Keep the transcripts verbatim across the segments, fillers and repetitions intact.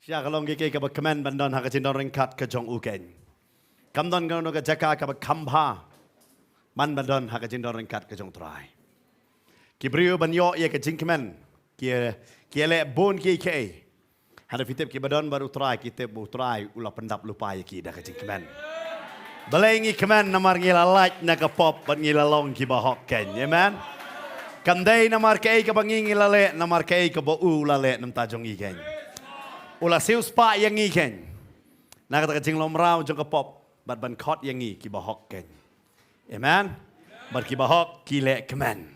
Shisha ka long kiei kiei kaba kmen ban don ha ka jingdon ryngkat ka jong u keiñ. Kam don kano kano ka jaka kaba kham bha man ban don ha ka jingdon ryngkat ka jong u Trai. Ki briew ban ïoh ïa ka jingkmen ki, ki leh bun kiei kiei. Hynrei phi tip kiba don bad u Trai ki tip ba u Trai u la pyndap lypa ïa ki da ka jingkmen. Balei ngi kmen? Namar ngi la lait na ka pop bad ngi la long kiba hok keiñ. Amen. Kam dei namar kaei kaba ngi ngi la leh, namar kaei kaba u la leh na bynta jong ngi keiñ. U la siewspah ïa ngi keiñ na kata ka jinglong mraw jong ka pop bad ban khot ïa ngi kiba hok keiñ. Amen. Bad kiba hok ki leh kmen.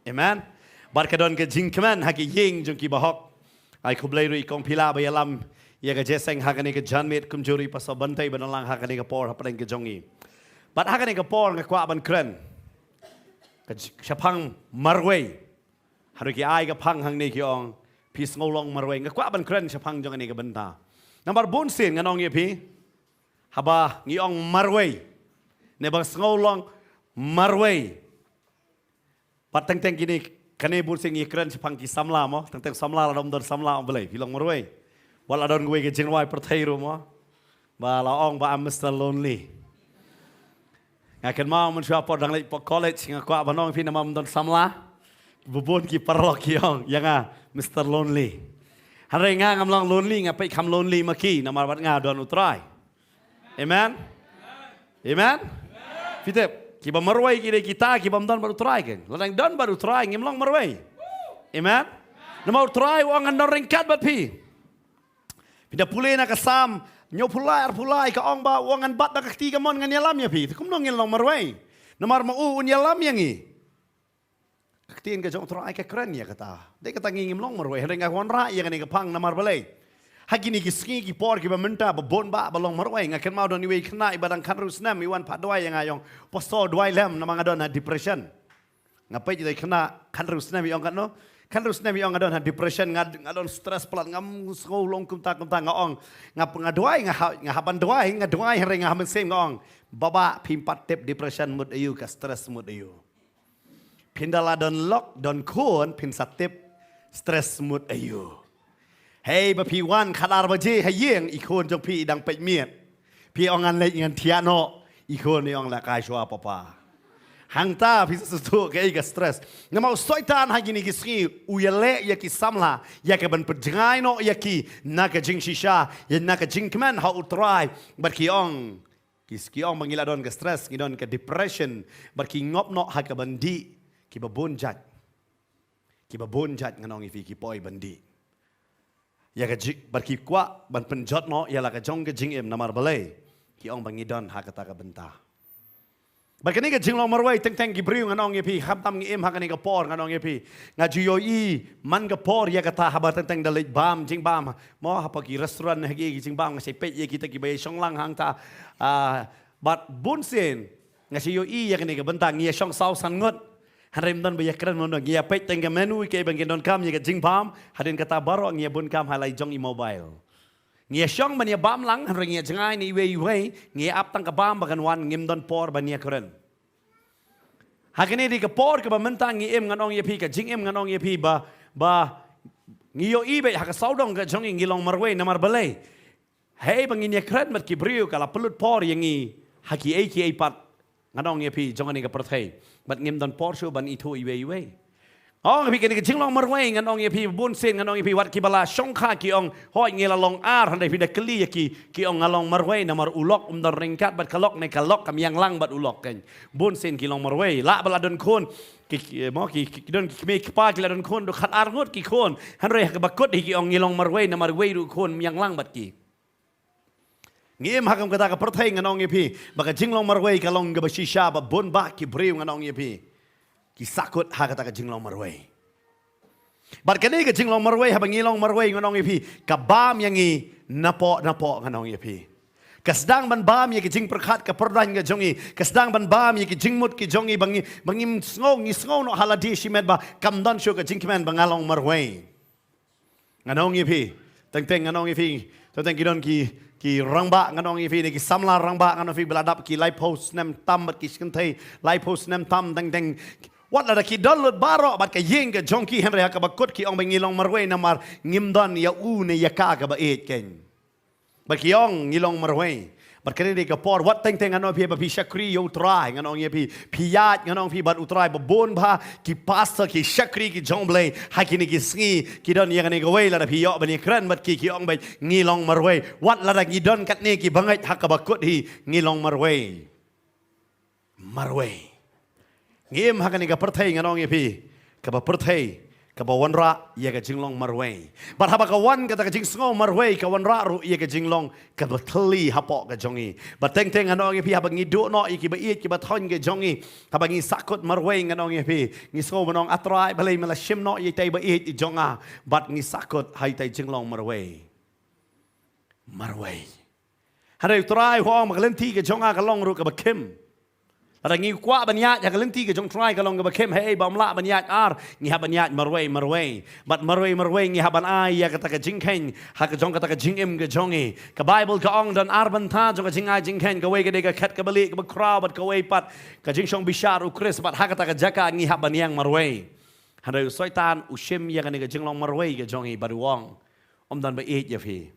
Amen. Bad ka don ka jingkmen ha ki ïing jong kiba hok. Ai khublei ruh i kong Phila ba ïalam ïa ka jeseng ha kane ka janmiet, kumjuh ruh i Pastor Bantei ba don lang ha kane ka por hapdeng ka jong ngi. Bad ha kane ka por nga kwah ban kren ka j-, shaphang marwei. Hynrei ki ai ka phang hangne ki ong, phi sngew long marwei. Nga kwah ban kren shaphang jong kane ka bynta. Namar bun sien ngan ong ïa phi, haba ngi ong marwei, ne ba sngew long marwei, pat teng teng kine, kane bun sien ngi kren shaphang ki samla mo, teng teng samla, lada ym don samla, balei phi long marwei? Wat la don kawei ka jingrwai pyrthei ruh mo, ba la ong ba I'm Mister Lonely. Nga kynmaw mynshuwa por dang leit hapoh college, nga kwah ban ong ïa phi, namar ym don samla, bun ki paralok ki ong ïa nga Mister Lonely. Hynrei nga ngam long lonely, nga peit kham lonely ma ki, namar bad nga don u Trai. Amen. Amen. Phi tip, kiba marwei ki dei kita kiba ym don bad u Trai keiñ. Lada ngi don bad u Trai ngim long marwei. Amen. Namar u Trai u ong ngan don ryngkat bad phi. Phi da pule na ka Salm hynñiewphew lai, arphew lai, ka ong ba u ong ngan bat da ka kti kamon ngan ïalam ïa phi. Te kumno ngin long marwei? Namar ma u un ïalam ïa ngi. Ka ktien ka jong u Trai ka kren ïa kata. Dei kata ngi ngim long marwei, hynrei nga wanrah ïa kane ka phang namar balei? Ha kine ki sngi ki por kiba mynta ba bun bah ba long marwei. Nga kynmaw don iwei i khynnah iba dang khathynriew snem i wan pat duwai ïa nga, i ong, Pastor, duwai lem namar nga don ha depression. Nga peit ïa i khynnah khathynriew snem i ong katno? Khathynriew snem i ong nga don ha depression, nga, nga don stress palat, ngam sngew long kumta kumta. Nga ong, nga, nga duwai, nga ha, nga hap ban duwai, nga duwai, hynrei nga ha mynsiem nga ong, Baba, phim pat tip depression mut aïu, ka stress mut aïu. Phin da la don lok don khun phin sa tip stress mut aïu. Hei ba phi wan khatar baje ha ïing, i khun jong phi i dang peit miet. Phi ong ngan leit ngan thiah noh, i khun i ong la kai shuwa papa. Hangta phi sa sngewthuh kaei ka stress. Namar u Soitan ha kine ki sngi u ïaleh ïa ki samla ïa ka ban pynjngai noh ïa ki na ka jingshisha, ïa na ka jingkmen ha u Trai. Bad ki ong, ki, ki ong ba ngi la don ka stress, ngi don ka depression, bad ki ngop noh ha ka ban dih kiba bun jait. Kiba bun jait ngan ong ïa phi, ki poi ban dih. Ïa ka ji-, bad ki kwah ban pynjot noh ïa la ka jong ka jingim, namar balei? Ki ong ba ngi don ha kata ka bynta. Bad kane ka jinglong marwei, teng teng ki briew ngan ong ïa phi, khamtam ngi im ha kane ka por ngan ong ïa phi. Nga ju ïohi man ka por ïa kata haba teng teng da leit bam, jingbam mo, hapoh ki restaurant ha ki, ki jingbam, nga sa peit ïa kita kiba ïashong lang hangta. Ah, bad bun sien nga sa ïohi ïa kane ka bynta, ngi ïashong saw san ngut. Hynrei ym don ba ïakren mo, ngi ïa peit teng ka menu, kaei ba ngi donkam ïa ka jingbam, hadien kata baroh ngi ïa bun kam ha la i jong i mobile. Ngi ïashong ban ïa bam lang, hynrei ngi ïa jngai na iwei iwei, ngi ïa ap tang ka bam ba kan wan, ngim don por ban ïakren. Ha kane dei ka por kaba mynta ngi im, ngan ong ïa phi, ka jingim ngan ong ïa phi ba, ba ngi ïohi beit ha ka sawdong ka jong ngi, ngi long marwei namar balei? Hei ba ngin ïakren bad ki briew ka la pynlut por ïa ngi ha kiei kiei pat, ngan ong ïa phi, jong kane ka pyrthei. Bad ngim don por shuh ban ithuh iwei iwei. Ong ïa phi kane ka jinglong marwei, ngan ong ïa phi, bun sien ngan ong ïa phi, wat kiba la shongkha ki ong, hooid ngi la long ar, hynrei phi da kylli ïa ki, ki ong nga long marwei namar u lok um don ryngkat bad ka lok, ne ka lok kam ïeng lang bad u lok keiñ. Bun sien ki long marwei, lah ba la don khun, ki, ki, mo, ki, ki, ki don ki kmie ki kpa, ki la don khun, dei khatar ngut ki khun. Hynrei ha kaba kut hi ki ong ngi long marwei namar iwei ruh khun um ïeng lang bad ki. Ngi im ha kum kata ka pyrthei, ngan ong ïa phi ba ka jinglong marwei ka long kaba shisha, ba bun bah ki briew, ngan ong ïa phi, ki sahkut ha kata ka jinglong marwei. Bad kane ka jinglong marwei, haba ngi long marwei, ngan ong ïa phi, ka bam ïa ngi napoh napoh, ngan ong ïa phi. Ka sdang ban bam ïa ki jingpyrkhat ka pyrdain ka jong ngi, ka sdang ban bam ïa ki jingmut ki jong ngi, ba ngi, ba ngim sngew, ngi sngew noh ha lade shimet ba kam don shuh ka jingkmen ba nga long marwei. Ngan ong ïa phi, teng teng ngan ong ïa phi, teng teng ki don ki, ki rangbah, ngan ong ïa phi, ne ki samla rangbah, ngan ong ïa phi, ba la dap ki laiphew snem tam bad ki shi kynthei laiphew snem tam, teng teng Wat lada ki don lut baroh bad ka ïing ka jong ki, hynrei ha kaba kut ki ong ba ngi long marwei namar ngim don ïa u ne ïa ka kaba ïeit kein. Bad ki ong ngi long marwei. Bad kane dei ka por, wat teng teng ngan ong ïa phi ba phi shakri ïa u Trai, ngan ong ïa phi, phi ïaid, ngan ong ïa phi bad u Trai, ba bun bha ki pastor, ki shakri ki jong u Blei ha kine ki sngi ki don ïa kane kawei, lada phi ïoh ban ïakren bad ki, ki ong ba ngi long marwei. Wat lada ngi don katne, ki bangeit, ha kaba kut hi ngi long marwei. Marwei. Ngi im ha kane ka pyrthei, ngan ong ïa phi, kaba pyrthei kaba wanrah ïa ka jinglong marwei. Bad haba ka wan kata ka jingsngew marwei, ka wanrah ruh ïa ka jinglong kaba thylli hapoh ka jong ngi. Bad teng teng ngan ong ïa phi, haba ngi duh noh ïa kiba ïeit, kiba thoiñ ka jong ngi, haba ngi sahkut marwei, ngan ong ïa phi, ngi sngew ban ong, A Trai, balei me la shim noh ïa itai ba ïeit i jong nga? Bad ngi sahkut ha itai jinglong marwei. Marwei. Hynrei u Trai u ong ba ka lynti ka jong nga ka long ruh kaba khim. Lada ngi kwah ban ïaid ha ka lynti ka jong u Trai, ka long kaba khim. Hei, ba ym lah ban ïaid ar, ngi hap ban ïaid marwei marwei. Bad marwei marwei ngi hap ban ai ïa kata ka jingkheiñ ha ka jong kata ka jingim ka jong ngi. Ka Baibl ka ong don ar bynta jong ka jingai jingkheiñ, kawei ka dei ka khet kaba lieh kaba khraw, bad kawei pat ka jingshong bishar u Khrist, bad ha kata ka jaka ngi hap ban ïeng marwei. Hynrei u Soitan u shim ïa kane ka jinglong marwei ka jong ngi bad u ong, ym don ba ïeit ïa phi.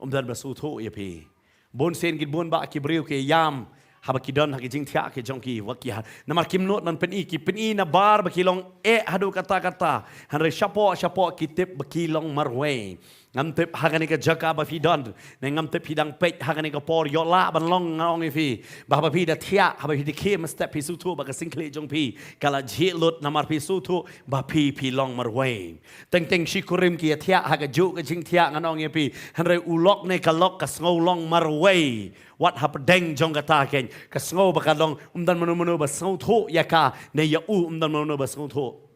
Ym don ba sngewthuh ïa phi. Bun sien ki bun bah ki briew ki ïam haba ki don ha ki jingthiah ki jong ki, wat ki ha. Namar kim nud ban pyni, ki pyni na bar ba ki long eh haduh katta katta. Hynrei shapoh shapoh ki tip ba ki long marwei. Ngam tip ha kane ka jaka ba phi don, ne ngam tip phi dang peit ha kane ka por, ïoh lah ban long, ngan ong ïa phi, ba haba phi da thiah, haba phi da khie mynstep, phi sngewthuh ba ka jingkylli jong phi ka la jhieh lut namar phi sngewthuh ba phi, phi long marwei. Teng teng shi kurim ki ïa thiah ha kajuh ka jingthiah, ngan ong ïa phi. Hynrei u lok ne ka lok ka sngew long marwei. Wat hapdeng jong kata kein, ka sngew ba ka long, ym don mano mano ba sngewthuh ïa ka, ne ïa u ym don mano mano ba sngewthuh.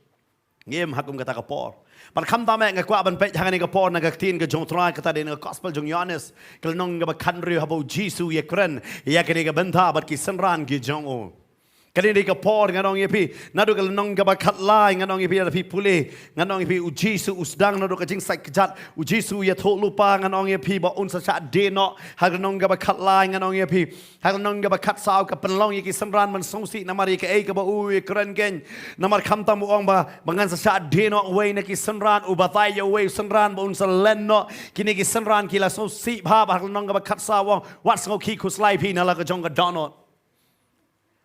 Ngi im ha kum kata ka por. Bad khamtam eh nga kwah ban peit ha kane ka por na ka ktien ka jong u Trai, kata dei na ka Gospel jong u Ïoannis, ka lynnong kaba khathynriew, haba u Jisu u ïakren ïa kane ka bynta bad ki synran ki jong u. Kane dei ka por, ngan ong ïa phi, naduh ka lynnong kaba khatlai, ngan ong ïa phi, lada phi pule, ngan ong ïa phi, u Jisu u sdang naduh ka jingsait kjat, u Jisu u ïathuh lypa, ngan ong ïa phi, ba un sa shah die noh. Ha ka lynnong kaba khatlai, ngan ong ïa phi, ha ka lynnong kaba khatsaw ka pynlong ïa ki synran ban sngewsih namar ïa kaei kaba u ïakren kein. Namar khamtam u ong ba, ba ngan sa shah die noh uwei na ki synran, u batai ïa uwei u synran ba un sa len noh. Kine ki synran ki la sngewsih bha, bad ha ka lynnong kaba khatsaw u ong, wat sngewkhih khuslai phi na la ka jong ka dohnud.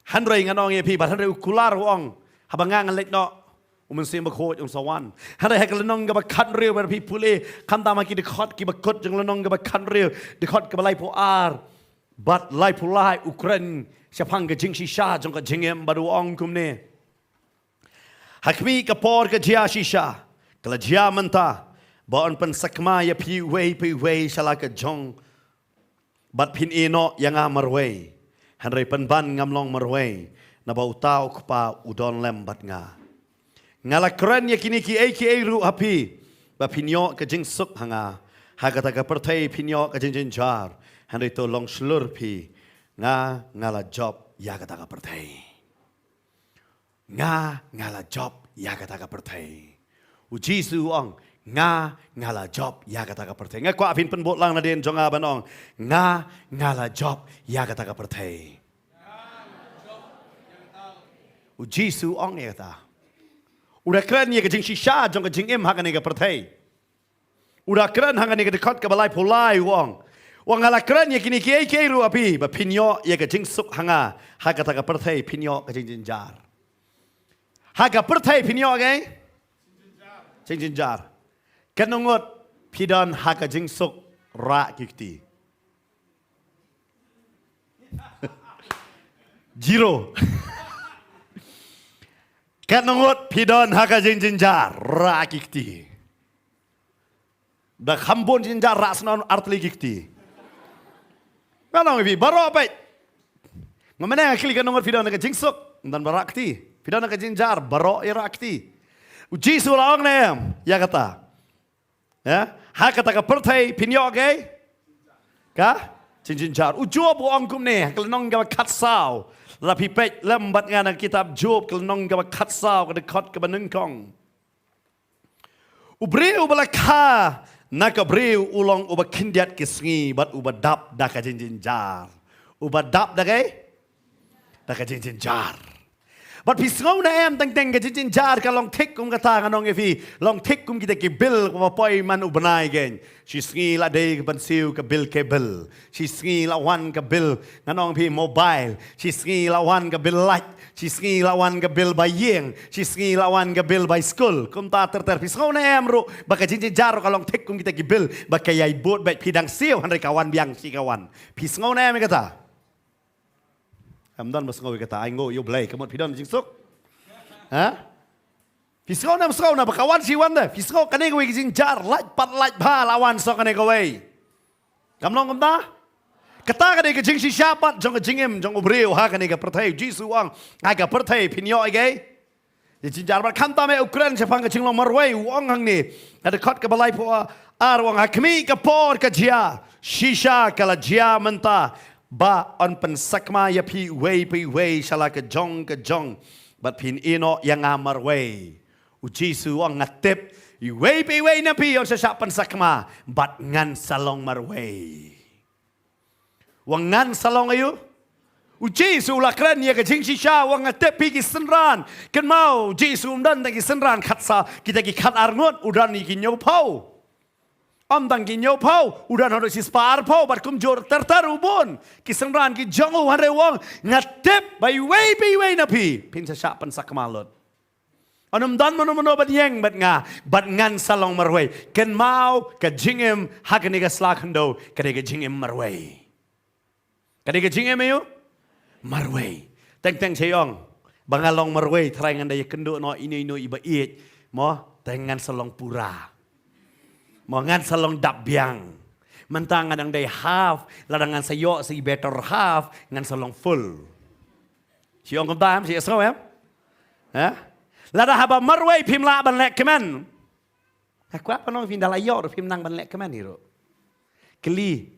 Hynrei ngan ong ïa phi, bad hynrei u kular u ong, haba nga ngan leit noh, u Mynsiem Bakhuid un sa wan. Hynrei ha ka lynnong kaba khathynriew, bad phi pule, khamtam ha ki dkhot kiba kut jong lynnong kaba khathynriew, dkhot kaba laiphew ar bad laiphew lai, u kren shaphang ka jingshisha jong ka jingim, bad u ong kumne. Ha khmih ka por ka jia shisha, ka la jia mynta, ba yn pynsakma ïa phi uwei pa uwei sha la ka jong, bad phin ïeh noh ïa nga marwei. Hynrei pynban ngam long marwei, naba uta u Kpa u don lem bad nga. Nga la kren ïa kine kiei kiei ruh ha phi, ba phin ïoh ka jingsuk ha nga. Ha kata ka pyrthei phin ïoh ka jingjynjar, hynrei to long shlur phi. Nga, nga la jop ïa kata ka pyrthei. Nga, nga la jop ïa kata ka pyrthei. U Jisu u ong, nga, nga la jop ïa kata ka pyrthei. Nga kwah phin pynbud lang nadien jong nga ban ong, nga, nga la jop ïa kata ka pyrthei. U Jisu u ong ïa kata. U da kren ïa ka jingshisha jong ka jingim ha kane ka pyrthei. U da kren ha kane ka dkhot kaba laiphew lai u ong. U ong, nga la kren ïa kine kiei kiei ruh ha phi, ba phin ïoh ïa ka jingsuk ha nga, ha kata ka pyrthei phin ïoh ka jingjynjar. Ha ka pyrthei phin ïoh kaei? Jingjynjar. Katno ngut phi don ha ka jingsuk, rah ki kti. Zero. Katno ngut phi don ha ka jingjynjar, rah ki kti. Da kham bun jynjar, rah snon artylli ki kti. Ngan ong ïa phi baroh peit. Nga mynne nga kylli katno ngut phi don ha ka jingsuk, ym don ba rah kti. Phi don ha ka jingjynjar, baroh ïa rah kti. U Jisu u la ong ne em ïa kata? Ïa, ha kata ka pyrthei phin ïoh kaei? Ka jingjynjar. U Job u ong kumne, ha ka lynnong kaba khatsaw. Lada phi peit lem bad nga na ka kitab Job, ka lynnong kaba khatsaw, ka dkhot kaba nyngkong. U briew uba la kha na ka briew u long uba khyndiat ki sngi bad uba dap da ka jingjynjar. Uba dap da kaei? Da ka jingjynjar. Bad phi sngew ne em, teng teng ka jingjynjar ka long thik kum kata, ngan ong ïa phi, long thik kum kita ki bill kaba poi man u bnai kein. Shi sngi la dei ban siew ka bill cable. Shi sngi la wan ka bill, ngan ong phi, mobile. Shi sngi la wan ka bill light. Shi sngi la wan ka bill bai ïing. Shi sngi la wan ka bill bai skul. Kumta ter ter. Phi sngew ne em ruh ba ka jingjynjar ruh ka long thik kum kita ki bill, ba ka ïai bud beit, phi dang siew hynrei ka wan biang shi ka wan. Phi sngew ne em ïa kata? Ym don ba sngew ïa kata. Ai nguh ïa U Blei, ka mut phi don jingsuk. Ha? Phi sngew ne ym sngew, na ba ka wan shi wan de. Phi sngew kane kawei ka jingjynjar, lait pat lait bha, la wan sa kane kawei. Kam long kumta? Kata ka dei ka jingshisha pat jong ka jingim jong u briew ha kane ka pyrthei. U Jisu u ong, ha ka pyrthei phin ïoh ïa ka jingjynjar, bad khamtam eh u kren shaphang ka jinglong marwei, u ong hangne ha dkhot kaba laiphew ar, u ong, ha khmih ka por ka jia, shisha ka la jia mynta, ba yn pynsakma ïa phi uwei pa uwei sha la ka jong ka jong, bad phin ïehnoh ïa nga marwei. U Jisu u ong, nga tip, iwei pa iwei na phi yn sa shah pynsakma, bad ngan sa long marwei. U ong ngan sa long aïu? U Jisu u la kren ïa ka jingshisha, u ong, nga tip phi ki synran. Kynmaw, u Jisu um don tang ki synran khatsaw, kita ki khatar ngut, u don ïa ki hynñiewphew. Ym tang ki hynñiewphew, u don haduh shispah arphew, bad kumjuh ter ter u bun ki synran ki jong u, hynrei u ong, nga tip ba iwei pa iwei na phi phin sa shah pynsakma lut. Yn ym don mano mano ban ïeng bad nga, bad ngan sa long marwei. Kynmaw, ka jingim ha kane ka sla khyndew ka dei ka jingim marwei. Ka dei ka jingim aïu? Marwei. Teng teng sha ïong ba nga long marwei, trai ngan da ïakynduh noh ino ino iba ïeit, mo, teng ngan sa long pura. Mo, ngan sa long dap biang. Mynta nga dang dei half, lada ngan sa ïoh sa i better half, ngan sa long full. Shu ong kumta em, shu sngew em? Ha? Lada haba marwei phim lah ban leh kmen, ha, kwah ban ong phin da la ïoh ruh phim nang ban leh kmen hi ruh. Kylli.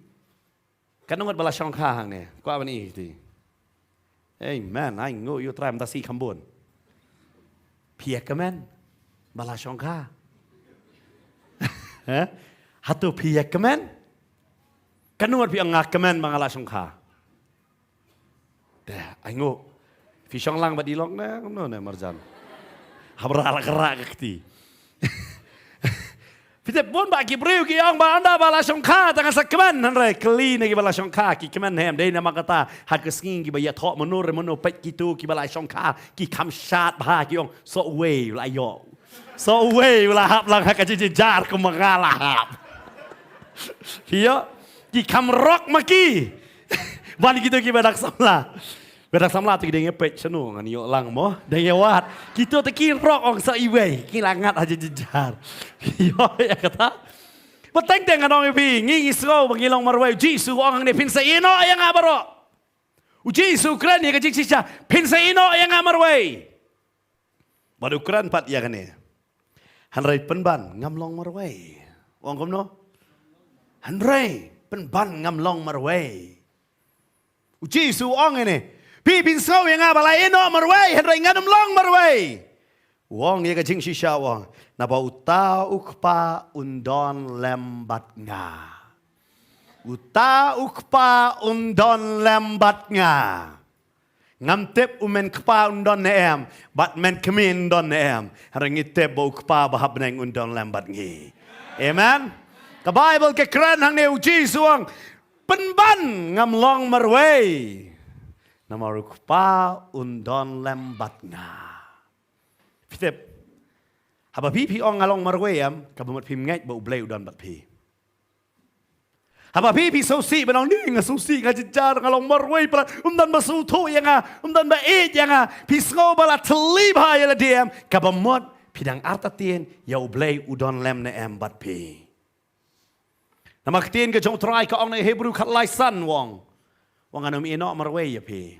Katno ngut ba la shongkha hangne? Kwah ban ïohi. Amen. Ai nguh ïa u Trai mynta shi kham bun. Phi ïa kmen ba la shongkha? Ha? Hato phi ïa kmen? Katno ngut phi ong nga kmen ba nga la shongkha? Te, ai nguh. Phi shong lang bad i lok ne, kumno ne marjan? Haba rah la ka rah ka kti. Phi tip bun bah ki briew ki ong ba ynda ba la shongkha tang ngan sa kmen, hynrei kylli na kiba la shongkha, ki kmen hem? Dei namar kata ha ka sngi kiba ïathoh mano re mano, peit kito kiba la shongkha ki kham shad bha, ki ong, soh uwei u la ïoh. Soh uwei u la hap lang ha ka jingjynjar kumba nga la hap. Phi ïoh, ki kham rok ma ki ban kito kiba dang samla. Ba dang samla te ki dang ïa peit shano ngan ïoh lang mo, dang ïa wad. Kito te ki rok, ong, soh iwei, ki la ngat ha jingjynjar. Phi ïoh ïa kata? Ba teng teng ngan ong ïa phi, ngi ngi sngew ba ngi long marwei. U Jisu u ong hangne phin sa ïehnoh ïa nga baroh. U Jisu u kren ïa ka jingshisha, phin sa ïehnoh ïa nga marwei. Bad u kren pat ïa kane, hynrei pynban ngam long marwei. U ong kumno? Hynrei pynban ngam long marwei. U Jisu u ong ïa ne, phi phin sngew ïa nga ba la ïehnoh marwei, hynrei ngan ym long marwei. U ong ïa ka jingshisha, u ong, naba uta u Kpa un don lem bad nga. Uta u Kpa un don lem bad nga. Ngam tip u Men Kpa un don ne em, bad Men Kmie un don ne em, hynrei ngi tip ba u Kpa ba ha bneng un don lem bad ngi. Amen. Ka Baibl ka kren hangne, u Jisu u ong, pynban ngam long marwei, namar u Kpa un don lem bad nga. Phi tip, haba phi phi ong nga long marwei em, kaba mut phim ngeit ba U Blei u don bad phi. Haba phi phi sngewsih ba ong, ni nga sngewsih, nga jynjar, nga long marwei palat, ym don ba sngewthuh ïa nga, ym don ba ïeit ïa nga, phi sngew ba la thylli bha ïa lade em, kaba mut phi dang artatien ïa U Blei u don lem ne em bad phi. Namar ka ktien ka jong U Trai ka ong na Hebru khatlai san, u ong, u ong ngan ym ïehnoh marwei ïa phi.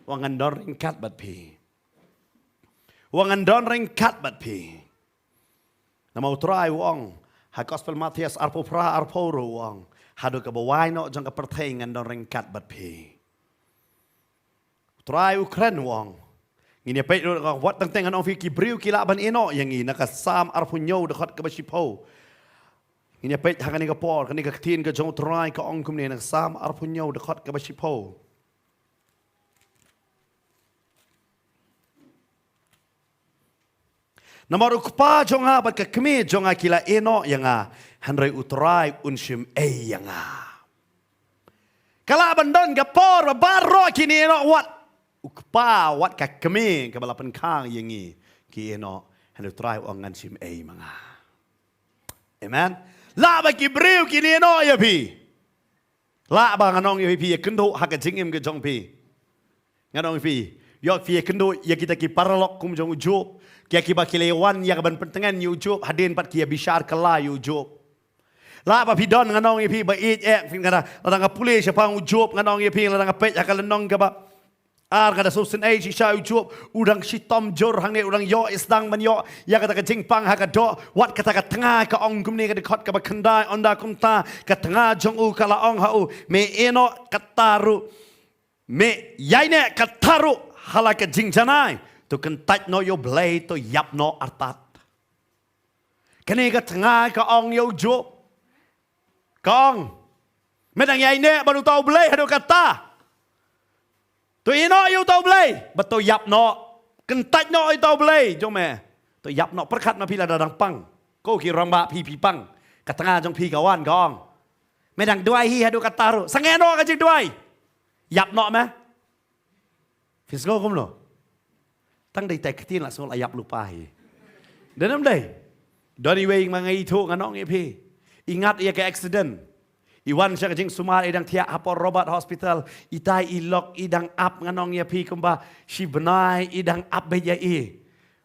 U ong ngan don ryngkat bad phi. U ong ngan don ryngkat bad phi. Namar U Trai u ong ha Gospel Mathaios arphew phra arphew ruh, u ong, haduh kaba wai noh jong ka pyrthei ngan don ryngkat bad phi. U Trai u kren, u ong. Ngin ïa peit ruh, wat teng teng ngan ong phi, ki briew ki lah ban ïehnoh ïa ngi. Na ka Salm arphew hynñiew dkhot kaba shiphew. Ngin ïa peit ha kane ka por, kane ka ktien ka jong U Trai ka ong kumne, na ka Salm arphew hynñiew dkhot kaba shiphew. Namar u kpa jong nga bad ka kmie jong nga ki la ïehnoh ïa nga, hynrei U Trai un shim ei ïa nga. Ka lah ban don ka por ba baroh kin ïehnoh, wat u kpa wat ka kmie kaba la pynkhang ïa ngi ki ïehnoh, hynrei U Trai u ong ngan shim ei ma nga. Amen. Lah ba ki briew kin ïehnoh ïa phi. Lah ba ngan ong ïa phi, phi ïakynduh ha ka jingim ka jong phi. Ngan ong ïa phi, ïoh phi ïakynduh ïa kita ki paralok kum jong u Job, ïa kiba ki la wan ïa ka ban pyntngen ïa u Job, hadien pat ki ïa bishar kylla ïa u Job. Lah ba phi don, ngan ong ïa phi, ba ïeit eh, phi, nga da, lada nga pule shaphang u Job, ngan ong ïa phi, lada nga peit ha ka lynnong kaba ar, nga da sngewsynei shisha ïa u Job, u dang shitom jur hangne, u dang ïoh ïa sdang ban ïoh ïa kata ka jingpang ha ka doh. Wat kata ka tnga ka ong kumne, ka dkhot kaba khyndai, ynda kumta ka tnga jong u ka la ong ha u, me ïehnoh kata ruh, me ïaineh kata ruh ha la ka jingjanai, to kyntait noh ïa U Blei, to ïap noh artat. Kane ka tnga ka ong ïa u Job, ka ong, me dang ïaineh bad uta U Blei haduh katta? To ïehnoh ïa uta U Blei bad to ïap noh, kyntait noh ïa uta U Blei jong me, to ïap noh. Pyrkhat ma phi, lada dang pang, ko ki rangbah phi, phi pang, ka tnga jong phi ka wan ka ong, me dang duwai hi haduh katta ruh, sangeh noh ka jingduwai, ïap noh me. Phi sngew kumno? Tang dei tai ktien la sngew la ïap lypa hi. Dei ne ym dei? Don iwei ma nga ithuh, ngan ong ïa phi, i ngat ïa ka accident. I wan sha ka jingsumar, i dang thiah hapoh Robert Hospital. Itai i lok i dang ap, ngan ong ïa phi, kumba shi bnai i dang ap beit ïa i.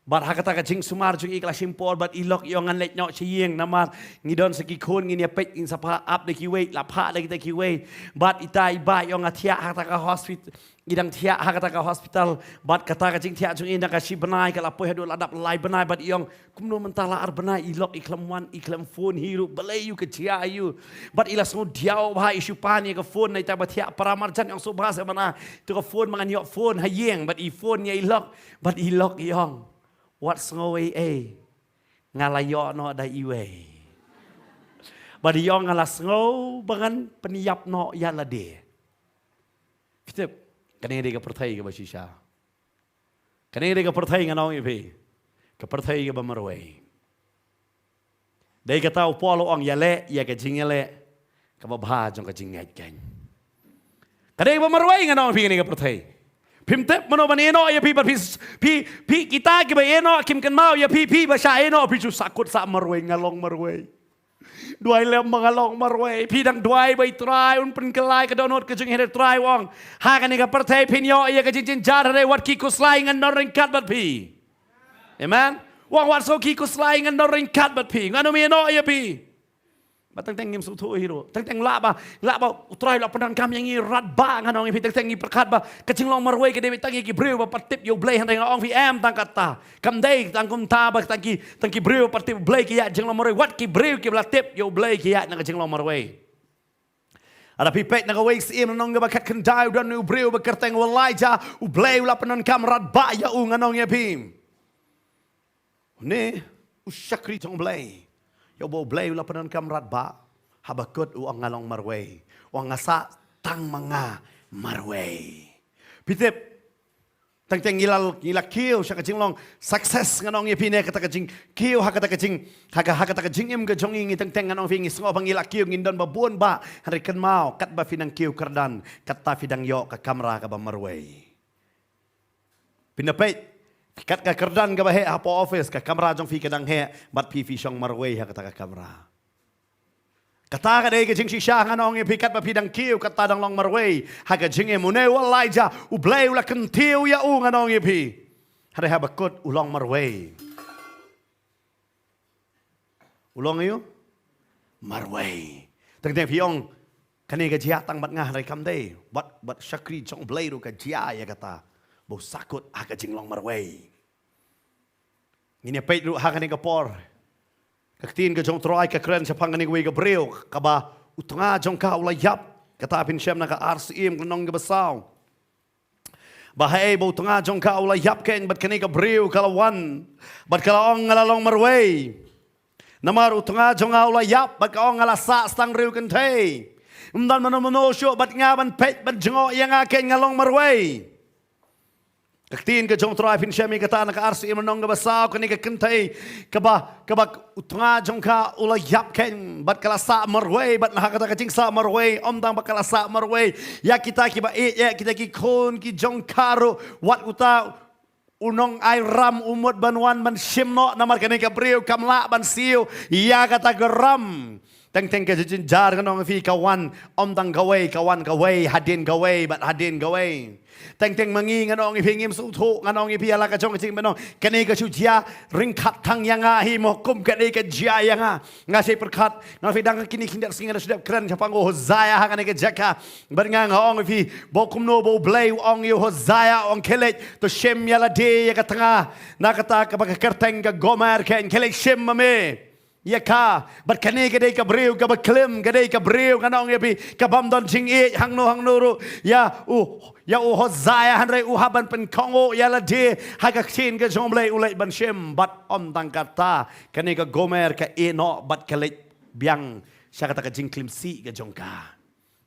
Bad ha kata ka jingsumar jong i ka la shim por bad i lok i ong ngan leit noh sha ïing namar ngi don sa ki khun, ngin ïa peit, ngin sa phah ap da kiwei, la phah da kita kiwei. Bad itai i bah i ong nga thiah ha kata ka hospital. I dang thiah ha kata ka hospital. Bad kata ka jingthiah jong i na ka shi bnai ka la poi haduh la dap lai bnai, bad i ong kumno mynta la ar bnai i lok i khlem wan, i khlem phone hi ruh, balei ïa u, ka jia ïa u. Bad i la sngew diaw bha, i shu pan ïa ka phone na ita ba thiah para marjan, i ong sngewbha seh bana, to ka phone ma ngan ïoh phone ha ïing, bad i phone ïa i lok. Bad i lok i ong, wat sngew ei ei, nga la ïoh noh da iwei. Bad i ong nga la sngew ba ngan pynïap noh ïa lade. Phi tip, kane dei ka pyrthei kaba shisha. Kane dei ka pyrthei, ngan ong ïa phi, ka pyrthei kaba marwei. Dei kata u Paul u ong ïaleh ïa ka jingïaleh kaba bha jong ka jingngeit keiñ. Ka dei kaba marwei, ngan ong ïa phi, kane ka pyrthei. Phim tip mano ban ïehnoh ïa phi, bad phi, phi, phi, kita kiba ïehnoh kim kynmaw ïa phi, phi ba shah ïehnoh phi shu sahkut sah marwei, nga long marwei. Duwai lem ba nga long marwei. Phi dang duwai ba i Trai un pynkylla ïa ka dohnud ka jong i, hynrei Trai u ong, ha kane ka pyrthei phin ïoh ïa ka jingjynjar, hynrei wat ki khuslai, ngan don ryngkat bad phi. Amen. U ong wat sngew ki khuslai, ngan don ryngkat bad phi. Ngan ym ïehnoh ïa phi. Bad teng teng ngim sngewthuh hi ruh. Teng teng lah ba, lah ba U Trai u la pyndonkam ïa ngi radbah, ngan ong ïa phi, teng teng ngi pyrkhat ba ka jinglong marwei ka dei beit tang ïa ki briew ba pat tip ïa U Blei, hynrei nga ong ïa phi, em tang katta. Kam dei tang kumta ba tang ki, tang ki briew ba pat tip U Blei ki ïaid jinglong marwei, wat ki briew kiba la tip ïa U Blei ki ïaid na ka jinglong marwei. Lada phi peit na kawei ka Syiem Lynnong kaba khatkhyndai, u don u briew ba kyrteng u Elijah, U Blei u la pyndonkam radbah ïa u, ngan ong ïa phi. Une u shakri jong U Blei, ïa uba U Blei u la pyndonkam radbah, haba kut u ong nga long marwei, u ong nga sah tang ma nga marwei. Phi tip, teng teng ngi la, ngi la kiew sha ka jinglong success, ngan ong ïa phi, ne kata ka jingkiew ha kata ka jing, ha ka, ha kata ka jingim ka jong ngi, ngi teng teng, ngan ong ïa phi, ngi sngew ba ngi la kiew, ngin don ba bun bah, hynrei kynmaw katba phi nang kiew kyrdan, katta phi dang ïoh ka kamra kaba marwei. Phin da peit, kat ka kyrdan kaba heh hapoh office, ka kamra jong phi ka dang heh, bad phi phi shong marwei ha kata ka kamra. Kata ka dei ka jingshisha, ngan ong ïa phi, katba phi dang kiew katta dang long marwei ha ka jingim. Une u Elijah, U Blei u la kyntiew ïa u, ngan ong ïa phi, hynrei haba kut u long marwei. U long ïa u marwei. Teng teng phi ong kane ka jia tang bad nga, hynrei kam dei. Bad, bad shakri jong U Blei ruh ka jia ïa kata ba u sahkut ha ka jinglong marwei. Ngin ïa peit ruh ha kane ka por, ka ktien ka jong U Trai ka kren shaphang kane kawei ka briew kaba u tnga jong ka u la ïap. Kata phin shem na ka Ar Syiem, ka lynnong kaba saw. Ba haei ba u tnga jong ka u la ïap keiñ, bad kane ka briew ka la wan bad ka la ong nga la long marwei. Namar u tnga jong nga u la ïap, bad ka ong nga la sah tang riew kynthei. Ym don mano mano shuh bad nga ban peit ban jngoh ïa nga keiñ, nga long marwei. Ka ktien ka jong u Trai phin shem ïa kata na ka Ar Syiem lynnong kaba saw, kane ka kynthei kaba, kaba u tnga jong ka u la ïap khein bad ka la sah marwei, bad na ha kata ka jingsah marwei, ym tang ba ka la sah marwei, ïa kita kiba ïeit, ïa kita ki khun ki jong ka ruh, wat uta u nongai ram u mut ban wan ban shim noh, namar kane ka briew kam lah ban siew ïa kata ka ram. Teng teng ka jingjynjar, ngan ong ïa phi, ka wan ym tang kawei, ka wan kawei, hadien kawei bad hadien kawei. Teng teng ma ngi, ngan ong ïa phi, ngim sngewthuh, ngan ong ïa phi ïa la ka jong ka jingpynbeit, kane ka shu jia ryngkat tang ïa nga hi mo, kum kane ka jia ïa nga. Nga shu pyrkhat, ngan ong ïa phi, dang kine khyndiat sngi nga shu dep kren shaphang u Hosea ha kane ka jaka. Bad nga, nga ong ïa phi, ba kumno ba U Blei u ong ïa u Hosea, u ong, khie leit to shim ïa lade ïa ka tnga na kata kaba ka kyrteng ka Gomer khein, khie leit shim ma me ïa ka. Bad kane ka dei ka briew kaba klim, ka dei ka briew, ngan ong ïa phi, kabym don jingïeit hangno hangno ruh ïa u, ïa u Hosea, hynrei u hap ban pynkohnguh ïa lade ha ka ktien ka jong U Blei, u leit ban shim. Bad ym tang kata, kane ka Gomer ka ïeh noh bad ka leit biang sha kata ka jingklim sih ka jong ka.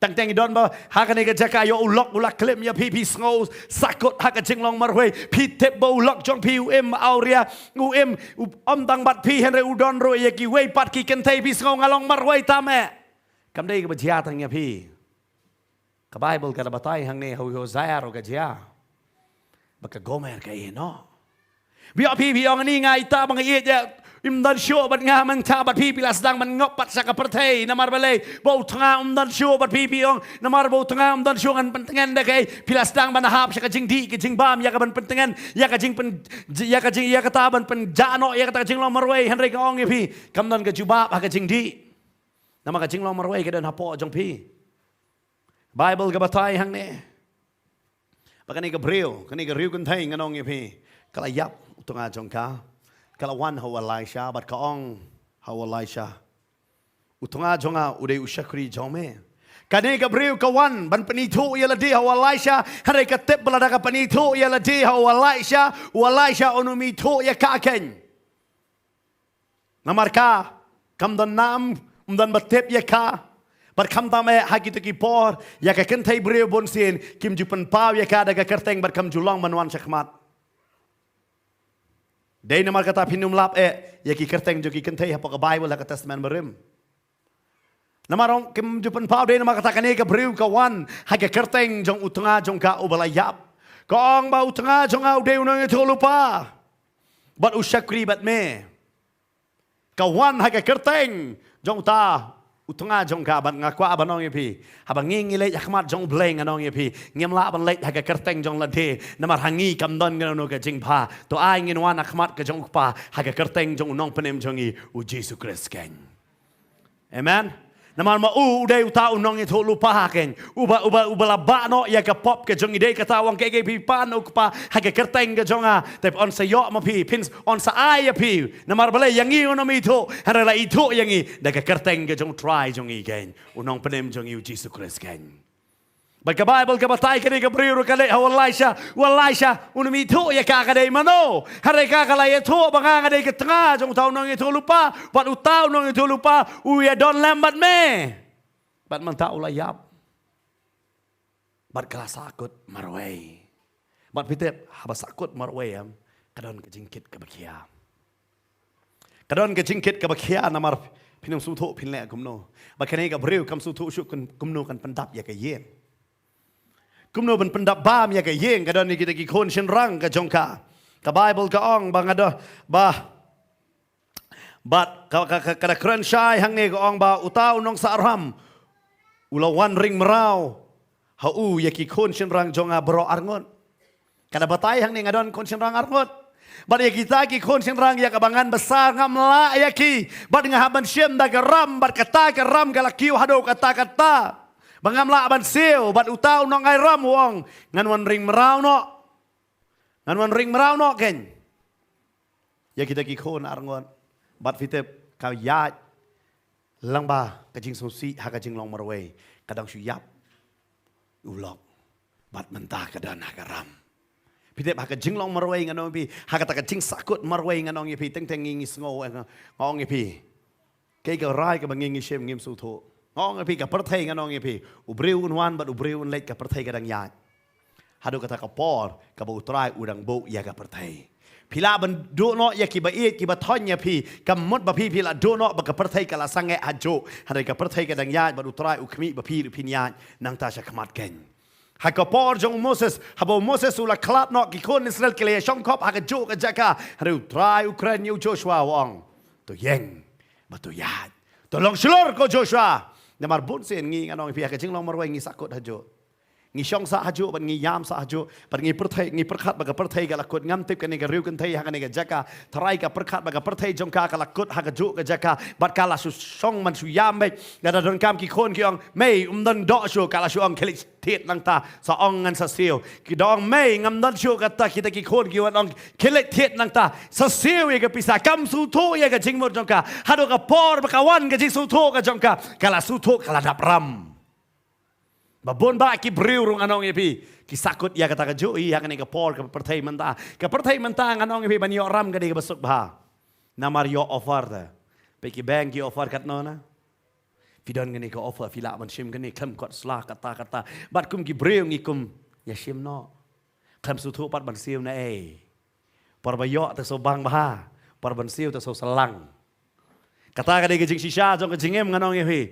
Teng teng i don ba ha kane ka jaka, ïoh u lok u la klim ïa phi, phi sngew sahkut ha ka jinglong marwei. Phi tip ba u lok jong phi u im awria, u im, u ym tang bad phi, hynrei u don ruh ïa kiwei pat ki kynthei, phi sngew nga long marwei tam eh. Kam dei kaba jia tang ïa phi. Ka Baibl ka la batai hangne, ha u Hosea ruh ka jia. Ba ka Gomer ka ïeh noh. Ba ïoh phi, phi ong, ni nga ita ba nga ïeit, ym don shuh bad nga mynta, bad phi, phi la sdang ban ngop pat sha ka pyrthei. Namar balei? Ba u tnga um don shuh, bad phi, phi ong, namar ba u tnga um don shuh ngan pyntngen da kaei? Phi la sdang ban hap sha ka jingdih ka jingbam, ïa ka ban pyntngen, ïa ka jingpyn, ïa ka jing, ïa kata ban pynjah noh ïa kata ka jinglong marwei. Hynrei nga ong ïa phi, kam don ka jubab ha ka jingdih. Namar ka jinglong marwei ka don hapoh jong phi. Baibl ka batai hangne ba kane ka briew, kane ka riew kynthei, ngan ong ïa phi, ka la ïap u tnga jong ka, ka la wan ha u Elisha bad ka ong ha u Elisha, u tnga jong nga u dei u shakri jong me. Kane ka briew ka wan ban pynithuh ïa lade ha u Elisha, hynrei ka tip ba lada ka pynithuh ïa lade ha u Elisha, u Elisha un ym ithuh ïa ka keiñ. Namar ka kam don nam, um don ba tip ïa ka. Bad khamtam eh ha kito ki por, ïa ka kynthei briew bunsien kim ju pynpaw ïa ka da ka kyrteng bad kam ju long ban wan shakhmat. Dei namar kata phin ym lap eh ïa ki kyrteng jong ki kynthei hapoh ka Baibl ha ka Testament Barim. Namar ong kim ju pynpaw, dei namar kata kane ka briew ka wan ha ka kyrteng jong u tnga jong ka uba la ïap. Ka ong ba u tnga jong nga u dei u nongïathuhlypa bad u shakri bad me. Ka wan ha ka kyrteng jong uta u tnga jong ka. Bad nga kwah ban ong ïa phi, haba ngi ngi leit ha khmat jong U Blei, ngan ong ïa phi, ngim lah ban leit ha ka kyrteng jong lade, namar ha ngi kam don kano kano ka jingbha. To ai ngin wan ha khmat ka jong U Kpa ha ka kyrteng jong u Nongpynim jong ngi, u Jisu Khrist keiñ. Amen. Namar ma u u dei uta u nongïathuhlypa keiñ, uba, uba, uba la bah noh ïa ka pop ka jong ngi. Dei kata u ong, kaei kaei phi pan, u Kpa, ha ka kyrteng ka jong nga, te yn sa ïoh ma phi, phin, yn sa ai ïa phi. Namar balei? Ïa ngi un ym ithuh, hynrei la ithuh ïa ngi da ka kyrteng ka jong u Trai jong ngi keiñ, u Nongpynim jong ngi, u Jisu Khrist keiñ. Bad ka Baibl ka batai kane ka briew ruh ka leit ha u Elisha, u Elisha un ym ithuh ïa ka, ka dei mano. Hynrei ka, ka la ïathuh ba nga, nga dei ka tnga jong uta u nongïathuhlypa, bad uta u nongïathuhlypa u ïadon lem bad me. Bad mynta u la ïap. Bad ka la sahkut marwei. Bad phi tip, haba sahkut marwei em, ka don ka jingkit kaba khia. Ka don ka jingkit kaba khia, namar phin ym sngewthuh phin leh kumno. Bad kane ka briew kam sngewthuh shuh kum, kumno kan pyndap ïa ka ïing. Kumno ban pyndap bam ïa ka ïing. Ka don ïa kita ki khun shynrang ka jong ka. Ka Baibl ka ong ba nga don, ba, bad ka, ka, ka, ka da kren shai hangne, ka ong ba uta u nongsah ram u la wan ring mraw ha u ïa ki khun shynrang jong nga baroh arngut. Ka da batai hangne, nga don khun shynrang arngut. Bad ïa kita ki khun shynrang ïa kaba ngan bsa ngam lah ïa ki. Bad nga hap ban shim da ka ram, bad kata ka ram ka la kiew haduh katta katta ba ngam lah ban siew. Bad uta u nongai ram u ong, ngan wan ring mraw noh. Ngan wan ring mraw noh keiñ ïa kita ki khun arngut. Bad phi tip, ka ïaid lang ba ka jingsngewsih ha ka jinglong marwei, ka dang shu ïap u lok. Bad mynta ka don ha ka ram. Phi tip, ha ka jinglong marwei, ngan ong ïa phi, ha kata ka jingsahkut marwei, ngan ong ïa phi, teng teng ngi ngi sngew, eh, nga, nga ong ïa phi, kaei ka rai kaba ngi ngi shim ngim sngewthuh. Nga ong ïa phi, ka pyrthei, ngan ong ïa phi, u briew un wan bad u briew un leit, ka pyrthei ka dang ïaid. Haduh kata ka por kaba U Trai u dang buh ïa ka pyrthei. Phi lah ban duh noh ïa kiba ïeit kiba thoiñ ïa phi, ka mut ba phi phi lah duh noh ba ka pyrthei ka la sangeh hajuh. Hynrei ka pyrthei ka dang ïaid bad U Trai u khmih ba phi ruh phin ïaid nangta sha khmat keiñ. Ha ka por jong u Moses, haba u Moses u la khlad noh, ki khun Israel ki la ïa shongkhop ha kajuh ka jaka. Hynrei U Trai u kren ïa u Joshua u ong, to ïeng bad to ïaid. To long shlur ko Joshua. Namar bun sien ngi, ngan ong ïa phi, ha ka jinglong marwei ngi sahkut hajuh. Ngi shong sah hajuh bad ngi ïam sah hajuh bad ngi pyrthei, ngi pyrkhat ba ka pyrthei ka la kut. Ngam tip kane ka riewkynthei ha kane ka jaka, tharai ka pyrkhat ba ka pyrthei jong ka ka la kut ha kajuh ka jaka bad ka la shu shong man shu ïam beit. Lada donkam ki khun ki ong, mei, ym don doh shuh, ka la shu ong, khie leit thied nangta, sa ong ngan sa siew. Ki da ong, mei, ngam don shuh kata, kita ki khun ki wan ong, khie leit thied nangta, sa siew ïa ka pisa. Kam sngewthuh ïa ka jingmut jong ka. Haduh ka por ba ka wan ka jingsngewthuh ka jong ka, ka la sngewthuh, ka la dap ram. Ba bun bah ki briew ruh, ngan ong ïa phi, ki sahkut ïa kata kajuh hi ha kane ka por ka pyrthei mynta. Ka pyrthei mynta, ngan ong ïa phi, ban ïoh ram ka dei kaba suk bha. Namar ïoh offer te. Peit ki bank ki offer katno na. Phi don kane ka offer, phi lah ban shim kane, khlem kot sla, kata kata. Bad kum ki briew ngi kum ïa shim noh. Khlem sngewthuh pat ban siew na ei. Por ba ïoh te shu bang bha, por ban siew te shu slang. Kata ka dei ka jingshisha jong ka jingim, ngan ong ïa phi.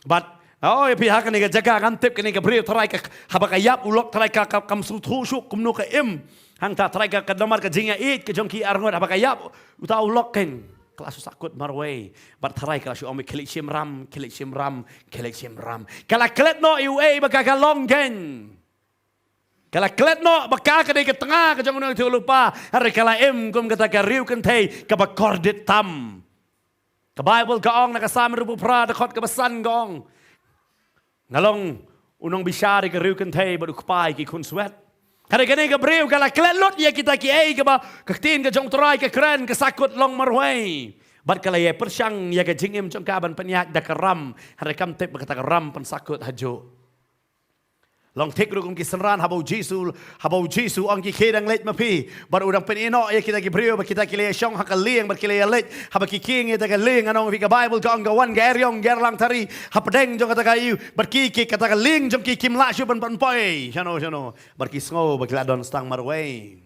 Bad, oh, ïa phi, ha kane ka jaka ngam tip kane ka briew tharai ka, haba ka ïap u lok tharai ka, ka, kam sngewthuh shuh kumno ka im. Hangta tharai ka, ka namar ka jingïaieit ka jong ki arngut, haba ka ïap uta u lok keiñ, ka la shu sahkut marwei. Bad tharai ka la shu ong, khie leit shim ram, khie leit shim ram, khie leit shim ram. Ka la klet noh ïa uei ba ka ka long keiñ. Ka la klet noh ba ka ka dei ka tnga ka jong u nongïathuhlypa. Hynrei ka la im kum kata ka riewkynthei kaba kordit tam. Ka Baibl ka ong na ka Salm arphew phra, dkhot kaba san, ka ong, nga long u nongbishar ïa ka riewkynthei bad u kpa ïa ki khunswet. Hynrei kane ka briew ka la klet lut ïa kita kiei kiba ka ktien ka jong U Trai ka kren, ka sahkut long marwei. Bad ka la ïai pyrshang ïa ka jingim jong ka ban pynïaid da ka ram. Hynrei kam tip ba kata ka ram pynsahkut hajuh. Long thik ruh kum ki synran, haba u Jisu, haba u Jisu u ong, khie dang leit ma phi. Bad u dang pynïeh noh ïa kita ki briew ba kita ki la ïa shong ha ka lieng bad ki la ïa leit. Haba ki khie ïa kata ka lieng, ngan ong ïa phi, ka Baibl ka ong ka wan ka eriong ka ïalang thari hapdeng jong kata ka ïew. Bad ki, ki, kata ka lieng jong ki kim lah shuh ban, ban poi shano shano. Bad ki sngew ba ki la don tang marwei.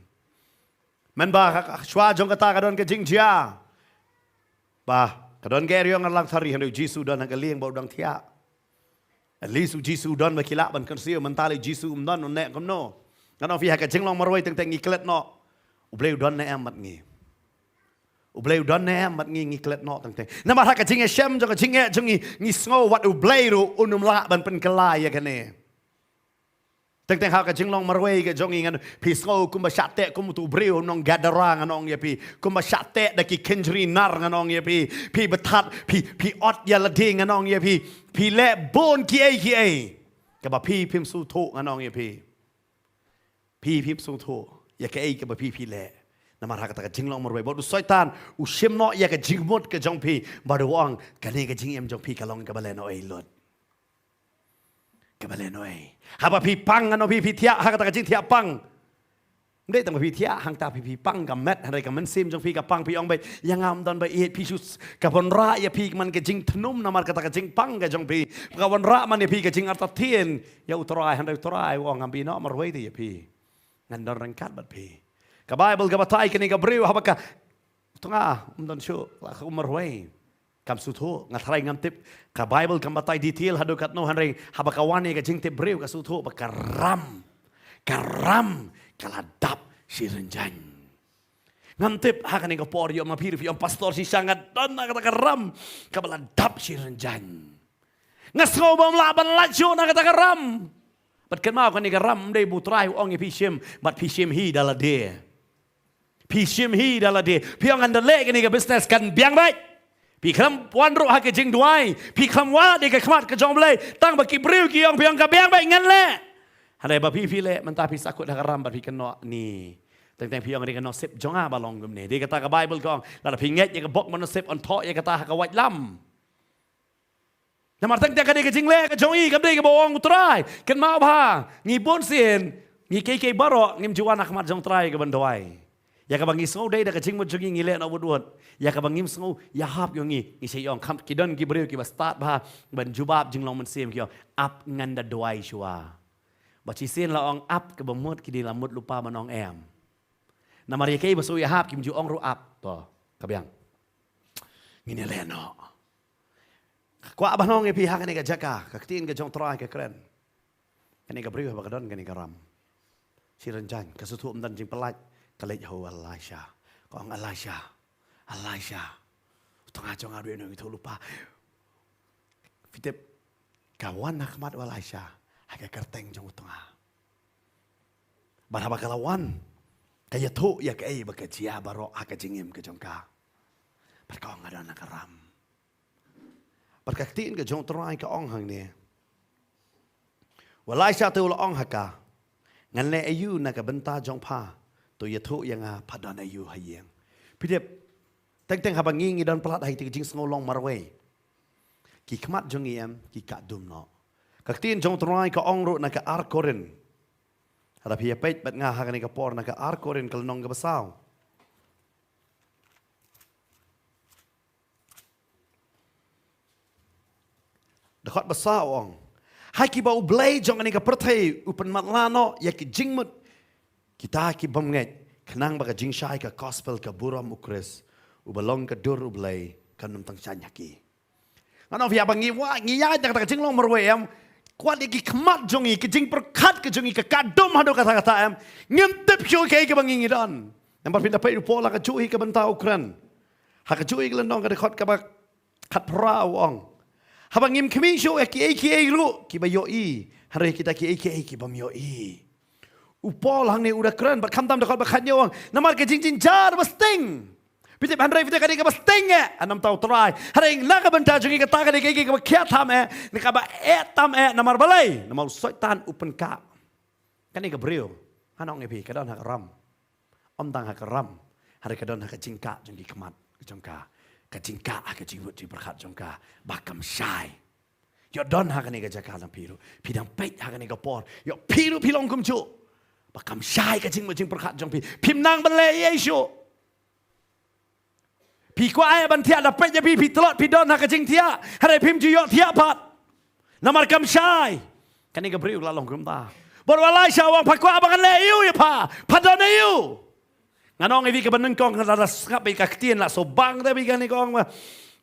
Mynba ha, ha, shuwa jong kata ka don ka jingjia ba ka don ka eriong ka ïalang thari, hynrei u Jisu u don ha ka lieng bad u dang thiah. At least u Jisu u don ba ki lah ban kynsiew. Mynta lei u Jisu um don, un neh kumno? Ngan ong ïa phi, ha ka jinglong marwei teng teng ngi klet noh. U Blei u don ne em bad ngi? U Blei u don ne em bad ngi? Ngi klet noh teng teng. Namar ha ka jingïashem jong, ka jingeh jong ngi, ngi sngew wat u Blei ruh un ym lah ban pynkylla ïa kane. Teng teng ha ka jinglong marwei ka jong ngi, ngan, phi sngew kumba shah teh kum utu u briew nong Gadara, ngan ong ïa phi. Kumba shah teh da ki kynjri nar, ngan ong ïa phi. Phi bthah, phi, phi ot ïa lade, ngan ong ïa phi. Phi leh bun kiei kiei kaba phi phim sngewthuh, ngan ong ïa phi. Phi phim sngewthuh ïa kaei kaba phi phi leh. Namar ha kata ka jinglong marwei, bad u Soitan u shim noh ïa ka jingmut ka jong phi bad u ong, kane ka jingim jong phi ka long kaba lehnohei lut. Kaba lehnohei. Haba phi pang, ngan ong ïa phi, phi thiah ha kata ka jingthiah pang. Ym dei tang ba phi thiah hangta, phi, phi pang ka met, hynrei ka mynsiem jong phi ka pang, phi ong beit, ïa nga ym don ba ïeit, phi shu, ka wanrah ïa phi man ka jingthnum namar kata ka jingpang ka jong phi. Ka wanrah man ïa phi ka jingartatien ïa U Trai, hynrei U Trai u ong, ngam bino marwei te ïa phi. Ngan don ryngkat bad phi. Ka Baibl ka batai kane ka briew haba ka tnga, ym don shuh, la ka um marwei. Kam sngewthuh, nga tharai ngam tip. Ka Baibl kam batai detail haduh katno, hynrei haba ka wan ïa ka jingtip briew ka sngewthuh ba ka ram, ka ram ka la dap shi rynjang. Ngam tip ha kane ka por ïoh ma phi ruh phi ong, pastor, shisha nga don na kata ka ram kaba la dap shi rynjang. Nga sngew bym lah ban lait shuh na kata ka ram. Bad kynmaw, kane ka ram ym dei ba U Trai u ong ïa phi shim bad phi shim hi da lade. Phi shim hi da lade. Phi ong, ngan da leh kane ka business, kan biang beit. Phi khlem wan ruh ha ka jingduwai, phi khlem wad ïa ka khmat ka jong U Blei, tang ba ki briew ki ong, phi ong ka biang beit, ngan leh. Hynrei ba phi phi leh, mynta phi sahkut ha ka ram bad phi kynnoh ne. Teng teng phi ong, dei ka nusip jong nga ba long kumne. Dei kata ka Baibl ka ong, lada phi ngeit ïa ka bok ba nusip, yn thoh ïa kata ha ka waitlam. Namar teng teng ka dei ka jingleh ka jong i, kam dei kaba ong U Trai. Kynmaw bha, ngi bun sien, ngi kiei kiei baroh ngim ju wan ha khmat jong U Trai kaban duwai. Ïa kaba ngi sngew dei da ka jingmut jong ngi, ngi leh noh wut wut. Ïa kaba ngim sngew ïahap ïa ngi, ngi sa ïa ong, kham, ki don ki briew kiba stad bha ban jubab jinglong mynsiem, ki ong, ap ngan da duwai shuwa. Ba shisien la ong ap, kaba mut ki dei la mut lypa ban ong em. Namar ïa kaei ba shu ïahap kim ju ong ruh ap. To, ka biang. Ngin ïaleh noh. Ka kwah ban ong ïa phi ha kane ka jaka, ka ktien ka jong Trai ka kren. Kane ka briew haba ka don kane ka ram, shi rynjang, ka shu thuh ym don jingpyllait, ka leit ha u Elisha. Ka ong, Elisha, Elisha, u tnga jong nga u dei u nongïathuhlypa. Phi tip, ka wan ha khmat u Elisha ha ka kyrteng jong u tnga. Bad haba ka la wan, ka ïathuh ïa kaei ba ka jia baroh ha ka jingim ka jong ka. Bad ka ong, nga don ha ka ram. Bad ka ktien ka jong Trai ka ong hangne, u Elisha te u la ong ha ka, ngan leh aïu na ka bynta jong pha? To ïathuh ïa nga pha don aïu ha ïing. Phi tip, teng teng haba ngi ngi don palat ha kito ki jingsngew long marwei, ki khmat jong ngi em, ki kah dum noh. Ka ktien jong Trai ka ong ruh na ka ar Korinth. Haba phi ïa peit bad nga ha kane ka por na ka ar Korinth ka lynnong kaba saw. Dkhot ba saw u ong, ha kiba u blei jong kane ka pyrthei u pynmatlah noh ïa ki jingmut kita ki bym ngeit, khnang ba ka jingshai ka gospel ka burom u Khrist, uba long ka dur u Blei, kan ym tang shaiñ ha ki. Ngan ong ïa phi ba ngi wah, ngi ïaid na kata ka jinglong marwei em, kwah ïa ki khmat jong ngi, ki jingpyrkhat ka jong ngi ka kah dum haduh katta katta em, ngim tip shuh kaei kaba ngi ngi don. Namar phin da peit u Paul ha kajuh hi ka bynta u kren. Ha kajuh hi ka lynnong ka dkhot kaba khatphra u ong, haba ngim khmih shuh ïa kiei kiei ruh kiba ïohi, hynrei kita kiei kiei ki bym ïohi. U Paul hangne u da kren bad khamtam dkhot ba khatñiew u ong, namar ka jingjynjar ba sting. Phi tip, hynrei phi tip ka dei kaba sting eh, ha namar u Trai. Hynrei na ka bynta jong ngi kata ka dei kaei kaei kaba khia tam eh, ne kaba eh tam eh, namar balei? Namar u Soitan u pynkah. Kane ka briew, ngan ong ïa phi, ka don ha ka ram. Ym tang ha ka ram, hynrei ka don ha ka jingkah jong ki khmat jong ka, ka jingkah ha ka jingmut jingpyrkhat jong ka, ba kam shai. Ïoh don ha kane ka jaka na phi ruh, phi dang peit ha kane ka por, ïoh phi ruh phi long kumjuh, ba kam shai ka jingmut jingpyrkhat jong phi, phim nang ban leh ei ei shuh. Phi kwah eh ban thiah, da peit ïa phi, phi tlot, phi don ha ka jingthiah, hynrei phim ju ïoh thiah pat. Namar kam shai. Kane ka briew la long kumta. Bad u Elisha u ong, pha kwah ba ngan leh aïu ïa pha? Pha don aïu? Ngan ong ïa phi kaba nyngkong, la da sngap ïa ka ktien, la shu bang te phi kane ka ong ba,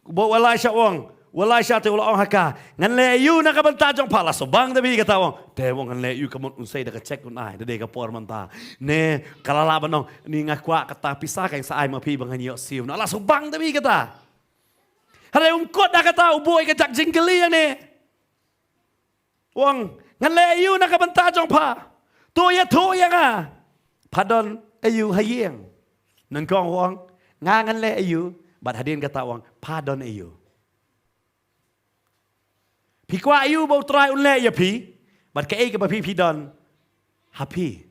ba u Elisha u ong, u Elisha te u la ong ha ka, ngan leh aïu na ka bynta jong pha? La shu bang te phi kata u ong. Te u ong ngan leh aïu, ka mut un sei da ka cheque un ai, da dei ka por mynta. Ne ka la lah ban ong, ni nga kwah kata pisa kan sa ai ma phi ba ngan ïoh siew. Na la shu bang te phi kata. Hynrei um kut da kata, u buh ïa ka jak jingkylli hangne. U ong, ngan leh aïu na ka bynta jong pha? To ïathuh ïa nga, pha don aïu ha ïing? Nyngkong u ong, nga ngan leh aïu, bad hadien kata u ong, pha don aïu? Phi kwah aïu ba u Trai un leh ïa phi, bad kaei kaba phi phi don ha phi,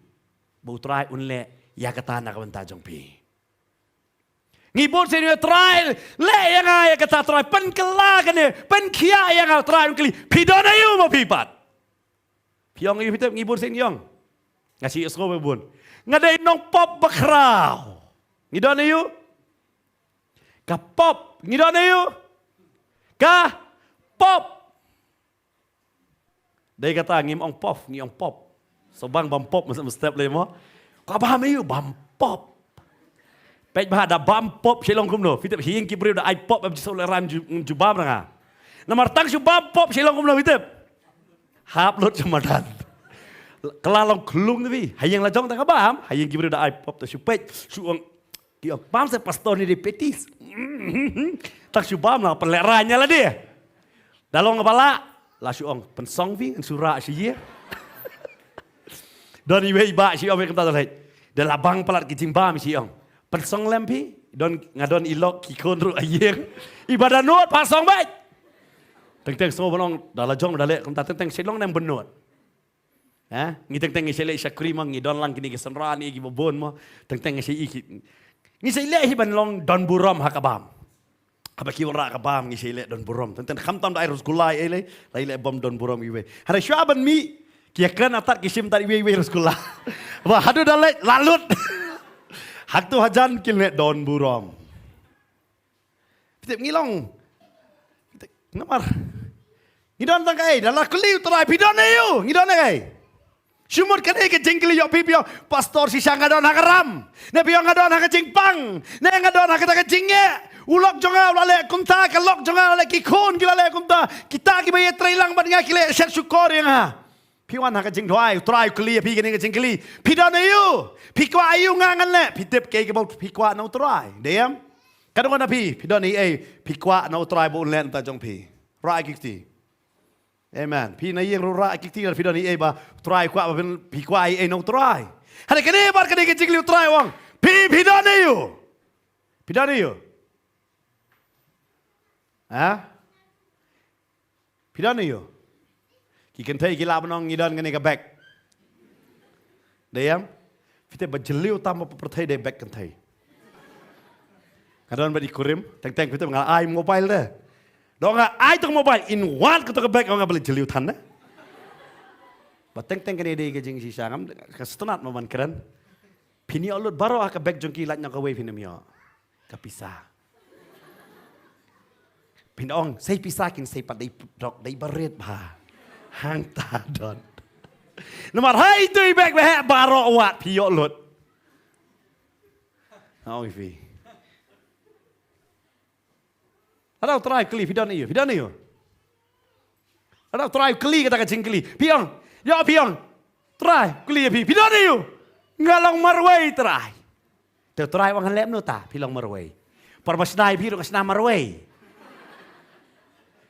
ba u Trai un leh ïa kata na ka bynta jong phi? Ngi bun sien ïa u Trai, leh ïa nga ïa kata Trai, pynkylla kane, pynkhiah ïa nga Trai, un kylli, phi don aïu ma phi pat? Phi ong ïa phi tip, ngi bun sien ngi ong. Nga shu ïohsngew ba bun. Nga dei nongpop bakhraw. Ngi don aïu? Ka pop, ngi don aïu? Ka pop. Dei kata ngim ong pof, ngi ong pop. Shu bang bam pop, masa mestep lei mo. Ka bam aïu, bam pop. Peit bha, da bam pop shi long kumno. Phi tip, hi ïing ki briew da ai pop, em, ju shu leh ran ju, ju bam na nga. Namar tang shu bam pop shi long kumno, phi tip. Hap lut shu madan. Ka la long khlung te phi. Ha ïing la jong tang ka bam, ha ïing ki briew da ai pop, te shu peit, shu ong, ki ong, bam se pastor ni dei petis. Tang shu bam la pynleh ran ïa lade. Da long ba lah, la shu ong, pynsong phi, ngan shu rah shu ïa. Don iwei i bah shu ong, kumta to leit. Da la bang palat ki jingbam shu ong, pynsong lem phi, don, nga don i lok ki khun ruh ha ïing. Iba da nud, pynsong beit. Teng teng sngew ban ong, da la jong da leh kumta, teng teng shu long nem ban nud. Ha? Ngi teng teng ngi shait leh shakri mo, ngi don lang kine ki synran, ïa kiba bun mo. Teng teng ngi shait, ngi shait leh hi ban long don burom ha ka bam. Haba ki wanrah ka bam ngi shait leh don burom. Teng teng khamtam da ai rasgulla ïa lei, da ai leh bam don burom iwei. Hynrei shuwa ban mih, ki ïa kren atat ki shim tad iwei iwei rasgulla. Ba haduh da leit la lut. Hangto hajan kin leh don burom. Phi tip ngi long. Namar ngi don tang kaei, da la kylli u Trai, phi don aïu, ngi don kaei. Shu mut kane ka jingkylli ïoh phi, phi ong, "Pastor, shisha nga don ha ka ram. Ne phi ong nga don ha ka jingpang. Ne nga don ha kata ka jingeh. U lok jong nga u la leh kumta, ka lok jong nga la leh, ki khun ki la leh kumta. Kita kiba ïatrei lang bad nga ki la shet shukor ïa nga." Phi wan ha ka jingduwai, U Trai u kylli ïa phi kane ka jingkylli. Phi don aïu? Phi kwah aïu nga ngan leh? Phi tip kaei kaba phi kwah na U Trai. Dei em? Ka don na phi, phi don ei ei phi kwah na U Trai ba un leh na ka bynta jong phi. Rah ïa ki kti. Amen. Phi na ïing ruh rah ïa ki kti, phi don ei ei ba U Trai u kwah, ba phin, phi kwah ei ei na U Trai. Hynrei kane, bad kane ka jingkylli U Trai u ong, phi, phi don aïu? Phi don aïu? Ha? Phi don aïu? Ki kynthei ki lah ban ong ngi don kane ka bag. Dei em? Phi tip ba jylliew tam ha pyrthei dei bag kynthei. Nga don bad i kurim, teng teng phi tip nga ai mobile de. Dang nga ai tang mobile, in wad kato ka bag, nga balei jylliew than de. Ba teng teng kane dei ka jingshisha, ngam, ka sngewtynnat mo ban kren. Phin ïoh lut baroh ha ka bag jong ki, lait noh kawei phin ym ïoh. Ka pisa. Phin ong, sei pisa kin sei pat, dei dok, dei barit bha. Hangta don. Namar ha itu i bag ba heh baroh wat phi ïoh lut. Ong ïa phi. Lada U Trai u kylli, phi don aïu? Phi don aïu? Lada U Trai u kylli kata ka jingkylli, phi ong, ïoh phi ong, Trai u kylli ïa phi, phi don aïu? Nga long marwei, Trai. Te U Trai u ong, leh kumno ta phi long marwei? Por ba shna ïa phi ruh nga shna marwei.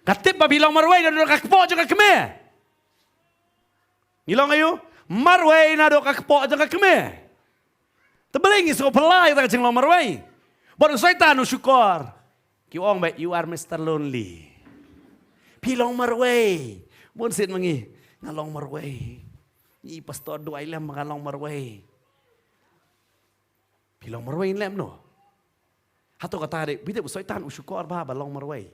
Nga tip ba phi long marwei naduh ka kpoh jong ka kmie. Ngi long aïu? Marwei naduh ka kpoh jong ka kmie. Te balei ngi sngewphylla ïa kata ka jinglong marwei? Bad u Soitan u shukor. Ki ong ba, "You are Mister Lonely." Phi long marwei. Bun sien ma ngi, nga long marwei. Ngi pastor duwai lem ba nga long marwei. Phi long marwei lem no. Hato kata de, bad u Soitan u shukor bha ba long marwei.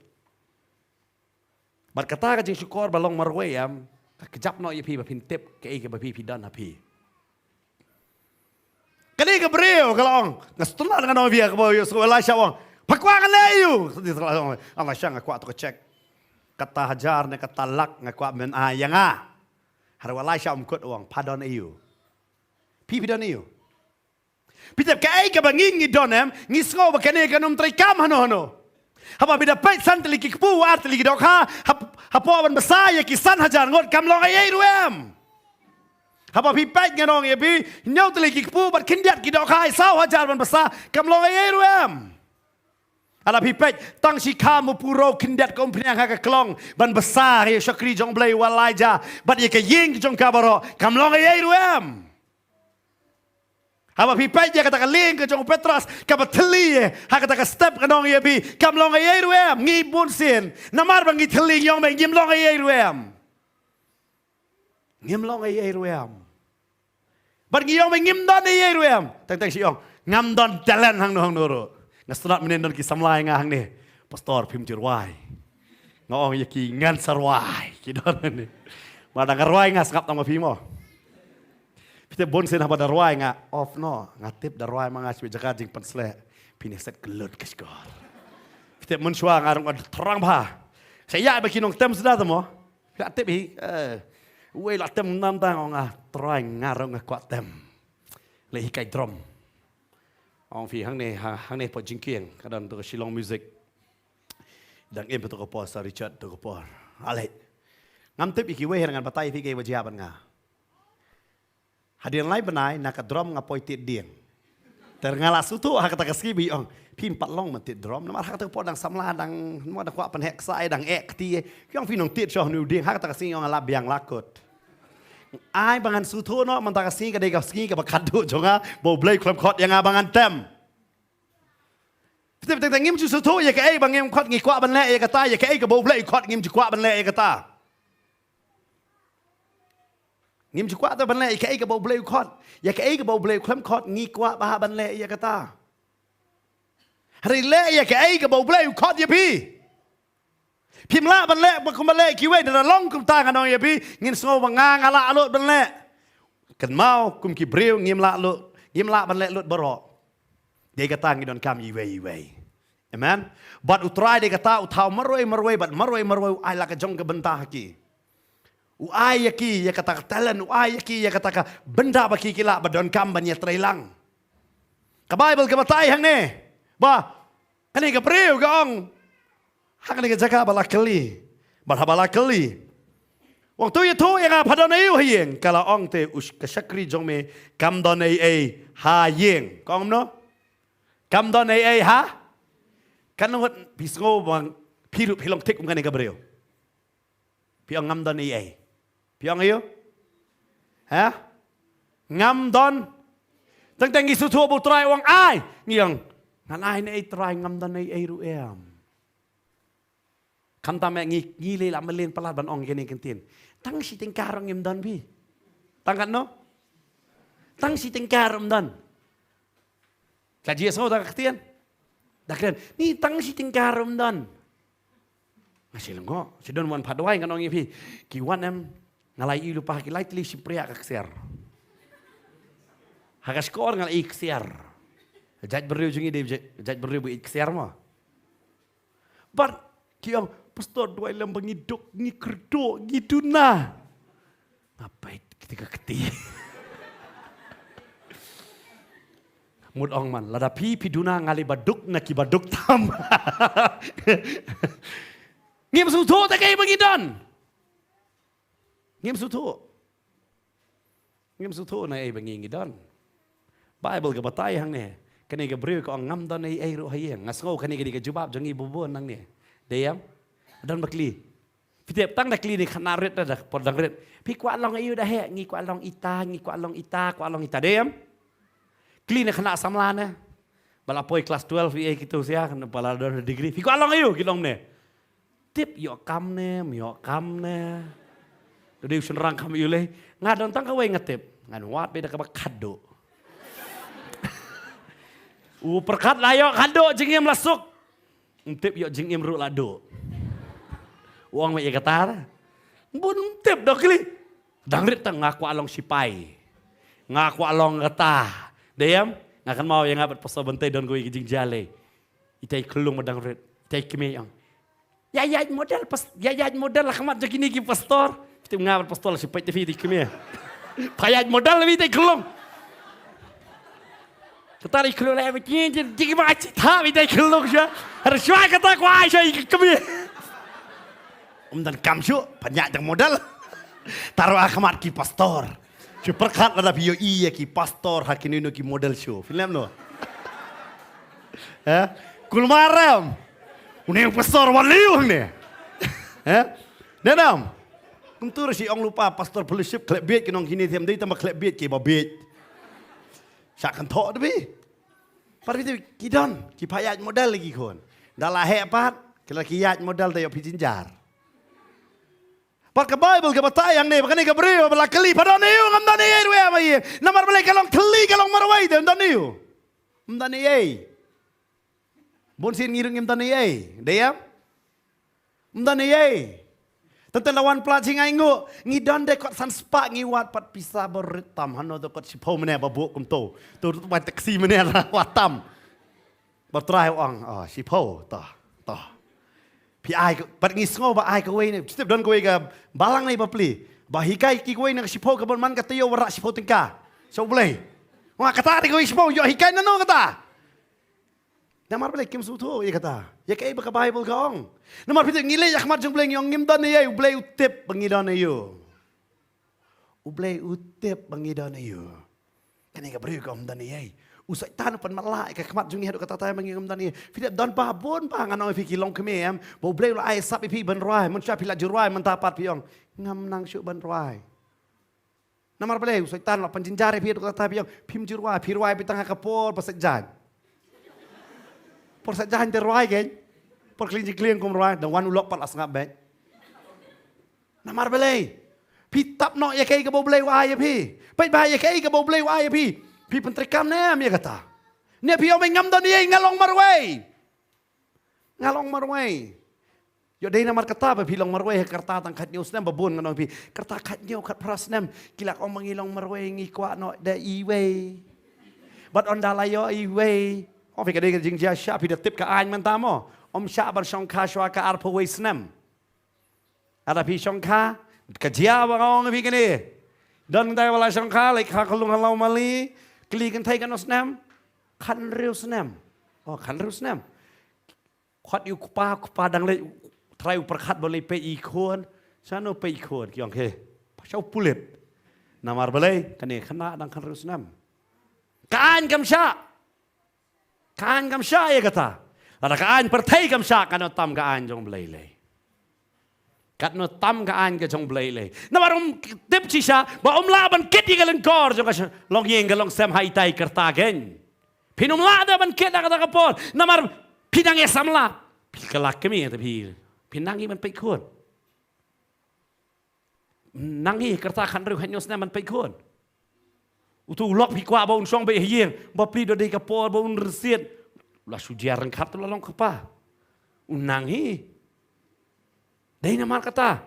Bad kata ka jingshukor ba long marwei em, ka kjap noh ïa phi ba phin tip kaei kaba phi, phi don ha phi. Kane ka briew ka la ong, nga sngewtynnat ngan ong ïa phi, kaba ïohsngew Elisha u ong, pha kwah ngan leh aïu? Elisha nga kwah to ka check. Kata hajar ne kata lak nga kwah men ai ïa nga. Hynrei Elisha um kut, u ong, pha don aïu? Phi, phi don aïu? Phi tip kaei kaba ngi, ngi don em, ngi sngew ba kane kan ym treikam hano hano. Haba phi da peit san tylli ki kpu, ar tylli ki dohkha, hap-, hapoh ban bsa ïa ki san hajar ngut kam long ei ei ruh em. Haba phi peit, ngan ong ïa phi, hynñiew tylli ki kpu bad khyndiat ki dohkha, saw hajar ban bsa kam long ei ei ruh em. Lada phi peit, tang shi kham u puro khyndiat ka umphniang ha ka klong ban bsa ïa u shakri jong U Blei u Elijah bad ïa ka ïing jong ka baroh, kam long ei ei ruh em. Haba phi peit ïa kata ka lieng ka jong u Petros kaba thylli ha kata ka step, ngan ong ïa phi, kam long ei ei ruh em. Ngi bun sien, namar ba ngi thylli, ngi ong ba ngim long ei ei ruh em. Ngim long ei ei ruh em. Bad ngi ong ba ngim don ei ei ruh em. Teng teng shi ong, ngam don talent hangno hangno ruh. Nga sngewtynnat mynnin don ki samla ïa nga hangne, "Pastor, phim ju rwai." Nga ong ïa ki, "Ngan sa rwai." Ki don hangne. Ba dang nga rwai nga sngap tang ma phi mo. Phi tip bun sien haba da rwai nga off noh, nga tip da rwai ma nga shibit jaka jingpynsleh. Phin ïa set kyllut ka shkor. Phi tip mynshuwa nga rung thrang bha. Sa ïa ba ki nongtem suda te mo. Phi la tip hi, eh, uwei la tem namar nga, Trai nga rung nga kwah tem. Leh hikai drum. Ong phi hangne, ha, hangne po jingkieng ka don to ka Shillong Music. Dang im to ka por, Sir Richard to ka por. Ale. Ngam tip ïa kiwei, hynrei ngan batai phi kaei ba jia bad nga. Hadien lai bnai na ka drum nga poi tied dieng. Te nga la sngewthuh ha kata ka sngi ba i ong, phim pat long ban tied drum. Namar ha kata ka por dang samla, dang, namar dang kwah pynheh ksai, dang eh kti. Ki ong phi nang tied shuh hynñiew dieng. Ha kata ka sngi ong nga la biang la kut. Ai ba ngan sngewthuh noh, mynta ka sngi ka dei ka sngi kaba khadduh jong nga, ba U Blei u khlem khot ïa nga ba ngan tem. Phi tip, teng teng ngim ju sngewthuh ïa kaei ba ngim khot, ngi kwah ban leh ïa kata, ïa kaei kaba U Blei u khot ngim ju kwah ban leh ïa kata. Ngim ju kwah te ban leh ïa kaei kaba U Blei u khot. Ïa kaei kaba U Blei u khlem khot ngi kwah bha ban leh ïa kata. Hynrei leh ïa kaei kaba U Blei u khot ïa phi. Phim lah ban leh ba kumba leh kiwei, lada long kumta ngan ong ïa phi, ngin sngew ba nga nga lah lut ban leh. Kynmaw kum ki briew ngim lah lut, ngim lah ban leh lut baroh. Dei kata ngi donkam iwei iwei. Amen. Bad U Trai dei kata u thaw marwei marwei, bad marwei marwei u ai la ka jong ka bynta ha ki. U ai ïa ki ïa kata ka talent, u ai ïa ki ïa kata ka bynta ba ki ki lah ba donkam ban ïatreilang. Ka Baibl ka batai hangne ba kane ka briew ka ong, ha kane ka jaka ba la kylli, ba haba la kylli, u ong, to ïathuh ïa nga, pha don aïu ha ïing? Ka la ong, te u sh-, ka shakri jong me kam don ei ei ha ïing. Ka ong kumno? Kam don ei ei ha? Kan wat phi sngew ba phi ruh phi long thik kum kane ka briew. Phi ong ngam don ei ei. Phi ong aïu? Ha? Ngam don. Teng teng ngi sngewthuh ba U Trai u ong ai, ngi ong, ngan ai ne ei Trai, ngam don ei ei ruh em. Khamtam eh ngi, ngi leh la mlien palat ban ong kane ka ktien. Tang shi tyngka ruh ngim don phi. Tang katno? Tang shi tyngka ruh ngim don. Ka jia sngew da ka ktien. Da kren, ni tang shi tyngka ruh ngim don. Nga shu lyngngoh, shu don wan phah duwai, ngan ong ïa phi. Ki wan em, nga la ïohi lypa ha ki lai tylli shympriah ka ksiar. Ha ka shkor nga la ïohi ksiar. Jait briew jong ngi dei jait, jait briew ba ïeit ksiar mo. Bad ki ong, pastor, duwai lem ba ngi duk, ngi kyrduh, ngi duna. Nga peit kti ka kti. Mut ong man, lada phi phi duna, nga leh ba duk na ki ba duk tam. Ngim sngewthuh te kaei ba ngi don. Ngim sngewthuh. Ngim sngewthuh na ei ba ngi ngi don. Baibl ka batai hangne. Kane ka briew ka ong ngam don ei ei ruh ha ïing. Nga sngew kane ka dei ka jubab jong ngi bun bun nangne. Dei em? Don ba kylli. Phi tip tang da kylli ne khynnah rit da, da por dang rit. Phi kwah long aïu da heh, ngi kwah long ita, ngi kwah long ita, kwah long ita. Dei em? Kylli ne khynnah samla ne. Ba la poi klas twelve ïa kito sia, khynnah ba la don degree. Phi kwah long aïu, ki long ne. Tip ïoh kam ne, ym ïoh kam ne. Te dei u shynrang kam ïoh lei. Nga don tang kawei nga tip. Ngan wad beit da kaba khatduh. U pyrkhat la ïoh khatduh jingim la suk. Ym tip ïoh jingim ruh la duh. U ong mei ïa kata. Bun ym tip da kylli. Dang rit tang nga kwah long sipai. Nga kwah long kata. Dei em? Nga kynmaw ïa nga bad pastor Bynta don kawei ka jingjia lei. Ita i khyllung ba dang rit. Ita i kmie ong. Ïa ïaid model pas, ïa ïaid model ha khmat jong kine ki pastor. Phi tip nga bad pastor la shu peit te phi ita i kmie. Pha ïaid model ita i khyllung. Kata i khyllung la ïa ba ki, ki, ki ba achi tha ita i khyllung sha. Har shuwa kata kwah ai sha i kmie. Um, don kam shuh, pha ïaid tang model. Tang ruh ha khmat ki pastor. Shu pyrkhat lada phi ïohi ïa ki pastor ha kino kino ki model show. Phi lem no. Eh? Kulmar em. Une u pastor wan liu hangne. Eh? Dei em? Kumta ruh shi ong lypa pastor fellowship khlem bieit ki nong kine them dei tang ba khlem bieit ki ba bieit. Sha kan thoh de bi. Par bieit ki don, ki pha ïaid model lagi khun. Da la heh pat, ki la ki ïaid model da ïoh phi jynjar. Bad ka Baibl ka batai hangne, ba kane ka briew ba la kylli, pha don aïu, ngam don ei ei ruh em ha ïing. Namar balei ka long thylli, ka long marwei te, ym don aïu. Ym don ei ei. Bun sien ngi ruh ngim don ei ei. Dei em? Ym don ei ei. Tang te la wan pla jingainguh, ngi don de kot san spah ngi wad pat pisa ba rit tam, hano te kot shiphew mynne ba buh kumto. To wan taxi mynne la wad tam. Ba trai u ong, oh, shiphew, to, to. Phi ai, pat ngi sngew ba ai kawei ne, tip don kawei ka balang ne bapli. Ba hikai ki kawei ne ka shiphew ka bun man ka taïew ba rah shiphew tyngka. Sha U Blei. Wa kata de kawei shiphew, ïoh hikai nano kata. Namar balei kim sngewthuh ïa kata. Ïa kaei ba ka Baibl ka ong. Namar phi tip ngi leit ha khmat jong U Blei ngi ong ngim don ei ei, U Blei u tip ba ngi don aïu. U Blei u tip ba ngi don aïu. Kane ka briew ka ym don ei ei. U Soitan u pynmatlah ïa ka khmat jong ngi haduh katta katta ba ngi ym don ei ei. Phi tip don ba bun ba ngan ong ïa phi ki longkmie em. Ba U Blei u la ai sap ïa phi ban rwai. Mynshuwa phi la ju rwai mynta pat phi ong ngam nang shuh ban rwai. Namar balei u Soitan la pynjynjar ïa phi haduh katta katta phi ong phim ju rwai, phi rwai beit tang ha ka por ba sait jaiñ. Por sait jaiñ te rwai kein. Por klieng jingklieng kum rwai, dang wan u lok pat la sngap beit. Namar balei? Phi tap noh ïa kaei kaba U Blei u ai ïa phi. Peit bha ïa kaei kaba U Blei u ai ïa phi. Phi pyntreikam ne em ïa kata? Ne phi ong ngam don ei ei, nga long marwei. Nga long marwei. Ïoh dei namar kata ba phi long marwei ha ka rta tang khathynñiew snem ba bun ngan ong ïa phi. Ka rta khathynñiew khatphra snem. Ki la ong ma ngi long marwei ngi kwah noh da iwei. Bad ynda la ïoh iwei. Ong phi ka dei ka jingjia shah phi da tip ka aiñ mynta mo. Ym shah ban shongkha shuwa ka arphew wei snem. Lada phi shongkha, Ka jia ba nga ong ïa phi kane. Don kynthei ba la shong kha, leit kha ka lung ha Lawmali, kylli kynthei katno snem. Khathynriew snem. Oh, khathynriew snem. Khot ïa u kpa, u kpa dang leit, u trai u pyrkhat ba leit peit ïa i khun. Shano peit i khun, ki ong, he, sha u pulit. Namar balei, kane khynnah dang khathynriew snem. Ka aiñ kam shah. Ka aiñ kam shah ïa kata. Lada ka aiñ pyrthei kam shah, katno tam ka aiñ jong U Blei lei. Katno tam ka aiñ ka jong U Blei lei. Namar um tip shisha ba um lah ban kit ïa ka lyngkor jong ka sh-, longïing ka longsem ha itai i kyrta keiñ. Phin um lah da ban kit ha kata ka por. Namar phi nang ïa samla. Phi kylla kmie te phi. Phi nang ïa ban peit khun. Nang ïa kyrta khathynriew khathynñiew snem ban peit khun. Uto u lok phi kwah ba un shong beit ha ïing, bapli da dei ka por ba un rynsied. La shu jia ryngkat te la long kpa. U nang hi. Dei namar kata.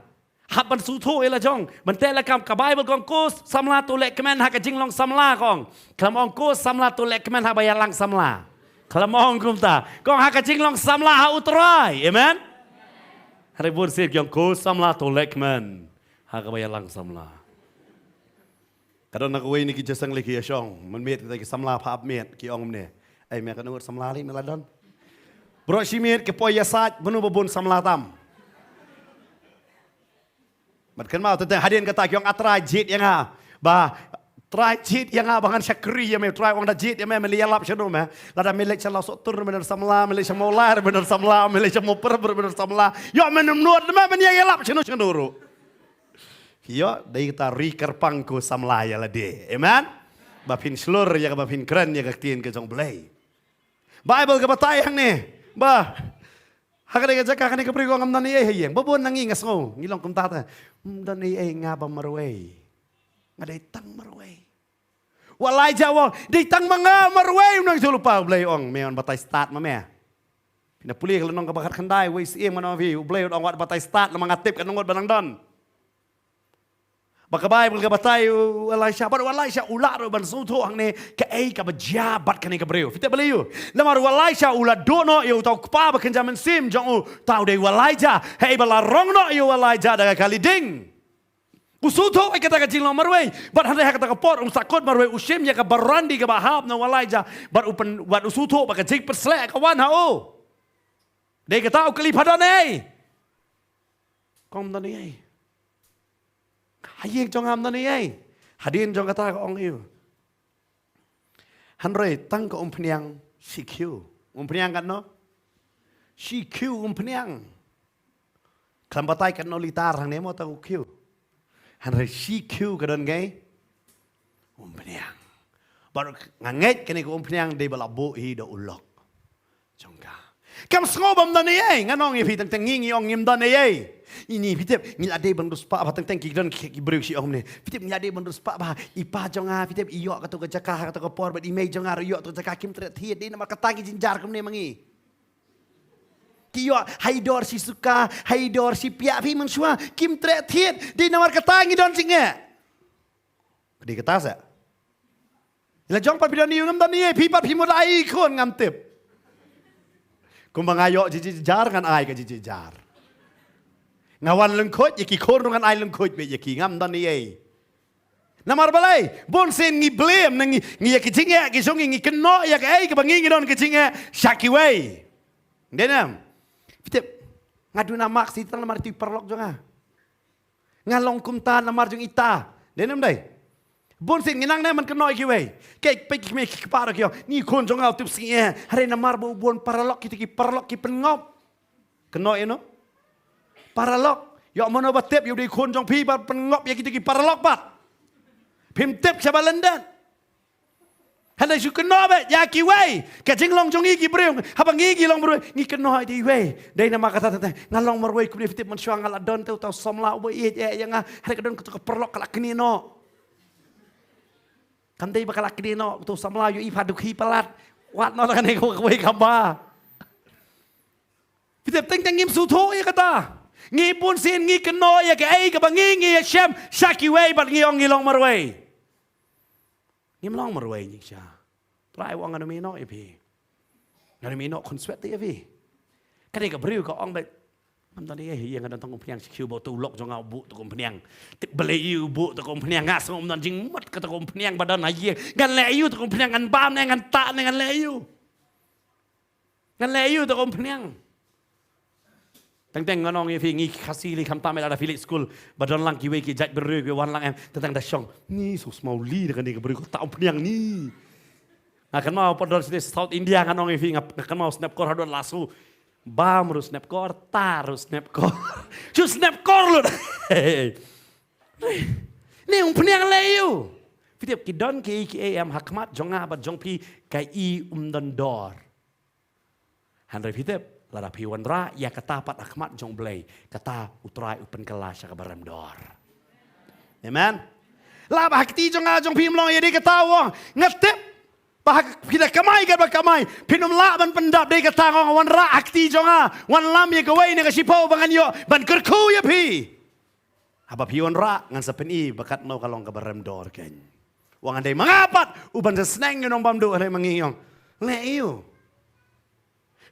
Hap ban sngewthuh ïa la jong. Ban teh la kam ka Baibl ka ong ko samla to leh kmen ha ka jinglong samla ka ong. Khlem ong ko samla to leh kmen ha ba ïalang samla. Khlem ong kumta. Ka ong ha ka jinglong samla ha U Trai. Amen. Hynrei bun sien ki ong ko samla to leh kmen ha ka ba ïalang samla. Ka don na kawei na ki jingïaseng lei ki ïashong. Mynmiet kita ki samla pha ap miet ki ong mynne. Ai me katno ngut samla lei me la don. Baroh shi miet ki poi ïasaid mano ba bun samla tam. Bad kynmaw te hadien kata ki ong A Trai jied ïa nga. Ba Trai jied ïa nga ba ngan shakri ïa me, Trai ong da jied ïa me, me leit ïalap shano me. Lada me leit sha Lawsohtur me don samla, me leit sha Mawlai me don samla, me leit sha Mawpyrshah me don samla. Ïoh me nym nud me, me ïalap shano shano ruh. Ïoh, dei kata ri kyrpang ko samla ïa lade. Amen. Ba phin shlur ïa kaba phin kren ïa ka ktien ka jong U Blei. Baibl ka batai hangne ba ha kane ka jaka kane ka briew ka ong ngam don ei ei ha ïing. Ba bun na ngi nga sngew ngi long kumta te. Ngam don ei ei nga ba marwei. Nga dei tang marwei. U Elijah u ong dei tang ma nga marwei, u nang shu lypa. U Blei u ong me wan batai stad ma me. Phi na pule ka lynnong kaba khatkhyndai, wei syiem ngan ong ïa phi, U Blei u ong wat batai stad, namar nga tip katno ngut ba nang don. Ba ka Baibl ka batai u Elijah, bad u Elijah u lah ruh ban sngewthuh hangne kaei kaba jia bad kane ka briew. Phi tip balei? Namar u Elijah u la duh noh ïa uta u kpa ba kynja mynsiem jong u, uta u dei u Elijah. Hei ba la rong noh ïa u Elijah da ka kali ding. U sngewthuh ïa kata ka jinglong marwei. Bad hynrei ha kata ka por um sahkut marwei, u shim ïa ka barandi kaba hap na u Elijah. Bad u pyn, bad u sngewthuh ba ka jingpynsleh ka wan ha u. Dei kata u kylli pha don ei. Kong don ei. Ha ïing jong nga ym don ei. Hadien jong kata ka ong ïa u. Hynrei tang ka umphniang shi khiew. Umphniang katno? Shi khiew umphniang. Khlem batai katno litar hangne mo tang u khiew. Hynrei shi khiew ka don ngai. Umphniang. Baroh nga ngeit kane ka umphniang dei ba la buh hi da u lok jong ka. Kam sngew bym don ei ei, ngan ong ïa phi teng teng ngi ngi ong ngim don ei ei. Ini phi tip ngi la dei ban riewspah bha, teng teng ki don ki briew ki ong ne. Phi tip ngi la dei ban riewspah bha, i pa jong nga phi tip i ïoh kato ka jaka ha kato ka por bad i mei jong nga ruh ïoh kato ka jaka, kim treh thied, dei namar kata ki jynjar kumne ma ngi. Ki ïoh ha i dor shi suka, ha i dor shi piah, phi mynshuwa kim treh thied, dei namar kata ngi don jingeh. Dei kata sa. La jong pat phi don ïa u, ngam don ïa phi pat, phi mut la ai khun ngam tip. Kumba nga ïoh jingjar ngan ai ka jingjar. Nga wan lyngkhuid ïa ki khun ruh ngan ai lyngkhuid beit ïa ki, ngam don ïa. Namar balei? Bun sien ngi blame na ngi, ngi ïa ki jingeh ki jong ngi, ngi kynnoh ïa kaei kaba ngi ngi don ka jingeh sha kiwei. Dei ne em? Phi tip nga duna mak sitang namar ïa tu i paralok jong nga. Nga long kumta namar jong ita. Dei ne em dei? Bun sien ngi nang ne man kynnoh ïa kiwei. Ki peit ki kmie ki kpa ruh ki ong, ni khun jong nga u tip sngi eh. Hynrei namar ba u bun paralok, kita ki paralok ki pynngop. Kynnoh ïa no? Paralok. Ïoh mano ba tip ïa u dei khun jong phi ba pynngop ïa kita ki paralok pat. Phim tip shaba lyndet. Hynrei shu kynnoh beit ïa kiwei. Ka jinglong jong ngi ki briew, haba ngi ngi long marwei, ngi kynnoh ïa kiwei. Dei namar kata te, nga long marwei kumne, phi tip mynshuwa nga la don te uta u samla uba ïeit ïa nga. Hynrei ka don kato ka paralok ka la knieh noh. Kam dei ba ka la knieh noh, uta u samla ïohi pha dukhi palat. Wat noh da kane kawei kaba. Phi tip teng teng ngim sngewthuh ïa kata. Ngi bun sien ngi kynnoh ïa kaei kaba ngi ngi ïashem sha kiwei bad ngi ong ngi long marwei. Ngim long marwei ngi sha. Trai u ong ngan ym ïehnoh ïa phi. Ngan ym ïehnoh khunswet ïa phi. Kane ka briew ka ong beit. Ngam don ei ei, nga don tang umphniang, shu buh tu lok jong nga, buh tu umphniang. Tip balei u buh tu umphniang, nga sngew ym don jingmut kata ka umphniang ba don ha ïing. Ngan leh aïu tu umphniang, ngan bam ne ngan tah ne ngan leh aïu. Ngan leh aïu tu umphniang. Teng teng ngan ong ïa phi, ngi Khasi lei khamtam, lada phi leit skul ba don lang kiwei ki jait briew ki wan lang em, teng teng da shong. Ni su smau li da kane ka briew ka tah umphniang ni. Nga kynmaw pat don sha South India, ngan ong ïa phi, nga kynmaw snep kor haduh la su. Bam ruh snep kor, tah ruh snep kor. Shu snep kor lut. Ni umphniang leh aïu. Phi tip ki don kiei kiei em ha khmat jong nga bad jong phi kaei ym don dor. Hynrei phi tip, lada phi wanrah ïa kata pat ha khmat jong U Blei, kata U Trai u pynkylla sha kaba rem dor. Amen. Lah ba ha kti jong nga jong phi ym long ïa dei kata, u ong, nga tip ba ha phi da kamai kaba kamai, phin ym lah ban pyndap, dei kata nga ong, wanrah ha kti jong nga, wanlam ïa kawei na ka shiphew ba ngan ïoh ban kyrkhu ïa phi. Haba phi wanrah ngan sa pyni ba katno ka long kaba rem dor kein. Wan, hynrei ma nga pat uban sa sneng ïa u nongbamduh, hynrei ma ngi ong, leh aïu.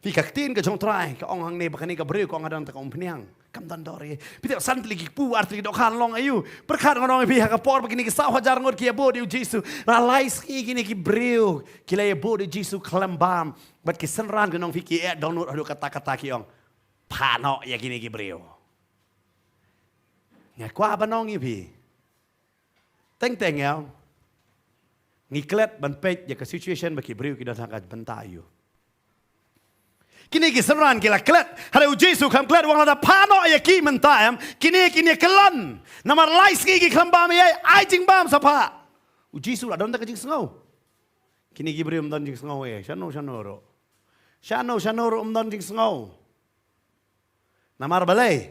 Phi, ka ktien ka jong U Trai ka ong hangne ba kane ka briew ka ong, nga don tang ka umphniang, kam don dor ei. Phi tip, san tylli ki kpu, ar tylli ki dohkha, long aïu. Pyrkhat ngan ong ïa phi, ha ka por ba kine ki saw hajar ngut ki ïabud ïa U Jisu, la lai sngi kine ki briew ki la ïabud ïa U Jisu khlem bam. Bad ki synran, ngan ong ïa phi, ki eh dohnud haduh katta katta, ki ong, phah noh ïa kine ki briew. Nga kwah ban ong ïa phi, teng teng ïa ngi klet ban peit ïa ka situation ba ki briew ki don ha ka bynta aïu. Kine ki synran ki la klet, hynrei U Jisu kam klet, u ong lada phah noh ïa ki mynta em, kine kin ïa kyllon. Namar lai sngi ki khlem bam ei ei, ai jingbam sa phah. U Jisu la don tang ka jingsngew. Kine ki briew ym don jingsngew ei, shano shano ruh. Shano shano ruh ym don jingsngew. Namar balei?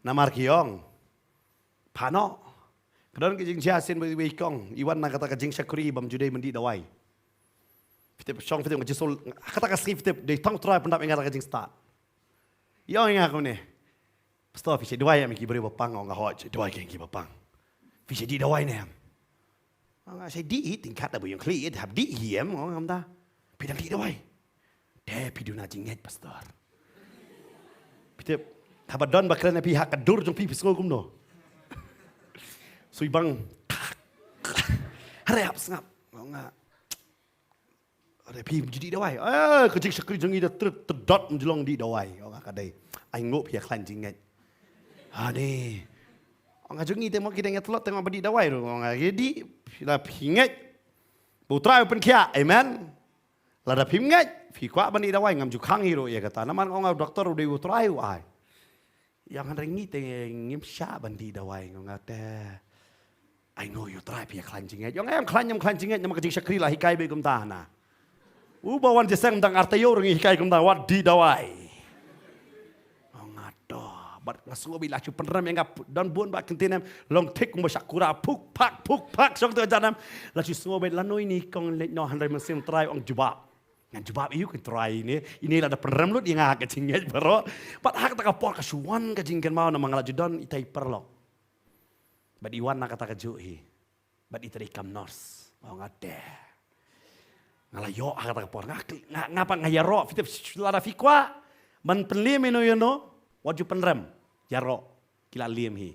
Namar ki ong, phah noh. Ka don ka jingjia shisien bad iwei i kong, i wan na kata ka jingshakri bym ju dei ban dih dawai. Phi tip, shong phi tip, nga jingsol, kata ka sngi phi tip, dei tang U Trai pyndap ïa nga da ka jingstad. I ong ïa nga kumne, Pastor, phi shait dawai em ïa ki briew ba pang? Nga ong, hooid, shait dawai kein ïa ki ba pang. Phi shait dih dawai ne em? Nga ong, shait dih hi, tyngkat da ba ïong khlieh, hap dih hi em, nga ong kumta. Phi dang dih dawai? Te phi duna jingngeit, Pastor. Phi tip, haba don ba kren ïa phi ha ka dur jong phi, phi sngew kumno? Sui bang. Hynrei hap sngap. Nga ong, nga, hynrei phi ym ju dih dawai? Eh, ka jingshakri jong ngi da trit tdot, ym ju long dih dawai. Nga ong, ka dei. Ai nguh phi ïa khlaiñ jingngeit. Hane. Nga ong, jong ngi te mo ki dang ïa tlot teng ba dih dawai ruh. Nga ong, ïa dih, phi la phi ngeit ba U Trai u pynkhiah. Amen. Lada phim ngeit, phi kwah ban dih dawai, ngam ju khang hi ruh ïa kata. Namar nga ong, u doktor u dei U Trai u ai. Ïa, hynrei ngi te ngim shah ban dih dawai, nga ong, nga te. Ai nguh ïa U Trai phi ïa khlaiñ jingngeit. Ïa, ngam khlaiñ, ngam khlaiñ jingngeit, namar ka jingshakri la hikai beit kumta hana. U ba wan jingïaseng dang ar taïew ruh ngi hikai kumta, wat dih dawai. Nga ong, nga to, bad nga sngew beit la shu pynrem ïa nga, don bun ba kyntien em, long thik kumba shakura, phuk phak, phuk phak, shong te jan em. La shu sngew beit lano ine i kong leit noh, hynrei mynsiem Trai ong jubab. Ngan jubab aïu ko Trai ine, ine lada pynrem lut ïa nga ha ka jingngeit baroh. Bad ha kata ka por ka shu wan ka jingkynmaw namar nga la ju don itai i paralok. Bad i wan na kata kajuh hi. Bad ita dei kam nurse. Nga ong, nga te. Nga la ïoh ha kata ka por. Nga, nga, nga pat nga ïaroh. Phi tip, lada phi kwah ban pynliem ïano ïano, wat ju pynrem. Ïaroh. Ki la liem hi.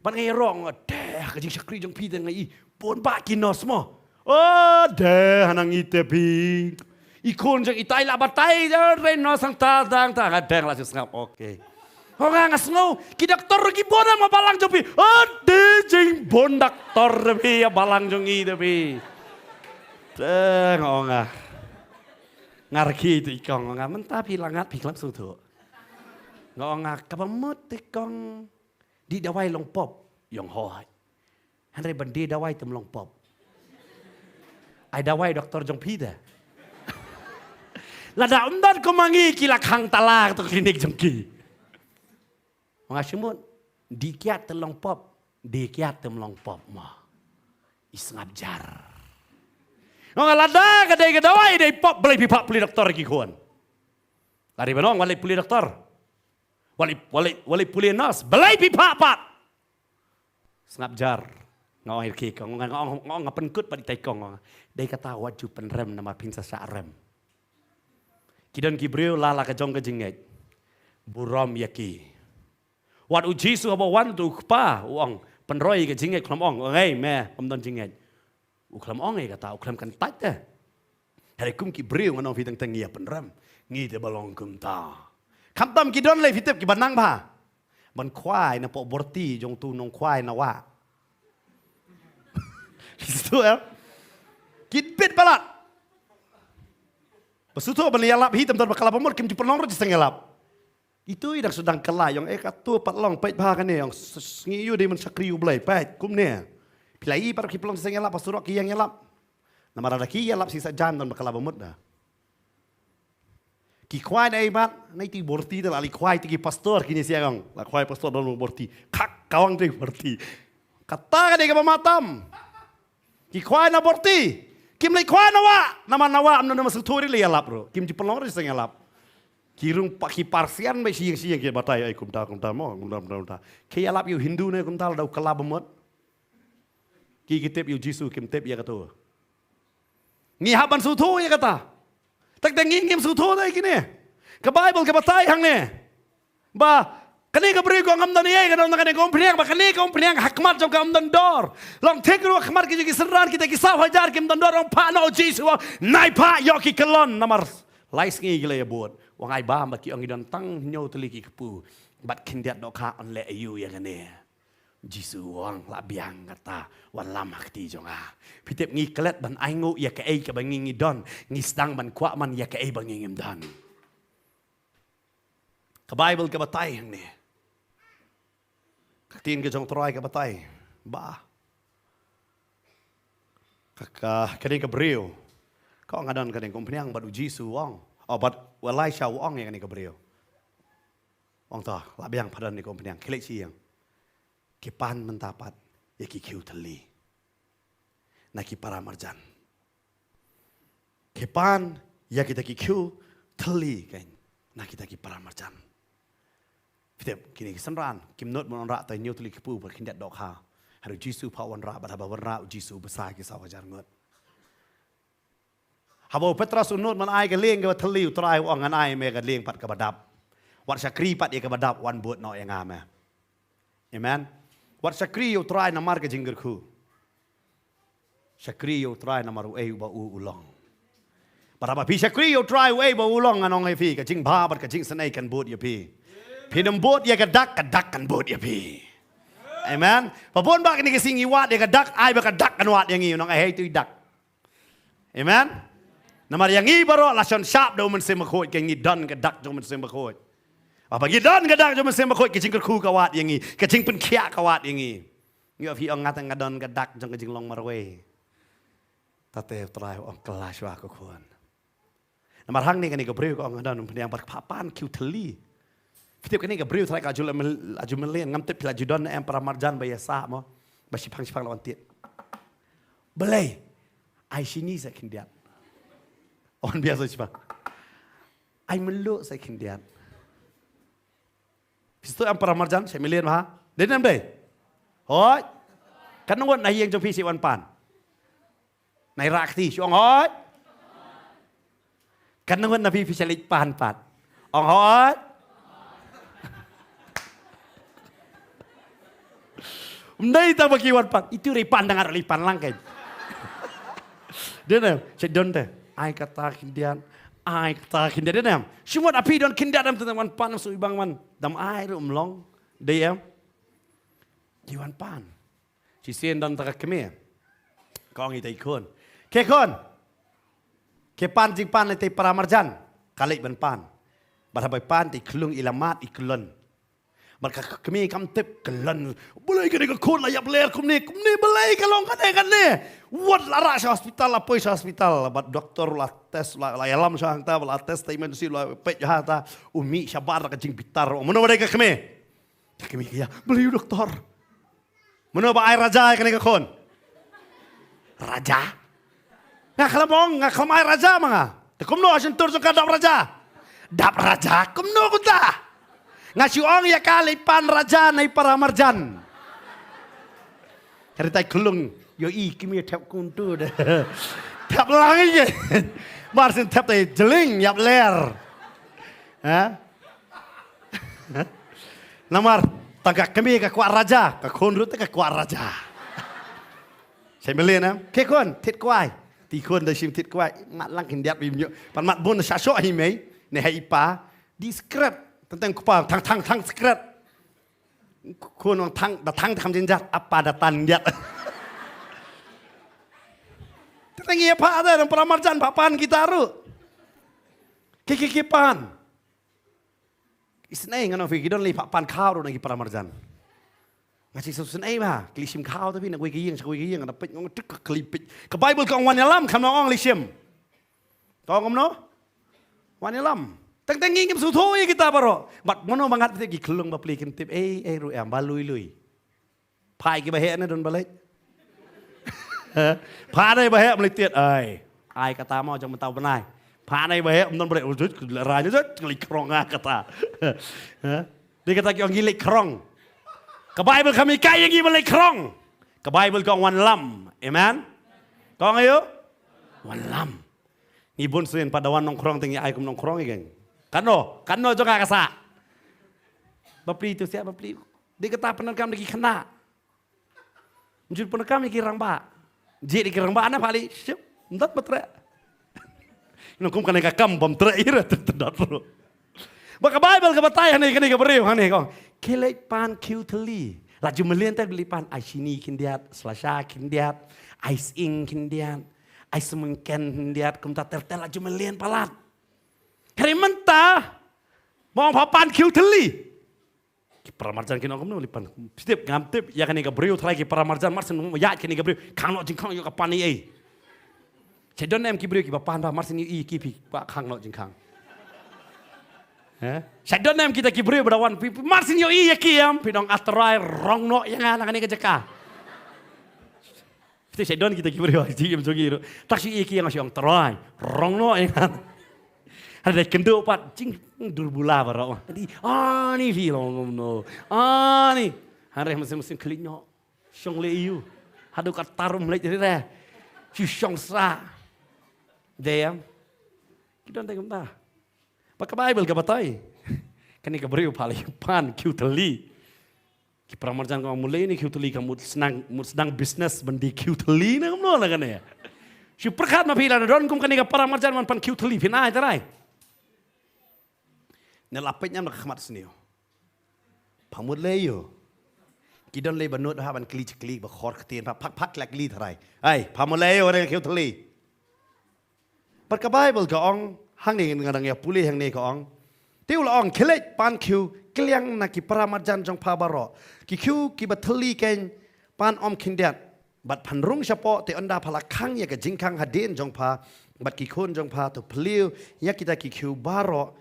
Bad nga ïaroh, nga te, ka jingshakri jong phi te nga i. Bun bah ki nurse mo. O de, hana ngi te phi. I khun jong itai la batai, de, re nurse hangta, hangta, nga dang la shu sngap, okay. Ho nga, nga sngew, ki doktor ki bun ha balang jong phi. O de, jingbun doktor de phi ha balang jong ngi de phi. Te nga ong nga. Nga rkhie ïa i kong, nga, mynta phi la ngat phi khlem sngewthuh. Nga ong nga, kaba mut i kong, dih dawai long pop. I ong hooid. Hynrei ban die dawai te ym long pop. Ai dawai doktor jong phi te. Lada ym don kum ma ngi ki la khang tala kato ka klinik jong ki. Nga shim mut, dih kiad te long pop, die kiad te ym long pop mo. I sngap jar. Nga ong lada ka dei ka dawai dei pop, balei phi phah pule doktor ki khun. Lada ban ong, wat leit pule doktor. Wat leit, wat leit, wat leit pule nurse, balei phi phah pat. Sngap jar. Nga ong ïa ki kong, nga, nga, nga, nga pynkut pat ïa i kong, nga. Dei kata wat ju pynrem namar phin sa shah rem. Ki don ki briew la la ka jong ka jingngeit. Burom ïa ki. Wat u Jisu haba wan tu u kpa u ong, pynroi ka jingngeit, khlem ong, ong ei me, ym don jingngeit. U khlem ong ei kata, u khlem kyntait te. Hynrei kum ki briew ngan ong phi teng teng ngi ïa pynrem. Ngi te ba long kumta. Khamtam ki don lei phi tip ki ba nang bha. Ban khwai na pok borti jong tu nong khwai na wa. Phi sngewthuh em? Ki bit palat. Ba sngewthuh ban ïalap hi tam tam ba kala ba mut kim ju pynlong ruh jingïalap. Itu i dang sdang kylla ïong eh ka tu pat long peit bha kane ïong s-, s-, sngi ïu dei man shakri u Blei peit kumne. Phi la i pat ki pynlong jingïalap ba surok ki ïeng ïalap. Namar da ki ïalap shi sa jan tam ba kala ba mut da. Ki khwai na ei mat, na iti borti da la li khwai ti ki pastor kini siang ong. La khwai pastor don borti. Khak kawang ti borti. Kata ka dei ka ba matam. Ki khwai na borti. Kim lei khwai na wa. Nama na wa amna nama sngewthuh ri lei ïalap ruh. Kim ju pynlong ri seng ïalap. Ki rung pa ki parsian ba siang siang ki batai ai kumta kumta mo kumta kumta kumta. Ki ïalap ïu Hindu ne kumta la dau kala ba mut. Ki ki tip ïu Jisu kim tip ïa kata. Ngi hap ban sngewthuh ïa kata. Tak te ngi ngim sngewthuh dei kine. Ka Bible ka batai hangne. Ba kane ka briew ka ngam don ïa ka don kane ka umphniang ba kane ka umphniang ha khmat jong ka am don dor. Long thik ruh khmat ki jong ki synran kita ki saw hajar kim don dor ong phah na u Jisu ong nai phah ïoh ki kyllon namar. Lai sngi ki la ïa bud. Ong ai bam ba ki ong ngi don tang hynñiew tylli ki kpu. Bad khyndiat dohkha yn leh aïu ïa kane. Jisu u ong la biang kata, wan lam ha kti jong nga. Phi tip ngi klet ban ainguh ïa kaei kaba ngi ngi don, ngi sdang ban kwah man ïa kaei ba ngi ngim don. Ka Bible ka batai hangne. Ka ktien ka jong Trai ka batai. Ba. Ka, ka, kane ka briew. Ka ong nga don kane ka umphniang bad u Jisu u ong. Oh, bad u Elijah u ong ïa kane ka briew. Ong to, la biang phadan ni ka umphniang, khie leit shi ïing. Ki pan mynta pat ïa ki khiew thylli na ki para marjan. Ki pan ïa kita ki khiew thylli kein na kita ki para marjan. Phi tip kine ki synran kim nud ban wanrah tang hynñiew tylli ki kpu bad khyndiat dohkha. Hynrei u Jisu phah wanrah bad haba wanrah u Jisu bsa ki saw hajar ngut. Haba u Petros u nud ban ai ka lieng kaba thylli u Trai u ong ngan ai me ka lieng pat kaba dap. Wat shakri pat ïa kaba dap wan bud noh ïa nga me. Amen. Wat shakri ïa u Trai namar ka jingkyrkhu. Shakri ïa u Trai namar uei uba u u long. Bad haba phi shakri ïa u Trai uei ba u long ngan ong ïa phi ka jingbha bad ka jingsnei kan bud ïa phi. Phin ym bud ïa ka dak, ka dak kan bud ïa phi. Amen. Ba bun ba kine ki sngi ngi wad ïa ka dak, ai ba ka dak kan wad ïa ngi, u ong ai hei tu i dak. Amen. Namar ïa ngi baroh la shon shap da u Mynsiem Bakhuid, ka ngi don ka dak jong u Mynsiem Bakhuid. Haba ngi don ka dak jong u Mynsiem Bakhuid, ka jingkyrkhu ka wad ïa ngi, ka jingpynkhiah ka wad ïa ngi. Ngi ïoh phi ong nga tang nga don ka dak jong ka jinglong marwei. Tate u Trai u ong kylla shuwa ko khun. Namar hangne kane ka briew ka ong nga don umphniang bad ka pan khiew thylli. Phi tip kane ka briew trai ka ju la mel-, la ju melian ngam tip phi la ju don em para marjan ba ïa sah mo. Ba shiphang shiphang la wan tied. Balei. Ai shini sa khyndiat. Wan biasa shiphang. Ai melu sa khyndiat. Phi sngewthuh em para marjan sa melian ha. Dei ne em dei. Hoi. Kan ngut na ïing jong phi sa wan pan. Nai rak ti shu ong hoi. Kan ngut na phi phi sa leit pan pat. Ong hoi. Mdei ta ba ki wan pan. Itu ri pan dangar ri pan lang kai. Dei ne, sa don te. Ai kata khyndiat. Ai kata khyndiat dei ne. Shu mut aphi don khyndiat dam te wan pan su ibang man. Dam ai ru mlong. Dei em. Ki wan pan. Shisien don ta ka kmie. Ka ong ïa i khun. Ke khun. Ke pan jingpan ïa i para marjan. Ka leit ban pan. Bad haba i pan te i khlung i la mad i kyllon. Bad ka kmie kam tip kyllon. Balei kane ka khun la ïap ler kumne, kumne balei ka long kane kane. Wat la rah sha hospital, la poi sha hospital. Bad doktor la test, la, la ïalam sha hangta, la test ta emergency, la peit hangta. U mih shabar ka jingbitar. Mano ba dei ka kmie. Ka kmie ka ïa, balei u doktor. Mano ba ai raja ïa kane ka khun? Raja? Nga khlem ong, nga khlem ai raja ma nga. Te kumno ha shyntur jong ka dap raja? Dap raja, kumno kumta? Nga shu ong ïa ka leit pan raja na i para marjan. Hynrei tai khlung, ïohi kmie thep kumtu de. Thep lang ïa. Mar sien thep te jling ïap ler. Ha? Namar tang ka kmie ka kwah raja, ka khun ruh te ka kwah raja. Sai mele na, ke khun, thied kwai. Te khun da shim thied kwai, mat lang khyndiat bym ïoh. Pan mat bun sha shoh hi mei, ne ha i pa, discret. Tang tang kpa, thang thang thang secret. Khun ong thang, da thang te kham jynjar, apa da tan jat. Te tang ïa pha da, nang para marjan pha pan kita ruh. Ki ki ki pan. Isnei ngan ong phi ki don lei pha pan khaw ruh na ki para marjan. Nga chi sum snei ba, ki lei shim khaw te phi na kawei ka ïing, sha kawei ka ïing, na peit ngong tik ka kli peit. Ka Bible ka ong wan ïalam, kham ong lei shim. Ka ong kumno? Wan ïalam. Tang tang ngi ngim sngewthuh ïa kita baroh. Bad mano ba ngat phi ki khyllung bapli kim tip ei ei ruh em ba lui lui. Phai ki ba heh ne don ba leit. Phai dei ba heh mlei tiet ai. Ai kata mo jong mynta u bnai. Phai dei ba heh mdon ba leit. Ujut rai ne jut leit krong a kata. Di kata ki ong ngi leit krong. Ka Bible kham ïa kai ïa ngi ba leit krong. Ka Bible ka ong wan lam. Amen. Ka ong ayo? Wan lam. Ngi bun sien pat da wan nongkrong te ngi ai kum nongkrong i keng. Kano, kano jong ka kasa. Bapli tu sia bapli. Di kata pyndonkam da ki khynnah. Jur pyndonkam ïa ki rangbah. Jit ïa ki rangbah na pali. Shup. Ndat matre. Nongkum kane ka kam bam tre ira tyndat ruh. Ba ka Bible ka batai hane kane ka briew hane ko. Ki leit pan khiew thylli. La ju mlien te leit pan ai shini khyndiat, slasha khyndiat, ai sying khyndiat, ai smengken khyndiat, kumta ter ter la ju mlien palat. Hare mynta mo pha pan khiew thylli. Ki para marjan ki nong kumno leit pan. Tip ngam tip ïa kane ka briew trai ki para marjan mar sien ïa kane ka briew. Khang noh jingkhang ïa ka pan ei ei. Sa don em ki briew ki ba pan ba mar sien ïa ki phi ba khang noh jingkhang. He? Sa don em kita ki briew ba da wan phi mar sien ïa ki em phi dong atrai rong noh ïa nga na kane ka jaka. Phi sa don kita ki briew ji em jong ki. Tak shu ïa ki ïa nga shu ong trai rong noh ïa nga. Hada kynduh pat jing dur bula baroh. Di ani phi long no. Ani. Hare mesin mesin klik noh. Shong le iu. Haduh ka tarum leit ri re. Shu shong sa. Dei em. Ki don te kumta. Ba ka Bible ka batai. Kane ka briew pha leit pan khiew thylli. Ki para marjan ka ong mut lei ne khiew thylli ka mut sdang mut sdang business ban die khiew thylli ne kumno na kane. Shu pyrkhat ma phi lada don kum kane ka para marjan wan pan khiew thylli phin ai trai. Ne la peit ñiam na ka khmat sniew. Pha mut lei ïo. Ki don lei ba nud ha ban kli chi kli ba khor ktien pha phak phak la kli trai. Ai, pha mut lei ïo re khiew thylli. Bad ka Bible ka ong hangne nga dang ïa pule hangne ka ong. Te u la ong khie leit pan khiew kliang na ki para marjan jong pha baroh. Ki khiew ki ba thylli kein pan om khyndiat. Bad phan rung shapoh te ynda pha la khang ïa ka jingkhang hadien jong pha bad ki khun jong pha to phylliew ïa kita ki khiew baroh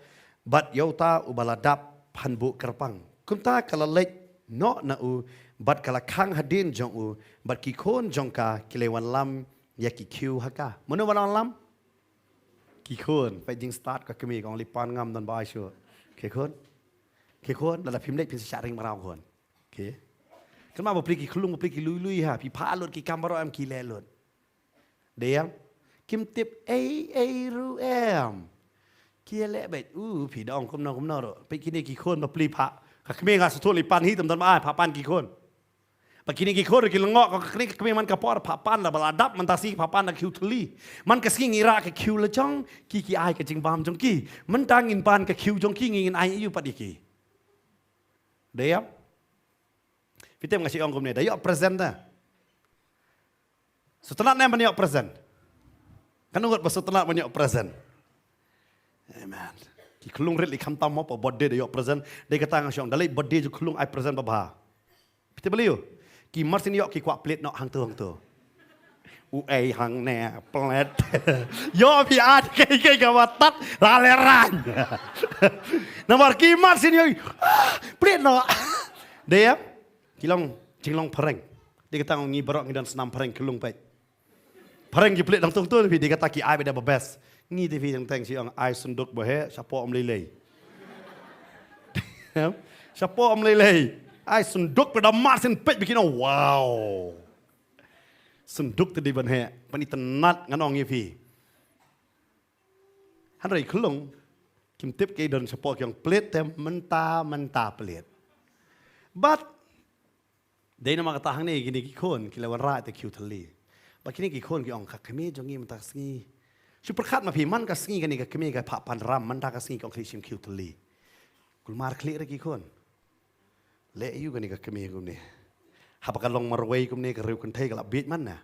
bad ïa uta u ba la dap phan buh kyrpang. Kumta ka la leit noh na u bad ka la khang hadien jong u bad ki khun jong ka ki leit wanlam ïa ki khiew ha ka. Mano ba la wanlam? Ki khun. Peit jingstad ka kmie ka ong leit pan ngam don ba ai shuh. Ki khun. Ki khun lada phim leit phin sa shah ring mraw khun. Ki. Kynmaw bapli ki khlung bapli ki lui lui ha phi phah lut ki kam baroh em ki leh lut. Dei em? Kim tip ei ei ruh em. Ki leh beit u phi da ong kumno kumno ruh. Peit kine ki khun bapli phah. Ka kmie nga sngewthuh leit pan hi tam don ba ai phah pan ki khun. Ba kine ki khun ki lyngngoh ka kmie ka kmie man ka por phah pan la ba la dap mynta sngi phah pan da khiew thylli. Man ka sngi ngi rah ka khiew la jong ki ki ai ka jingbam jong ki. Mynta ngin pan ka khiew jong ki ngin ai ïa u pat ïa ki. Dei em? Phi tip nga shu ong kumne da ïoh present da. Sngewtynnat ne em ban ïoh present? Kan ngut ba sngewtynnat ban ïoh present. Amen. Ki khlung rit lei khamtam mo pa birthday da ïoh present. Dei kata nga shu ong da lei birthday jong khlung ai present ba bha. Phi tip balei ïoh? Ki mar sien ïoh ki kwah plet noh hangto hangto. U ei hangne plet. Ïoh phi ai kei kei ka batat la le rang. Namar ki mar sien ïoh plet noh. Dei em? Ki long jinglong phareng. Dei kata ngi baroh ngi don snam phareng khlung peit. Phareng ki plet dang tung tung phi dei kata ki ai ba da ba best. Ngi te phi teng teng shi ong ai sunduk ba heh shapoh ym lei lei. Shapoh ym lei lei. Ai sunduk ba da mar sien peit ba ki ong wow. Sunduk te dei ban heh ban itynnat ngan ong ïa phi. Hynrei khlung, kim tip ki don shapoh ki ong plit te mynta, mynta plit. But, dei namar kata hangne kine ki khun, ki la wanrah te khiew thylli. Ba kine ki khun ki ong ka kmie jong ngi mynta ka sngi. Shu pyrkhat ma phi man ka sngi kane ka kmie ka phah pan ram mynta ka sngi ki ong khlieh shim khiew thylli. Kulmar khlieh re ki khun. Leh ïu kane ka kmie kumne. Haba ka long marwei kumne ka riew kynthei ka la bieit man na.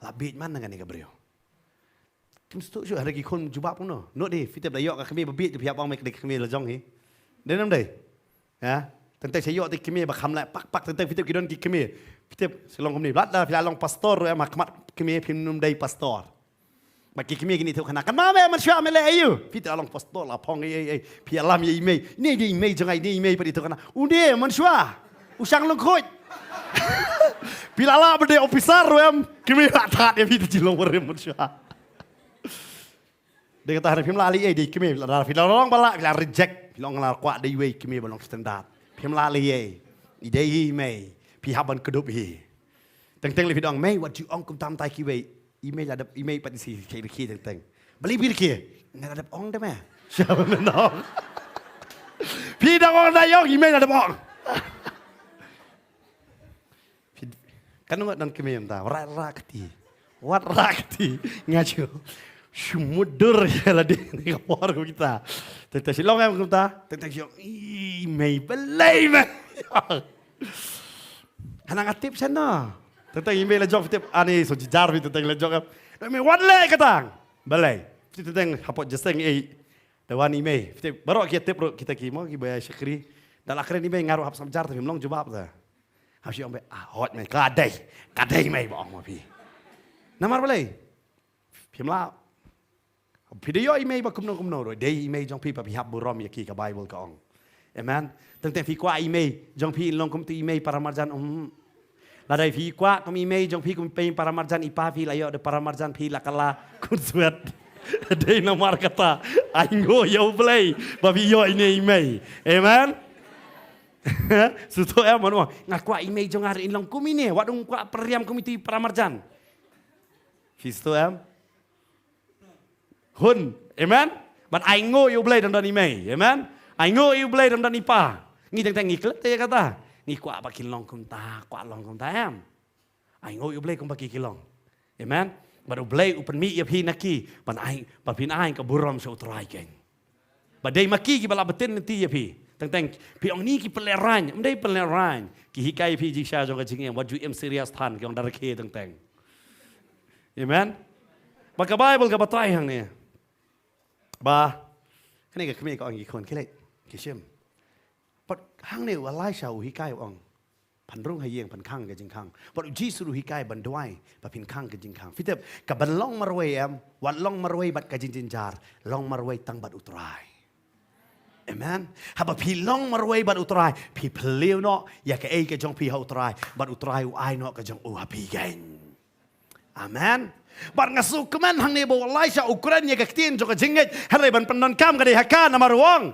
La bieit man na kane ka briew. Kim sdang shuh hynrei ki khun jubab kumno. Noh de, phi tip da ïoh ka kmie ba bieit phi hap ong me ka dei ka kmie la jong hi. Dei nam dei. Ya. Tang tang sa ïoh te kmie ba kham leh pak pak tang tang phi tip ki don ki kmie. Phi tip sa long kumne. Lada phi la long pastor ruh em ha khmat kmie phim nym dei pastor. Ba ki kmie kine ïathuh khana. Kan ma me mynshuwa me leh aïu. Phi tip la long pastor la phong ei ei ei. Phi ïalam ïa i mei. Ine i dei i mei jong nga, ine i mei pat ïathuh khana. Une mynshuwa. U shang lyngkhuid. Phi la lah ban dei officer ruh em. Kmie la thad ïa phi te jin long barim mynshuwa. Dei kata hynrei phim lah leh ei, dei kmie, phi la, phi la long ba lah, phi la reject, phi long la kwah dei iwei i kmie ba long standard. Phim lah leh ei. I dei i mei, phi hap ban kdup hi. Teng teng leh phi dang mei, wat ju ong kumta mynta kiwei. I mei la dep, i mei pat i sngew khie khie teng teng. Balei phi khie? Nga la dep ong da me. Sha ba men ong. Phi dang ong da ïong, i mei la dep ong. Phi, kan ngut don kmie mynta, wat rah kti. Wat rah kti. Nga shu, shu mutdur ïa lade ne ka por kumta. Teng teng shu long em kumta. Teng teng shu, i mei balei me. Hana nga tip shen no. Teng teng i mei la jong phi tip ani so jijar phi teng teng la jong em. Dei me wat leh kata. Balei. Phi teng teng hapoh jaseng ei. Da wan i mei. Phi tip baroh ki tip ruh kita ki mo kiba shakri. Da la kren i mei nga ruh hap sam jar te phim long jubab te. Hap shu ong be, ah, hot mei, ka dei, ka dei mei ba ong ma phi. Namar balei? Phim lah. Phi dei ïoh i mei ba kumno kumno ruh, dei i mei jong phi ba phi hap burom ïa ki ka Bible ka ong. Amen. Teng teng phi kwah i mei jong phi long kum tu i mei para marjan, um. Lada phi kwah kum i mei jong phi kum i para marjan, i pa phi la ïoh de para marjan phi la kylla khunswet. Dei namar kata, ai nguh ïa U Blei ba phi ïoh ine i mei. Amen. Sngewthuh em, mano nga kwah i mei jong nga ruh in long kum ine, wat ym kwah pynriam kum itu i para marjan. Phi sngewthuh em? Hun. Amen. Bad ai nguh ïa U Blei dang don i mei. Amen. Ai nguh ïa U Blei dang don i pa. Ngi teng teng ngi klet ïa kata. Ngi kwah ba kin long kumta, kwah long kumta em. Ai nguh ïa U Blei kumba ki ki long. Amen. Bad U Blei u pynmih ïa phi na ki ban ai, ba phin ai ka burom sha U Trai keiñ. Ba dei ma ki kiba la btin lynti ïa phi. Teng teng phi ong ni ki pynlehraiñ, ym dei pynlehraiñ. Ki hikai ïa phi jingshisha jong ka jingim, wat ju im serious than, ki ong da rakhe teng teng. Amen. Ba ka Bible ka batai hangne. Ba kane ka kmie ka ong ki khun ki leit ki shim. Bad hangne u Elisha u hikai u ong, pynrung ha ïing, pynkhang ka jingkhang. Bad u Jisu u hikai ban duwai ba phin khang ka jingkhang. Phi tip, ka ban long marwei em, wat long marwei bad ka jingjynjar, long marwei tang bad U Trai. Amen. Haba phi long marwei bad U Trai, phi phylliew noh ïa kaei ka jong phi ha U Trai, bad U Trai u ai noh ka jong u ha phi keiñ. Amen. Bad nga sngewkmen hangne ba u Elisha u kren ïa ka ktien jong ka jingngeit, hynrei ban pyndonkam ka dei ha ka namar u ong.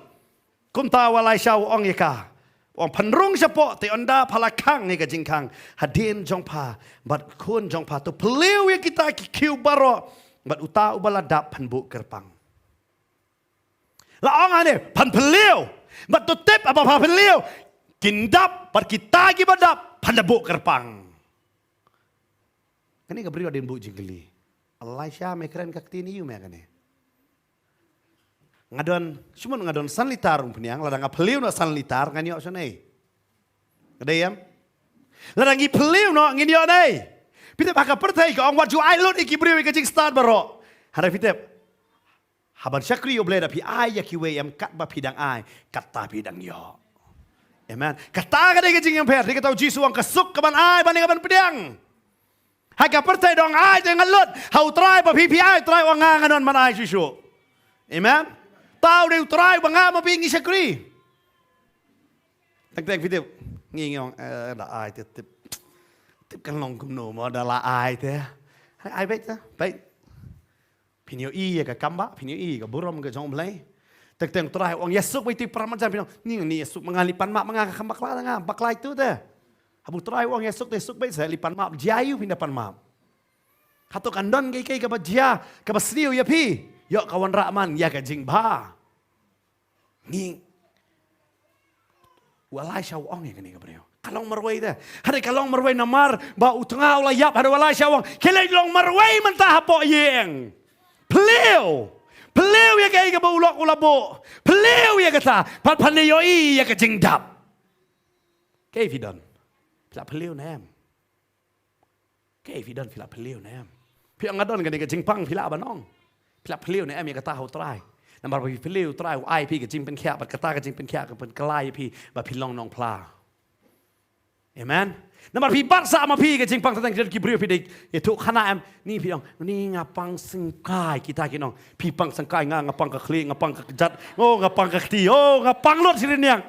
Kumta u Elisha u ong ïa ka, u ong, pynrung shapoh, te ynda pha la khang ïa ka jingkhang hadien jong pha bad khun jong pha, to phylliew ïa kita ki khiew baroh, bad uta uba la dap phin buh kyrpang. La ong hangne, phin phylliew. Bad to tip haba pha phylliew, kin dap, bad kita kiba dap phin da buh kyrpang. Kane ka briew hadien buh jingkylli, Elisha, me kren ka ktien aïu me kane? Nga don, shu mon nga don san litar, um pynïang, lada nga phylliew noh san litar, ngan ïoh shano? Ka dei em? Lada ngi phylliew noh ngin ïoh ne? Phi tip ha ka pyrthei ka ong wat ju ai lut ïa ki briew ïa ka jingstad baroh. Hynrei phi tip, haban shakri U Blei da phi ai ïa kiwei em, katba phi dang ai, katta phi dang ïoh. Amen. Kata ka dei ka jingïapher, dei kata u Jisu u ong ka suk kaban ai bad ne kaban pdiang. Ha ka pyrthei dang ai te ngan lut, ha U Trai ba phi phi ai, U Trai u ong nga ngan ym ban ai shuh shuh. Amen. Tau dei U Trai ba nga ma phi ngi shakri. Teng teng phi tip, ngi ngi ong, eh, da ai te tip. Tip kan long kumno mo da la ai te. Ai beit te, beit. Phin ïohi ïa ka kam ba, phin ïohi ïa ka burom ka jong U Blei. Teng teng U Trai u ong ïasuk beit ïa ki para marjan, phin ong, ni ngan ïasuk ma nga, leit pan map ma nga, nga kham bakla, nga bakla ïa tu te. Haba U Trai u ong ïasuk te suk beit, sa leit pan map, jia aïu phin da pan map? Hato kan don kaei kaei kaba jia, kaba sniew ïa phi? Ïoh ka wanrah man ïa ka jingbha. Ngi, u Elisha u ong ïa kane ka briew, ka long marwei te. Hynrei ka long marwei namar ba u tnga u la ïap. Hynrei u Elisha u ong, khie leit long marwei mynta hapoh ïing. Phylliew. Phylliew ïa kaei kaba u lok u la buh. Phylliew ïa kata. Pat phan ïohi ïa ka jingdap. Kaei phi don? Phi la phylliew ne em? Kaei phi don? Phi la phylliew ne em? Phi ong nga don kane ka jingpang, phi lah ban ong. Phi la phylliew ne em ïa kata ha u Trai? Namar ba phi phylliew, u Trai u ai phi ka jingpynkhiah, bad kata ka jingpynkhiah ka pynkylla ïa phi ba phin long nongphla. Amen. Namar phi bat sah ma phi ka jingpang, tang ki don ki briew phi dei ïathuh khana em. Ni phi ong, ni nga pang syngkai, kita kin ong, phi pang syngkai, nga, nga pang ka khlieh, nga pang ka kjat, oh, nga pang ka kti, oh, nga pang lut shi rynïeng.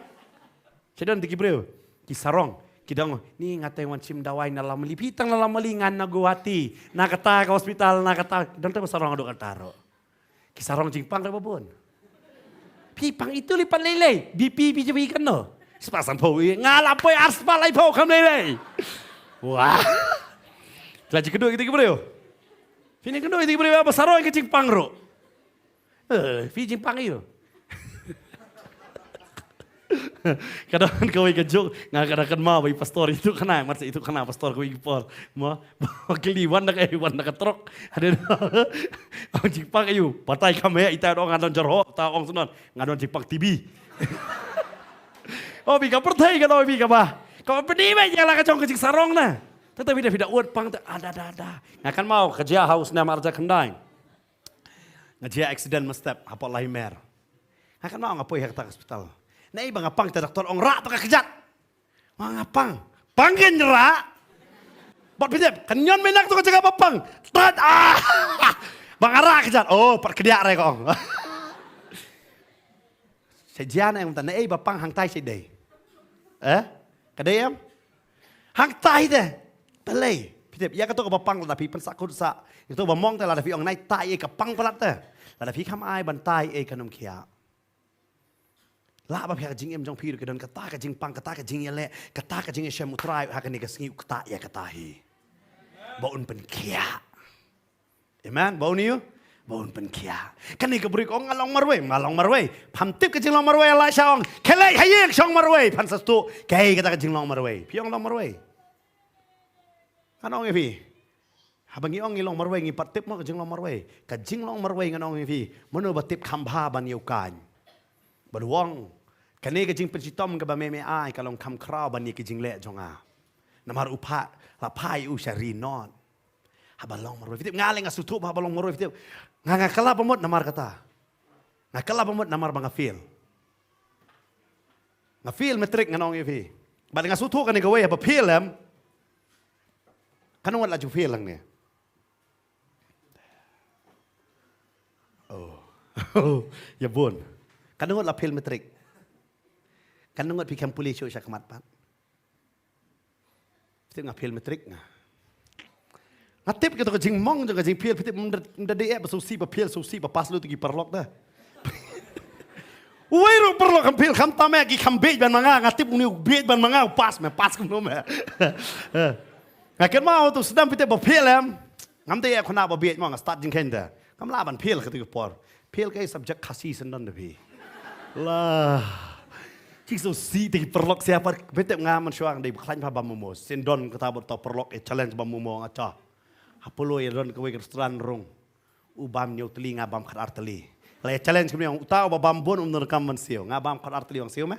Ki don te ki briew, ki sarong, ki dang, ni nga teng wan shim dawai na Lamali, phi tang na Lamali, ngan na Guwahati, na kata ka hospital, na kata, don te ba sarong haduh kata ruh. Ki sarong jingpang ruh ba bun. Phi pang itu lei pat lei lei, B P phi jong phi kano? Spah sanphew, nga la poi ar spah laiphew kham lei lei. Wah. Ki la jingkynduh kita ki briew. Phi ne kynduh kita ki briew ba sarong ki jingpang ruh. Eh, phi jingpang ïa u. Ka don kawei ka joke, nga ka da kynmaw ba i pastor ïathuh khana, mat sa ïathuh khana pastor kawei ka por. Mo, ba kylli wan da ka, wan da ka trok. Hadien, ong jingpang ïa u, batai kham heh, ita ong nga don jyrhoh, ta ong sngewbha, nga don jingpang T B. Oh, phi ka pyrthei ka don, phi kaba. Kaba pyni ba ïa la ka jong ka jingsarong na. Tata phi da, phi da ud pang te, ada, ada, ada. Nga kynmaw ka jia ha u snem ar hajar khyndai. Nga jia accident mynstep hapoh Laimer. Nga kynmaw nga poi ha kata ka hospital. Naei ba nga pang te doktor ong rah to ka kjat. Nga, nga pang. Pang kein rah. Bad phi tip, kan ñion mynnak to ka jaka ba pang. Tat, ah! Ba nga rah kjat. Oh, pat kdiah re ka ong. Sa jia na em, ta naei ba pang hangtai sa dei. Eh? Ka dei em? Hangtai te. Balei? Phi tip, ïa kato kaba pang lada phi pynsah kut sah. Ïa kato ba mong te lada phi ong nai tai ei ka pang palat te. Lada phi kham ai ban tai ei kan ym khiah. Lah ba phi ha ka jingim jong phi ruh ka don kata ka jingpang, kata ka jingïaleh, kata ka jingïashem, U Trai ha kane ka sngi u ktah ïa kata hi. Ba un pynkhiah. Amen. Ba un ïa, ba un pynkhiah. Kane ka briew ka ong nga long marwei, nga long marwei. Pham tip ka jinglong marwei, Elisha ong, khie leit ha ïing shong marwei. Phan sa sdang, kaei kata ka jinglong marwei? Phi ong long marwei. Ngan ong ïa phi. Haba ngi ong ngi long marwei, ngi pat tip mo ka jinglong marwei. Ka jinglong marwei ngan ong ïa phi, mano ba tip kham bha ban ïa u kaiñ. Bad u ong, kane ka jingpynshitom kaba me me ai ka long kham khraw ban ïa ka jingleh jong nga. Namar u phah, la phah ïa u sha ri not. Haba long marwei, phi tip, nga leh nga sngewthuh ba haba long marwei, phi tip. Nga, nga kylla ba mut namar kata. Nga kylla ba mut namar ba nga fail. Nga fail matric ngan ong ïa phi. Bad nga sngewthuh kane kawei haba fail em. Katno ngut la ju fail hangne? Oh. Ïa bun. Katno ngut la fail matric? Katno ngut phi khlem pule shuh sha khmat pat? Phi tip nga fail matric nga. Nga tip kato ka jingmong jong ka jingfail, phi tip, ym da, ym da dei eh ba sngewsih ba fail, sngewsih ba pass, lut ki paralok da. Uwei ruh paralok kham fail, khamtam eh ki kham bieit ban ma nga, nga tip une u bieit ban ma nga, u pass me, pass kumno me. Nga kynmaw tu sdang phi tip ba fail em. Ngam dei eh khynnah ba bieit mo, nga start jingkheiñ da. Ngam lah ban fail kato ka por. Fail ka subject Khasi syndon da phi. La. Ki sngewsih te ki paralok sia pat, phi tip nga mynshuwa nga dei ba khlaiñ bha bam momo. Syndon kata ba uto paralok ïa challenge bam momo nga cha. Ha Polo ïa don kawei ka restaurant rung. U bam hynñiew tylli, nga bam khatar tylli. La ïa challenge kumne, uta uba bam bun um donkam ban siew. Nga bam khatar tylli, ong siew me?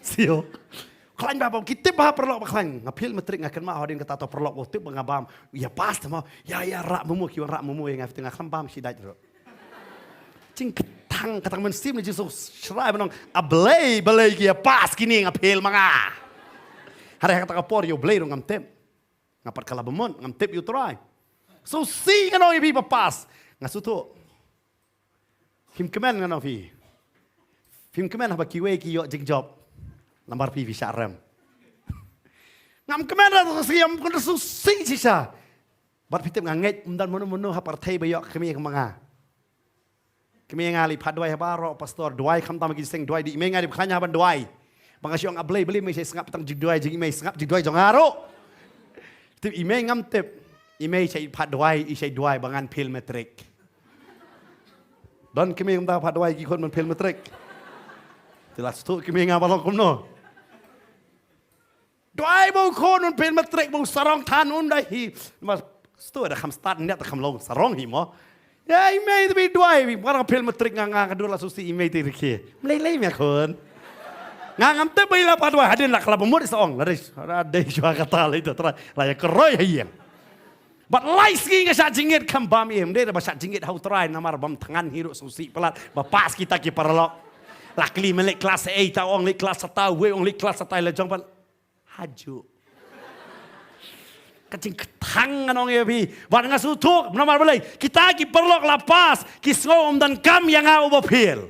Siew. Khlaiñ bha bam, ki tip bha paralok ba khlaiñ. Nga fail matric, nga kynmaw hadien kata to paralok ba tip ba nga bam. Ïa pass te mo. Ïa, ïa rah momo, ki wan rah momo ïa nga, phi tip nga khlem bam shi dait ruh. Jingkthang, kata mynsiem ne jingsngewsih ban ong, a Blei, Blei ki ïa pass kine, nga fail ma nga. Hynrei ha kata ka por ïa U Blei ruh ngam tip. Nga pat kylla ba mut, ngam tip ïa U Trai. Sngewsih ngan ong ïa phi ba pass. Nga sngewthuh. Phim kmen ngan ong phi. Phim kmen haba kiwei ki ïoh jingjop. Namar phi phi shah rem. Ngam kmen, ra sngewsih, ngam kmen, sngewsih shisha. Bad phi tip nga ngeit ym don mano mano ha pyrthei ba ïoh kmie kum ma nga. Kmie nga leit phah duwai ha baroh pastor, duwai khamtam ki seng duwai, dei i mei nga dei ba khlaiñ ha ban duwai. Ba nga shu ong, a Blei, Blei, mei shait sngap tang jingduwai jong i mei, sngap jingduwai jong nga ruh. Tip i mei ngam tip. I mei shait phah duwai, i shait duwai ba ngan fail matric. Don kmie kumta pat duwai ki khun ban fail matric. Te la sdang kmie nga ba long kumno. Duwai ba u khun un fail matric ba u sarong than un dei hi. Namar sdang da kham stad ne da kham long sarong hi mo. Ïa i mei te ba duwai ba nga fail matric nga nga ka dur la susi i mei te rikhe. Mlei lei mia khun. Nga ngam te ba i la pat duwai hadien la ka la ba mut i sa ong la dei. La dei shuwa kata la i ta trai la ïa ka roi ha ïeng. Bad lai sngi nga shah jingit kham bam im dei ba shah jingit ha u Trai namar bam thngan hi ruh sngewsih palat ba pass kita ki paralok. La kylli men leit klas eight, ta ong leit klas satai, wei ong leit klas satai la jong bad haju. Ka jingkthang ngan ong ïa phi bad nga sngewthuh namar balei kita ki paralok la pass ki sngew ym donkam ïa nga uba fail.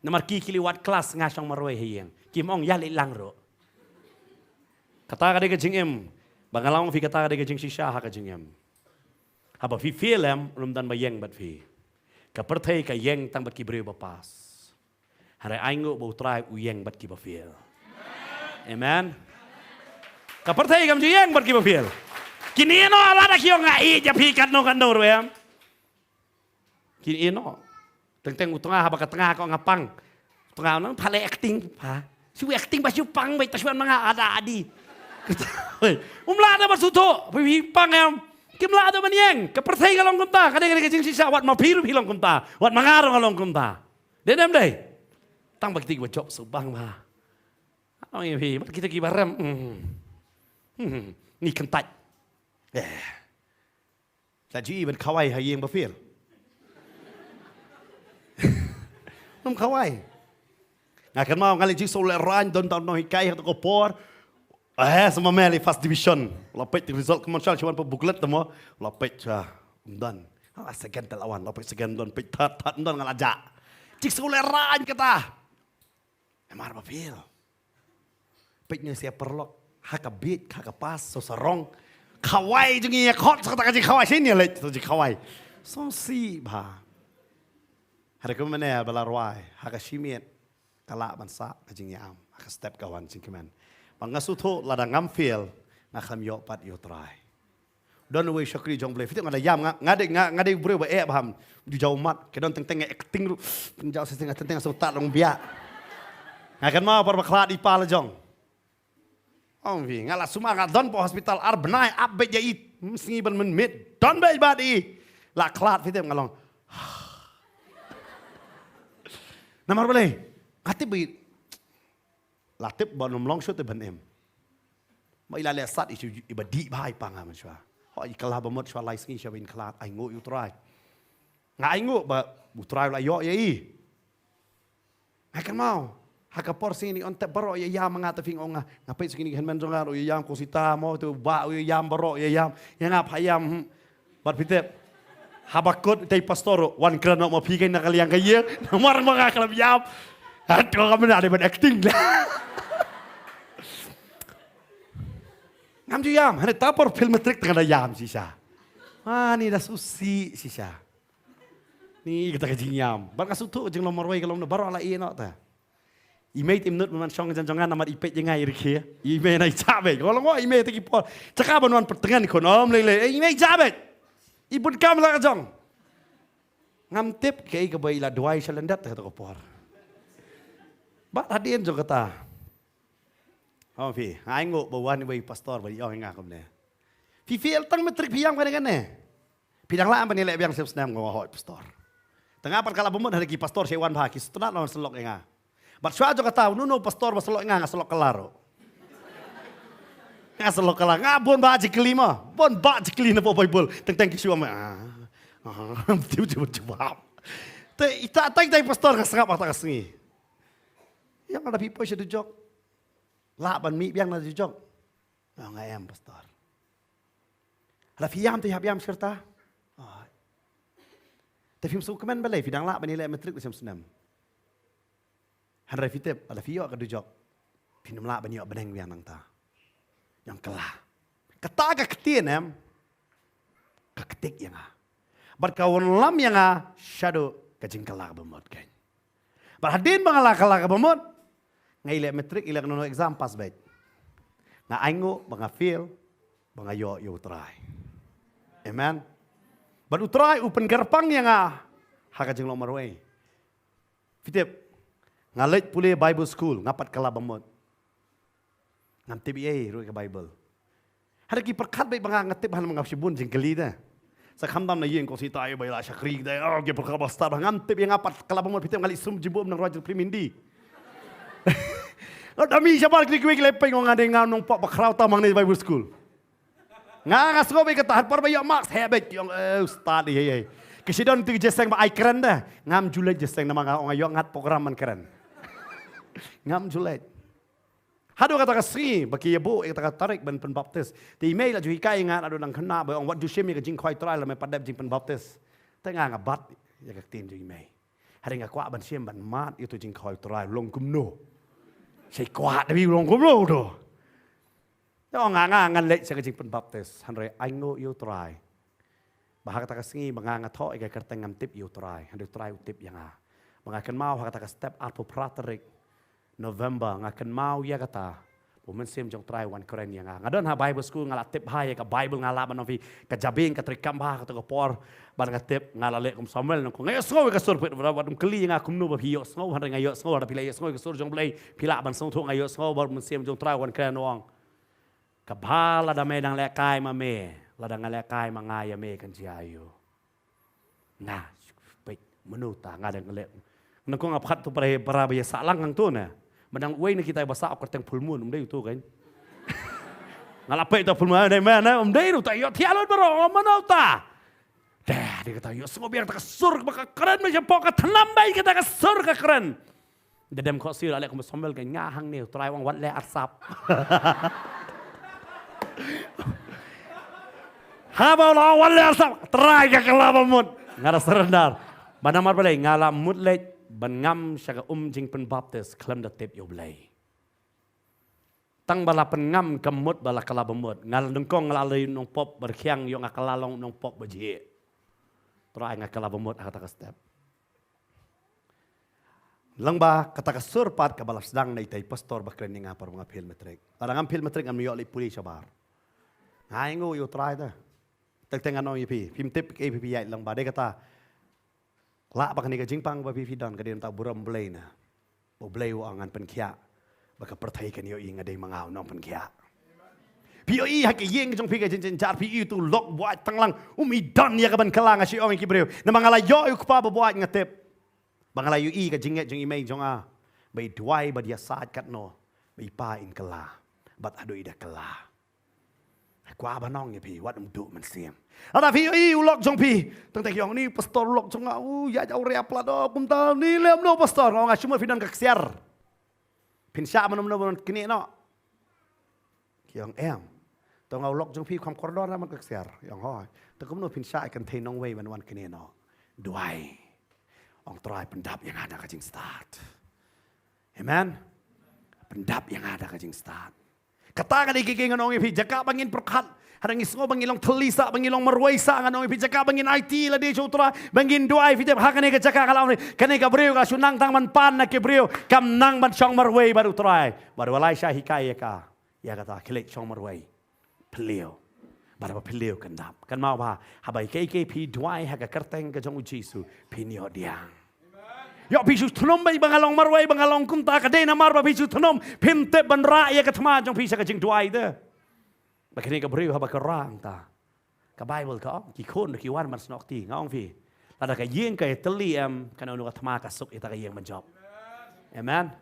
Namar ki ki leit wad klas nga shong marwei ha ïing. Kim ong ïa leit lang ruh. Kata ka dei ka jingim. Ba nga la ong phi kata ka dei ka jingshisha ha ka jingim. Haba phi fail em, ym don ba ïeng bad phi. Ka pyrthei ka ïeng tang bad ki briew ba pass. Hynrei ai nguh ba u Trai u ïeng bad ki ba fail. Amen. Ka pyrthei kam ju ïeng bad ki ba fail. Kin ïeh noh lada ki ong nga ïeit ïa phi katno katno ruh em. Kin ïeh noh. Teng teng u tnga haba ka tnga ka ong nga pang. U tnga u nang pha leh acting pha. Shu acting ba shu pang ba ita shu wan ma nga ada adi. Um lah da ban sngewthuh ba phi pang em. Kim lah da ban ïeng. Ka pyrthei ka long kumta. Ka dei ka dei ka jingshisha wat ma phi ruh phi long kumta. Wat ma nga ruh nga long kumta. Dei ne em dei. Tang ba kita ki ba jop shu bang ba. Ong ïa phi bad kita ki ba rem. Hmm. Hmm. Ni kyntait. Eh. La ju i ban khawai ha ïing ba fail. Ym khawai. Nga kynmaw nga leit jingsoh lehraiñ don tang nonghikai ha ka por. Eh, sa ma me leit first division. La peit result kumne sha shuwa pa booklet tamo. La peit sha. Ym don. La second te la wan. La peit second don peit third, third ym don nga la jah. Jingsoh lehraiñ kata. Namar ba fail. Peit ngi sia paralok ha ka bieit ha ka pass soh sarong. Khawai jong ngi ïa khot sa kata ka jingkhawai shisha ïa leit sa jingkhawai. Sngewsih bha. Hynrei kumne ba la rwai ha ka shi miet ka lah ban sah ka jingïam ha ka step ka wan jingkmen. Ba nga sngewthuh lada ngam fail nga khlem ïoh pat ïa u Trai. Don uwei u shakri jong U Blei. Phi tip nga da ïam nga, nga dei, nga, nga dei u briew ba eh bha. Ju jaw mat. Ki don teng teng nga acting ruh. Pynjaw shisha nga teng teng nga sngewthuh long biang. Nga kynmaw por ba khlad i pa la jong. Ong phi nga la sumar nga don hapoh hospital ar bnai ap beit ïa i. Hm, sngi ban mynmiet don beit bad i. La khlad phi tip nga long. Namar balei? Nga tip beit. La tip ba ym long shuh te ban im. Ma i la leh sat i shu i ba dih bha i pang ha mynshuwa. Ho i kylla ba mut shuwa lai sngi shuwa ba in khlad ai nguh ïa u Trai. Nga ai nguh ba u Trai u la ïoh ïa i. Nga kynmaw ha ka por sngi ni on tep baroh ïa ïam nga te phi ong nga. Nga peit sngi ni hynmen jong nga u ïa ïam ko sita mo te u bah u ïa ïam baroh ïa ïam. Ïa nga pha ïam. Hmm. Bad phi tip. Haba kut te pastor wan kren noh ma phi kein na ka liang ka ïing. Namar ma nga khlem ïam. Hato ka mena dei ban acting. Ngam ju ïam. Hane ta por fail matric tang da ïam shisha. Ani da susi shisha. Ni kata ka jingïam. Bad ka sngewthuh ka jinglong marwei ka long na baroh la ïeh noh ta. I mei te im nud ban wan shong jan jong nga namar i peit ïa nga i rkhie. I mei na i chah beit. Ko long i mei te ki por. Chaka ban wan pyrtngen khun om lei lei. I mei chah beit. I bun kam la ka jong. Ngam tip kaei kaba i la duwai sha lyndet kata ka por. Bad hadien jong kata. Hom phi, nga ai nguh ba wan iwei i pastor ba i ong ïa nga kumne. Phi fail tang matric phi ïam kane kane. Phi dang lah ban ïaleh biang snem snem nga ong hooid pastor. Tang nga pat ka la bamut ha ki pastor sha wan bha ki sngewtynnat la wan syllok ïa nga. Bad shuwa jong kata uno uno u pastor ba syllok ïa nga nga syllok kylla ruh. Nga syllok kylla nga bun bah jingkylli mo. Bun bah jingkylli na Bible. Teng teng ki shu ong ah. Ah, tiba tiba jubab. Te ita tai tai pastor nga sngap ata ka sngi. Ïa nga da phi poi sha dujok. Lah ban mih biang na dujok. Nga ong em pastor. Lada phi ïam te hap ïam shirta. Te phim sngewkmen balei phi dang lah ban ïaleh matric da snem snem. Hynrei phi tip lada phi ïoh ka dujok phin ym lah ban ïoh bneng biang nangta. Ïa nga kylla. Kata ka ktien em. Ka ktik ïa nga. Bad ka wanlam ïa nga shaduh ka jingkylla kaba mut kein. Bad hadien ba nga la kylla kaba mut nga ïaleh matric ïaleh kano kano exam pass beit. Nga ainguh ba nga fail ba nga ïoh ïa u Trai. Amen. Bad u Trai u pynkyrpang ïa nga Ha ka jinglong marwei. Phi tip, nga leit pule Bible school, nga pat kylla bamut. Ngam tip ei ruh ka Bible. Hynrei ki pyrkhat beit ba nga, nga tip, hynrei nga shibun jingkylli de. Sa khamtam na ïing ko sita ïa ba ïa la shakri de, oh, ki pyrkhat ba stad, ngam tip, ïa nga pat kylla bamut, phi tip, nga leit sum jingbuh na Royal Film Hindi. Nga da mi shabar kri kri ki leit peit, nga dei nga nongpop ba khraw tam hangne Bible school. Nga, nga sngew beit kata, hynrei por ba ïoh marks heh beit, ki ong, eh, ustad, ei, ei, ei. Ki shu don tu ki jeseng ba ai kren de. Ngam ju leit jeseng namar nga ong ïoh ngat program ban kren. Ngam ju leit. Haduh kata ka sngi ba ki ïa buh ïa kata ka tarik ban pynbaptis. Te i mei la ju hikai ïa nga naduh nangkhynnah ba ong wat ju shim ïa ka jingkhawai Trai lada me pat dep jingpynbaptis. Te nga nga bat ïa ka ktien jong i mei. Hynrei nga kwah ban shim ban mad ïa uto u jingkhawai Trai long kumno. Sa kwah da bi long kumno to. Te ong nga, nga ngan leit sha ka jingpynbaptis, hynrei ainguh ïa u Trai ba ha kata ka sngi ba nga nga thoh ïa ka kyrteng ngam tip ïa u Trai, hynrei u Trai u tip ïa nga. Ba nga kynmaw ha kata ka step arphew phra tarik November, nga kynmaw ïa kata ba u Mynsiem jong u Trai u wan kren ïa nga. Nga don ha Bible school, nga la tip bha ïa ka Bible, nga lah ban ong phi ka jabieng ka treikam bha ha kato ka por. Bad nga tip, nga la leh kum Samuel, nangkong nga ïohsngew ïa ka sur, phi wat ym kylli ïa nga kumno ba phi ïohsngew, hynrei nga ïohsngew, lada phi la ïohsngew ïa ka sur jong U Blei phi lah ban sngewthuh, nga ïohsngew ba u Mynsiem jong u Trai u wan kren, u ong, kaba lada me dang lehkai ma me, lada nga lehkai ma nga, ïa me kan jia aiu? Nga peit, mano ta, nga dang leh. Nangkong nga pyrkhat to para, para ba ïa sah lang hangto na. Mynta uwei na kita ba sah u kyrteng Phulmun, um dei uto kan. Nga la peit to Phulmun, dei man, um dei uta, ïohthiah lut baroh, mano ta. Dei, dei kata, ïohsngew biang kata ka sur ba ka kren, ba shapoh ka thnam beit kata ka sur ka kren. Da dem khohsiew la leh kum u Samuel, ka nga hangne, u Trai u ong wat leh arsap. Haba u la ong wat leh arsap, Trai, nga kylla bamut. Nga da surrender. Ba namar balei, nga la mut leit ban ngam sha ka um jingpynbaptis khlem da tip ïa U Blei. Tang ba la pynngam ka mut ba la kylla bamut, nga la nyngkong nga la leit nongpop ba rkhiang, ïoh nga kylla long nongpop ba jhieh. Trai, nga kylla bamut ha kata ka step. Lyngba kata ka sur pat kaba la sdang na itai i pastor ba kren ïa nga por ba nga fail matric. Lada ngam fail matric ngam ïoh leit pule shabar. Nga ainguh ïa u Trai te. Teng teng ngan ong ïa phi, phim tip ei phi ïaid lyngba, dei kata. Lah ba kane ka jingpang ba phi phi don ka dei nangta burom Blei na. Ba U Blei u ong ngan pynkhiah. Ba ka pyrthei kan ïohi nga dei ma nga u nongpynkhiah. Phi ïohi ha ka ïing jong phi ka jingjynjar, phi ïohi uto u lok buaid tang lang um i don ïa ka ban kylla, nga shu ong ïa ki briew. Namar nga la ïoh ïa u kpa ba buaid, nga tip. Ba nga la ïohi ka jingngeit jong i mei jong nga. Ba i duwai bad ïasaid katno. Ba i pa in kylla. Bad haduh i da kylla. Kwah ban ong ïa phi, wat ym duh mynsiem. Lada phi ïohi u lok jong phi, tang te ki ong ni pastor u lok jong nga, u ïaid awria pla, oh kumta ni lem no pastor, nga ong nga shu mut phi don ka ksiar. Phin shah mano mano ban knieh noh. Ki ong em. To nga u lok jong phi kham kordor na man ka ksiar. Ki ong hooid. To kumno phin shah ïa kynthei nongwei ban wan knieh noh. Duwai. Ong Trai pyndap ïa nga da ka jingstad. Amen. Pyndap ïa nga da ka jingstad. Kata ka dei ka, ka ngan ong ïa phi, jaka ba ngin pyrkhat. Hynrei ngi sngew ba ngi long thylli sah, ba ngi long marwei sah, ngan ong ïa phi, jaka ba ngin aiti lade sha u Trai, ba ngin duwai, phi tip ha kane ka jaka ka la ong, kane ka briew ka shu nang tang ban pan na ki briew, kam nang ban shong marwei bad u Trai. Bad u Elaisha hikai ïa ka, ïa kata, khie leit shong marwei. Phylliew. Bad haba phylliew kan dap. Kynmaw ba, haba ïa kaei kaei phi duwai ha ka kyrteng ka jong u Jisu, phin ïoh diang. Ïoh phi shu thnum beit ba nga long marwei, ba nga long kumta, ka dei namar ba phi shu thnum, phim tip ban rah ïa ka thma jong phi sha ka jingduwai te. Ba kane ka briew haba ka rah hangta. Ka Baibl ka ong, ki khun ruh ki wan ban snoh kti, nga ong phi. Lada ka ïing ka ïatylli em, kano kano ka thma ka suk ïa kata ka ïing ban jop. Amen.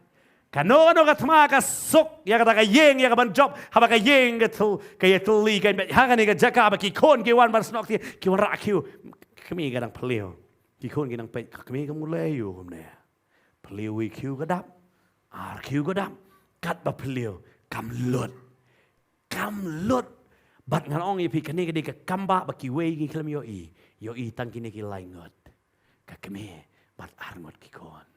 Kano kano ka thma ka suk ïa kata ka ïing ïa ka ban jop, haba ka ïing ka thyl, ka ïatylli ka, ha kane ka jaka ba ki khun ki wan ban snoh kti, ki wan rah khiew, kmie ka dang phylliew. Ki khun ki nang peit, ka kmie kam u leh aïu kumne. Phylliew wei khiew ka dap. Ar khiew ka dap. Katba phylliew kam lut. Kam lut. Bad ngan ong ïa phi kane ka dei ka kambah ba kiwei ki khlem ïohi. Ïohi tang kine ki lai ngut. Ka kmie bad ar ngut ki khun.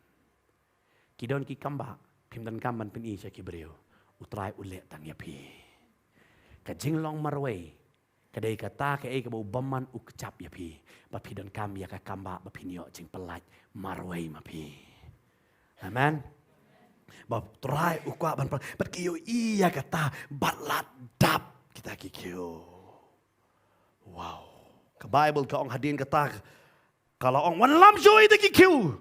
Ki don ki kambah, phim donkam ban pyni sha ki briew. U Trai u leh tang ïa phi. Ka jinglong marwei. Ka dei kata kaei kaba u bymman u kjap ïa phi. Ba phi donkam ïa ka kambah ba phin ïoh jingpyllait marwei ma phi. Amen. Ba Trai u kwah ban pynlait. Bad ki ïohi ïa kata bad la dap kita ki khiew. Wow. Ka Baibl ka ong hadien kata Ka la ong, wanlam shuh ïa kita ki khiew.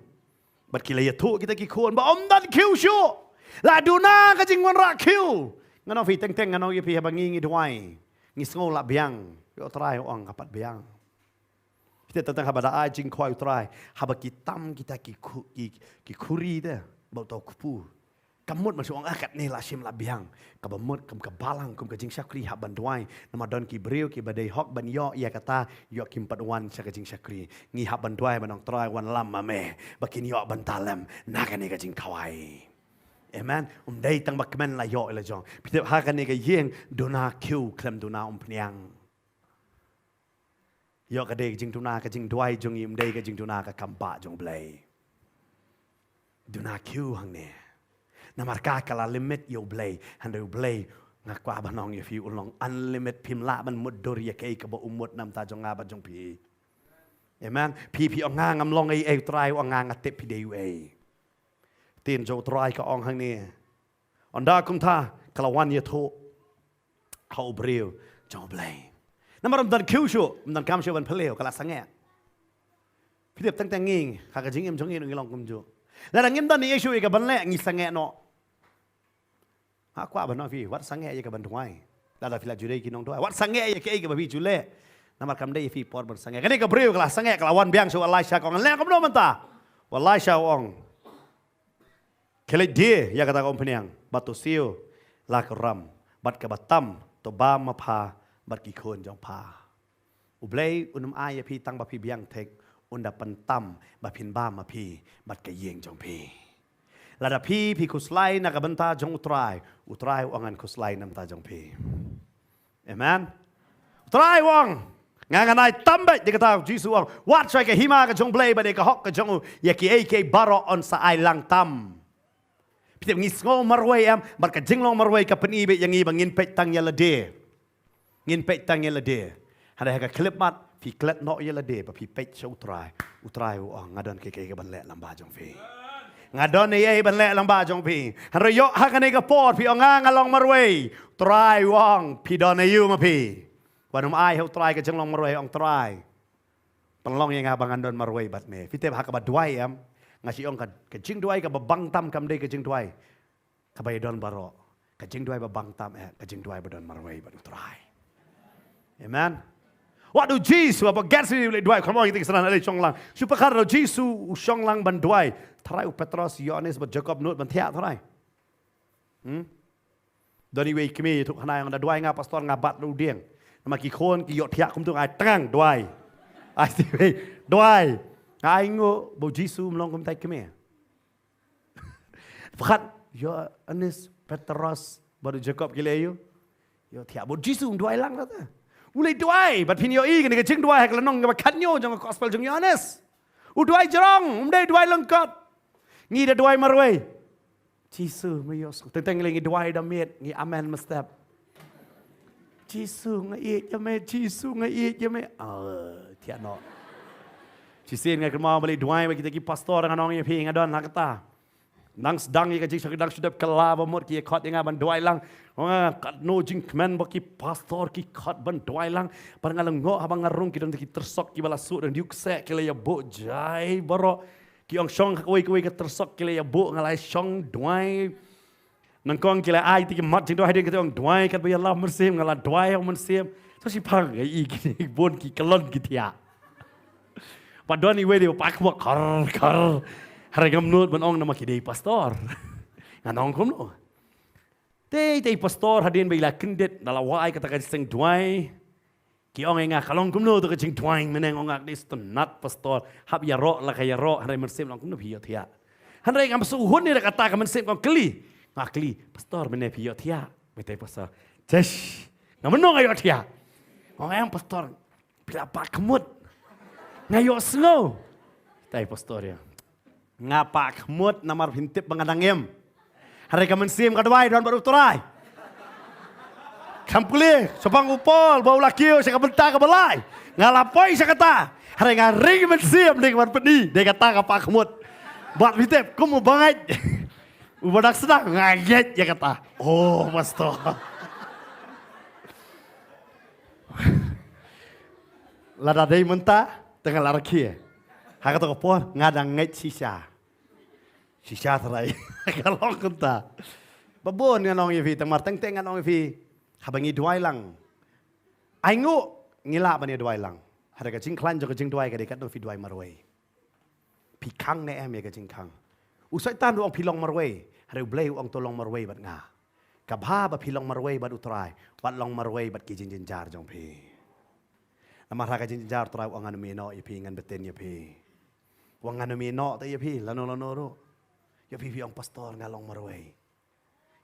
Bad ki la ïathuh kita ki khun ba ym don khiew shuh. La duna ka jingwanrah khiew. Ngan ong phi teng teng, ngan ong ïa phi, haba ngi ngi duwai, ngi sngew la biang. Ïoh Trai u ong ka pat biang. Kita tang tang haba da ai jingkhawai u Trai, haba ki tam kita ki khu-, ki, ki khuri te, ba uto u kpu. Kam mut ban shu ong, ah, katne la shim la biang. Kaba mut kum ka balang, kum ka jingshakri hap ban duwai. Namar don ki briew kiba dei hok ban ïoh ïa kata, ïoh kim pat wan sha ka jingshakri. Ngi hap ban duwai ban ong, Trai, wanlam ma me ba kin ïoh ban talem na kane ka jingkhawai. Amen. Ym dei tang ba kmen la ïoh ïa la jong. Phi tip, ha kane ka ïing duna khiew khlem duna umphniang. Ïoh ka dei ka jingduna, ka jingduwai jong ngi ym dei ka jingduna ka kam bah jong U Blei. Duna khiew hangne. Namar ka ka la limit ïa U Blei, hynrei U Blei, nga kwah ban ong ïa phi, u long unlimited, phim lah ban mutdur ïa kaei kaba u mut na bynta jong nga bad jong phi. Amen. Phi, phi ong nga ngam long ei ei, U Trai u ong nga nga tip phi dei uei. Ktien jong U Trai ka ong hangne. Ynda kumta ka la wan ïathuh ha u briew jong U Blei. Namar ym don khiew shuh, ym don kam shuh ban phylliew, ka la sangeh. Phi tip, teng teng ngi, ha ka jingim jong ngi ngi long kumjuh. Lada ngim don ei ei shuh ïa kaban leh, ngi sangeh noh. Nga kwah ban ong ïa phi, wat sangeh ïa kaban duwai. Lada phi la ju dei ki nongduwai, wat sangeh ïa kaei kaba phi ju leh. Namar kam dei ïa phi por ban sangeh. Kane ka briew ka la sangeh, ka la wan biang sha u Elisha, ka ong, leh kumno mynta? U Elisha u ong, khie leit die ïa kata ka umphniang, bad to siew la ka ram, bad kaba tam to bam ma pha bad ki khun jong pha. U Blei un ym ai ïa phi tang ba phi biang thik, un da pyntam ba phin bam ma phi bad ka ïing jong phi. Lada phi, phi khuslai na ka bynta jong U Trai, U Trai u ong ngan khuslai na bynta jong phi. Amen. U Trai u ong, nga ngan ai tam beit, ïa kata U Jisu u ong, wat shuwa ka hima ka jong U Blei bad ïa ka hok ka jong u, ïa kiei kiei baroh yn sa ai lang tam. Phi tip, ngi sngew marwei em, bad ka jinglong marwei ka pyni beit ïa ngi ba ngin peit tang ïa lade. Ngin peit tang ïa lade. Hynrei ha ka khyllipmat phi klet noh ïa lade bad phi peit sha U Trai. U Trai u ong, nga don kiei kiei ban leh lyngba jong phi. Nga don ei ei ban leh lyngba jong phi. Hynrei ïoh ha kane ka por phi ong nga nga long marwei. U Trai u ong, phi don aïu ma phi? Wat nym ai ha U Trai ka jinglong marwei, ong, Trai, pynlong ïa nga ba ngan don marwei bad me. Phi tip, ha kaba duwai em, nga shu ong ka, ka jingduwai kaba bang tam kam dei ka jingduwai kaba ïadon baroh. Ka jingduwai ba bang tam eh ka jingduwai ba don marwei bad U Trai. Amen. Wat U Jisu, haba Gethsemane u leit duwai, come on, kita ki sdang, ale shong lang. Shu pyrkhat, U Jisu u shong lang ban duwai. Tharai u Petros, Ïohannes bad Jakob nud ban thiah, tharai. Hmm? Don iwei i kmie ïathuh khana, ong, da duwai nga pastor nga bat da u dieng. Namar ki khun ki ïohthiah kumto, nga ai tang duwai. Ai, duwai. Nga ai nguh ba U Jisu um long kumta i kmie. Pyrkhat, Ïohannes, Petros bad u Jakob ki leh aïu? Ïohthiah. Bad U Jisu um duwai lang da ta. U leit duwai, bad phin ïohi kane ka jingduwai ha ka lynnong kaba khathynñiew jong ka gospel jong Ïohannes. U duwai jrong, um dei duwai lyngkot. Ngi da duwai marwei. Jisu, me ïohsngew. Teng teng ngi duwai da miet, ngi amen mynstep. Jisu nga ïeit ïa me, Jisu nga ïeit ïa me. Ah, thiah noh. Shisien nga kynmaw ba leit duwai bad kita ki pastor, ngan ong ïa phi, nga don ha kata. Nang sdang ïa ka jingshakri, dang shu dep kylla ba mut ki ïa khot ïa nga ban duwai lang. Nga katno jingkmen ba ki pastor ki khot ban duwai lang. Bad nga lyngngoh haba nga rung, ki don ki tyrsok kiba la suk dang diu kseh, ki la ïa buh jai baroh. Ki ong shong ha kawei kawei ka tyrsok, ki la ïa buh, nga la shong duwai. Nyngkong ki la ai ïa ki mat jingduwai hadien, ki ong duwai katba ïalam mynsiem, nga la duwai ha u mynsiem. Sa shiphang nga i kine bun ki kyllon ki thiah. Pat don iwei de ba pah khmuh khar khar. Hynrei ngam nud ban ong namar ki dei pastor. Ngan ong kumno? Tei tei pastor hadien ba i la kyndit, da la wai kata ka jingduwai. Ki ong ïa nga, ka long kumno to ka jingduwai, mynne nga ong nga dei sngewtynnat pastor, hap ïaroh la ka ïaroh, hynrei mynsiem long kumno phi ïohthiah. Hynrei ngam sngewhun ïa kata, ka mynsiem ka ong kylli. Nga kylli, pastor mynne phi ïohthiah? Mynta pastor, jesh, nga mynno nga ïohthiah. Nga ong ïa pastor, phi la pah khmut. Nga ïohsngew. Tai pastor ïa. Nga pah khmut namar phin tip ba nga dang im. Hynrei ka mynsiem ka duwai don bad U Trai. Kham pule, shaphang u Paul ba u la kiew sha ka bynta kaba lai. Nga la poi sha kata. Hynrei nga ring mynsiem dei ban pyni, dei kata ka pah khmut. Bad phi tip kum u bangeit. U ba dang sdang nga ngeit ïa kata. Oh, pastor. Lada dei mynta, te nga la rakhe. Ha kato ka por nga dang ngeit shisha. Shisha trai. Ka long kumta. Ba bun ngan ong ïa phi, tang mar teng teng ngan ong ïa phi. Haba ngi duwai lang, ai nguh, ngi lah ban ïa duwai lang. Hynrei ka jingkhlaiñ jong ka jingduwai ka dei katno phi duwai marwei. Phi khang ne em ïa ka jingkhang. U Soitan ruh u ong phi long marwei, hynrei U Blei u ong to long marwei bad nga. Ka bha ba phi long marwei bad U Trai, wat long marwei bad ki jingjynjar jong phi. Namar ha ka jingjynjar U Trai u ong ngan ym ïehnoh ïa phi, ngan bteng ïa phi. U ong ngan ym ïehnoh te ïa phi lano lano ruh. Ïa phi phi ong, pastor, nga long marwei.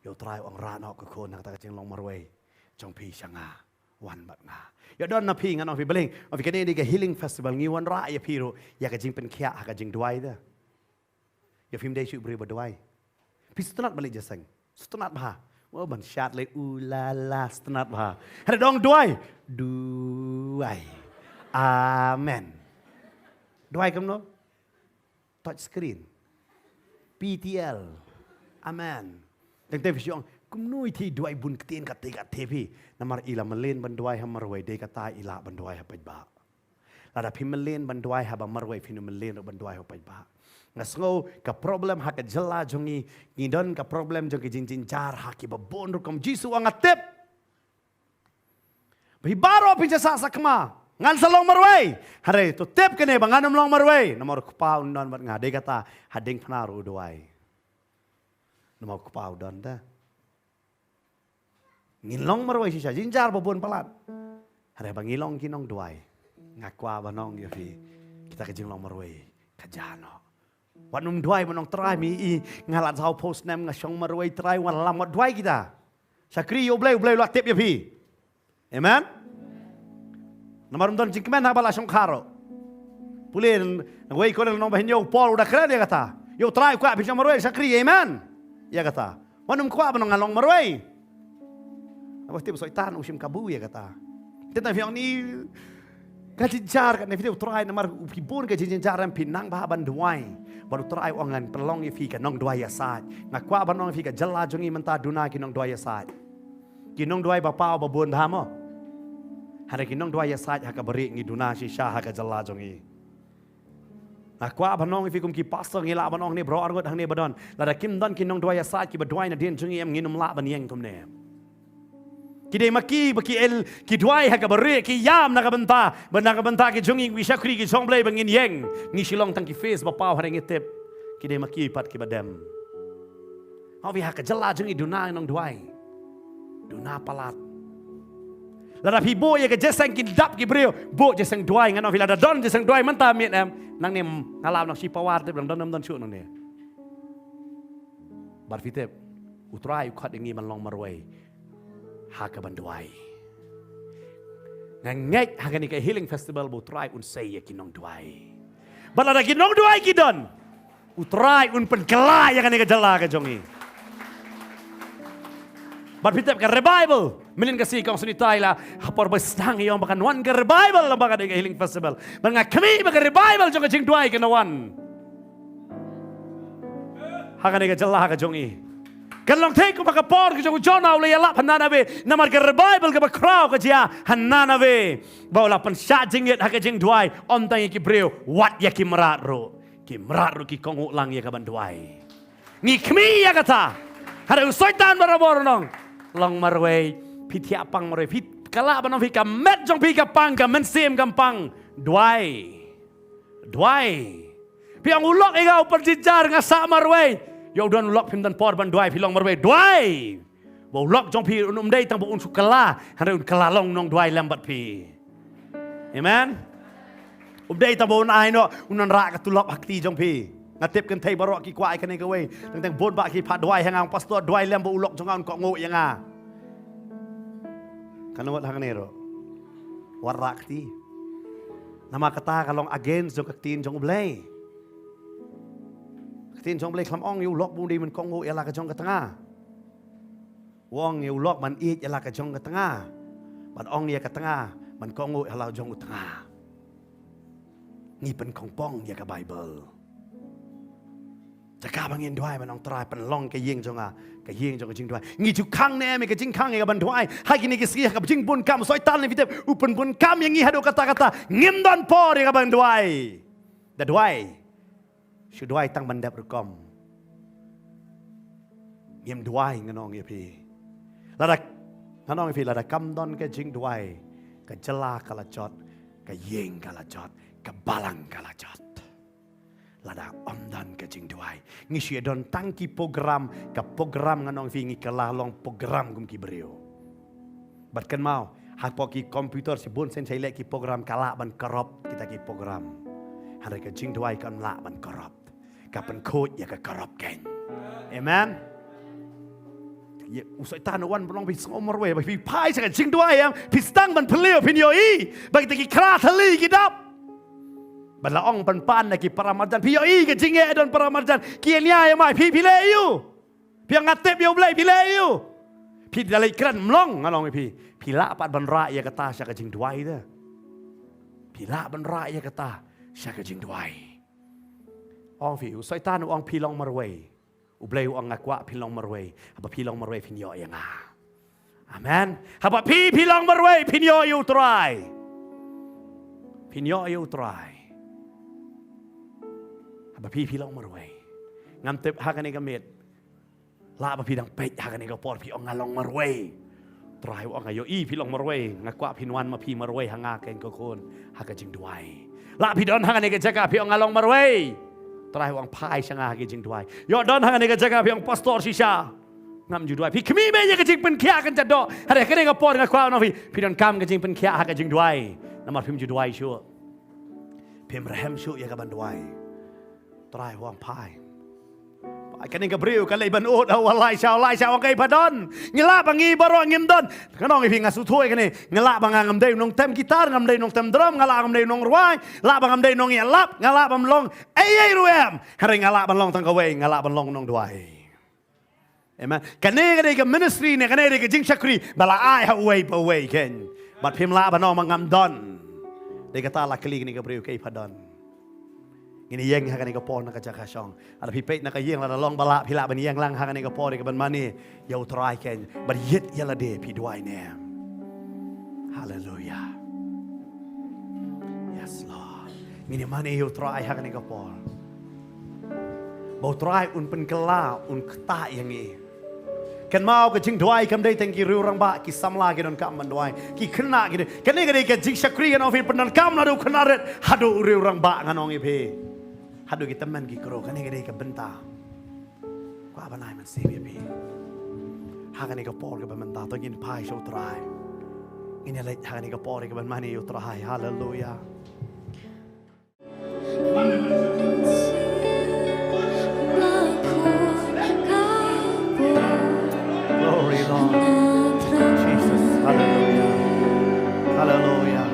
Ïa U Trai u ong, rah noh ko khun na kata ka jinglong marwei jong phi sha nga. Wan bad nga. Ïa don na phi, ngan ong phi, balei, ong phi, kane dei ka healing festival, ngi wanrah ïa phi ruh ïa ka jingpynkhiah ha ka jingduwai te. Ïa phim dei shuh briew ba duwai. Phi sngewtynnat ba leit jingïaseng. Sngewtynnat bha. Oh, ban shad leit, u la la, sngewtynnat bha. Hynrei dang duwai. Duwai. Amen. Duwai kumno? Touch screen. P T L. Amen. Teng teng phi shu ong, kumno i thei duwai bun ktien katte katte phi. Namar i la mlien ban duwai ha marwei, dei kata i lah ban duwai ha paidbah. Lada phi mlien ban duwai ha ba marwei, phin ym mlien ruh ban duwai ha paidbah. Nga sngew ka problem ha ka jylla jong ngi, ngi don ka problem jong ki jingjynjar ha ki ba bun rukom. Jisu u ong, nga tip ba phi baroh phin sa sah sakma, ngan sa long marwei. Hynrei to tip kane ba ngan ym long marwei, namar U Kpa un don bad nga. Dei kata ha diengphna ruh u duwai. Namar U Kpa u don te. Ngin long marwei shisha, jynjar ba bun palat. Hynrei ba ngi long ki nongduwai, nga kwah ban ong ïa phi, kita ka jinglong marwei ka jia noh. Wat nym duwai ban ong, Trai, me i, nga la saw phew snem nga shong marwei, Trai, wat lam, wat duwai kita. Shakri ïa U Blei, U Blei u la tip ïa phi. Amen. Namar ym don jingkmen haba la shongkha ruh. Pule na wei ko, na nong ba hynñiew por u da kren ïa kata. Ïa U Trai u kwah phi shong marwei, shakri, amen. Ïa kata. Wat nym kwah ban ong nga long marwei. Haba tip Soitan u shim kabu ïa kata. Te ta phi ong ni ka jynjar katne, phi te, U Trai, namar phi bun ka jynjar, em, phi nang bha ban duwai. Bad U Trai u ong ngan pynlong ïa phi ka nongduwai ïasaid. Nga kwah ban ong ïa phi, ka jylla jong ngi mynta duna ki nongduwai ïasaid. Ki nongduwai ba paw ba bun bha mo. Hynrei ki nongduwai ïasaid ha kaba rieh ngi duna shisha ha ka jylla jong ngi. Nga kwah ban ong ïa phi kum ki pastor, ngi lah ban ong ne baroh arngut hangne ba don. Lada kim don ki nongduwai ïasaid kiba duwai nadien jong ngi, em, ngin ym lah ban ïeng kumne. Ki dei ma ki ba ki el, ki duwai ha kaba rieh, ki ïam na ka bynta, ba na ka bynta ki jong ngi, ki shakri, ki jong U Blei, ba ngin ïeng. Ngi shu long tang ki face ba paw, hynrei ngi tip ki dei ma ki pat kiba dem. Haba ha ka jylla jong ngi duna nongduwai, duna palat. Lada phi buh ïa ka jingïaseng, ki dap ki briew, buh jingïaseng duwai. Ngan ong ïa phi, lada don jingïaseng duwai mynta miet, em, nangne nga lah ban ong shi pawar te, ba dang don, don shuh nangne. Bad phi tip, U Trai u khot ïa ngi ban long marwei ha kaban duwai. Nga ngeit ha kane ka healing festival ba U Trai un sei ïa ki nongduwai. Bad lada ki nongduwai ki don, U Trai un pynkylla ïa kane ka jylla ka jong ngi. Bad phi tip, ka revival mynhynnin ka sngi, kong Sunita i la ha por ba sdang, i ong ba kan wan ka revival lyngba kane ka healing festival. Bad nga khmih ba ka revival jong ka jingduwai kan wan ha kane ka jylla ka jong ngi. Kan long thik kumba ka por ka jong u Jonah u la ïalap ha Nineveh, namar ka revival kaba khraw ka jia ha Nineveh. Ba u la pynshah jingit ha ka jingduwai, ym tang ïa ki briew, wat ïa ki mrad ruh. Ki mrad ruh ki kohnguh lang ïa kaban duwai. Ngi khmih ïa kata. Hynrei u Soitan barabor u ong, long marwei, phi thiah pang marwei, phi, ka lah ban ong phi, ka met jong phi ka pang, ka mynsiem kam pang. Duwai. Duwai. Phi ong u lok ïa nga u pynjynjar, nga sah marwei. Ïa u don u lok phim don por ban duwai, phi long marwei. Duwai. Ba u lok jong phi un ym dei tang ba un shu kylla, hynrei un kylla long nongduwai lem bad phi. Amen. Um dei tang ba un ai noh, un wanrah ka tulop ha kti jong phi. Nga tip kynthei baroh ki kwah ïa kane kawei. Teng teng bun bah ki phah duwai ha nga, ong, Pastor, duwai lem ba u lok jong nga un kohnguh ïa nga. Kan wat hangne ruh. Wanrah kti. Namar kata ka long against jong ka ktien jong U Blei. Ka ktien jong U Blei kam ong ïa u lok ba un dei ban kohnguh ïa la ka jong ka tnga. U ong ïa u lok ban ïeit ïa la ka jong ka tnga. Ban ong ïa ka tnga ban kohnguh ïa la jong u tnga. Ngi pynkhongpong ïa ka Baibl. Jaka ba ngin duwai ban ong, Trai, pynlong ka ïing jong nga ka ïing jong ka jingduwai. Ngi ju khang ne em ïa ka jingkhang ïa kaban duwai? Ha kine ki sngi ha ka jingbun kam u Soitan, lei phi tip, u pynbun kam ïa ngi haduh katta katta. Ngim don por ïa kaban duwai. Da duwai. Shu duwai tang ban dep rukom. Ngim duwai, ngan ong ïa phi. Lada, ngan ong ïa phi, lada kam don ka jingduwai, ka jylla ka la jot, ka ïing ka la jot, ka balang ka la jot. Lada ym don ka jingduwai, ngi shu ïa don tang ki program, ka program, ngan ong ïa phi, ngi kylla long program kum ki briew. Bad kynmaw, hapoh ki computer shibun sien sha ïaleh ki program, ka lah ban corrupt kita ki program. Hynrei ka jingduwai kam lah ban corrupt. Ka pynkhuid ïa ka corrupt keiñ. Amen. Ïa, u Soitan u wan ban ong phi sngew marwei, ba phi phai sha ka jingduwai em, phi sdang ban pynliew, phin ïohi ba kita ki khra thylli ki dap. Bad la ong pynban na ki para marjan, phi ïohi ka jingeh don para marjan, ki ïa nia ïa mai, phi phi leh aiu? Phi ong nga tip ïa U Blei, phi leh aiu? Phi da leit kren mlong, ngan ong ïa phi. Phi lah pat ban rah ïa kata sha ka jingduwai te. Phi lah ban rah ïa kata sha ka jingduwai. Ong phi, u Soitan u ong phi long marwei. U Blei u ong nga kwah phin long marwei. Haba phi long marwei phin ïoh ïa nga. Amen. Haba phi phi long marwei phin ïoh ïa U Trai. Phin ïoh ïa U Trai. Haba phi phi long marwei. Ngam tip ha kane ka miet. Lah ba phi dang peit ha kane ka por phi ong nga long marwei. Trai u ong nga ïohi phi long marwei, nga kwah phin wan ma phi marwei ha nga keiñ ko khun, ha ka jingduwai. Lah phi don ha kane ka jaka phi ong nga long marwei. Trai u ong phai sha nga ha ka jingduwai. Ïoh don ha kane ka jaka phi ong pastor shisha ngam ju duwai. Phi khmih beit ïa ka jingpynkhiah kan jadok. Hynrei ha kane ka por nga kwah ong phi, phi donkam ka jingpynkhiah ha ka jingduwai. Namar phim ju duwai shuh. Phim rhem shuh ïa ka ban duwai. Trai u ong phai. Phai, kane ka briew ka leit ban ud ha u Elijah, Elijah u ong kaei pha don. Ngi lah ba ngi baroh ngim don. Ngan ong ïa phi nga sngewthuh ïa kane. Nga lah ba nga ngam dei nongtem guitar, ngam dei nongtem drum, nga lah ngam dei nongrwai, lah ba ngam dei nongïalap, nga lah bym long ei ei ruh em. Hynrei nga lah ban long tang kawei, nga lah ban long nongduwai. Amen. Kane ka dei ka ministry ne, kane ka dei ka jingshakri ba la ai ha uwei pa uwei keiñ. Bad phim lah ban ong ba ngam don. Dei kata la kylli kane ka briew kaei pha don. Ngin ïeng ha kane ka por na ka jaka shong. Lada phi peit na ka ïing, lada long ba lah phi lah ban ïeng lang ha kane ka por ïa ka ban mane ïa U Trai keiñ. Bad ïit ïa lade phi duwai ne. Haleluya. Yes Lord. Ngin ïa mane ïa U Trai ha kane ka por. Ba U Trai un pynkylla, un ktah ïa ngi. Kynmaw ka jingduwai kam dei tang ki riewrangbah, ki samla ki donkam ban duwai. Ki khynnah ki dei. Kane ka dei ka jingshakri ngan ong phi pyndonkam naduh u khynnah rit haduh u riewrangbah ngan ong ïa phi. Haduh ki tymmen ki kro, kane ka dei ka bynta. Kwah ban ai mynsiem ïa phi. Ha kane ka por kaba mynta to ngin phai sha U Trai. Ngin ïa leit ha kane ka por kaba mynta ïa U Trai. Haleluya. Glory, Lord. Jesus. Hallelujah. Hallelujah.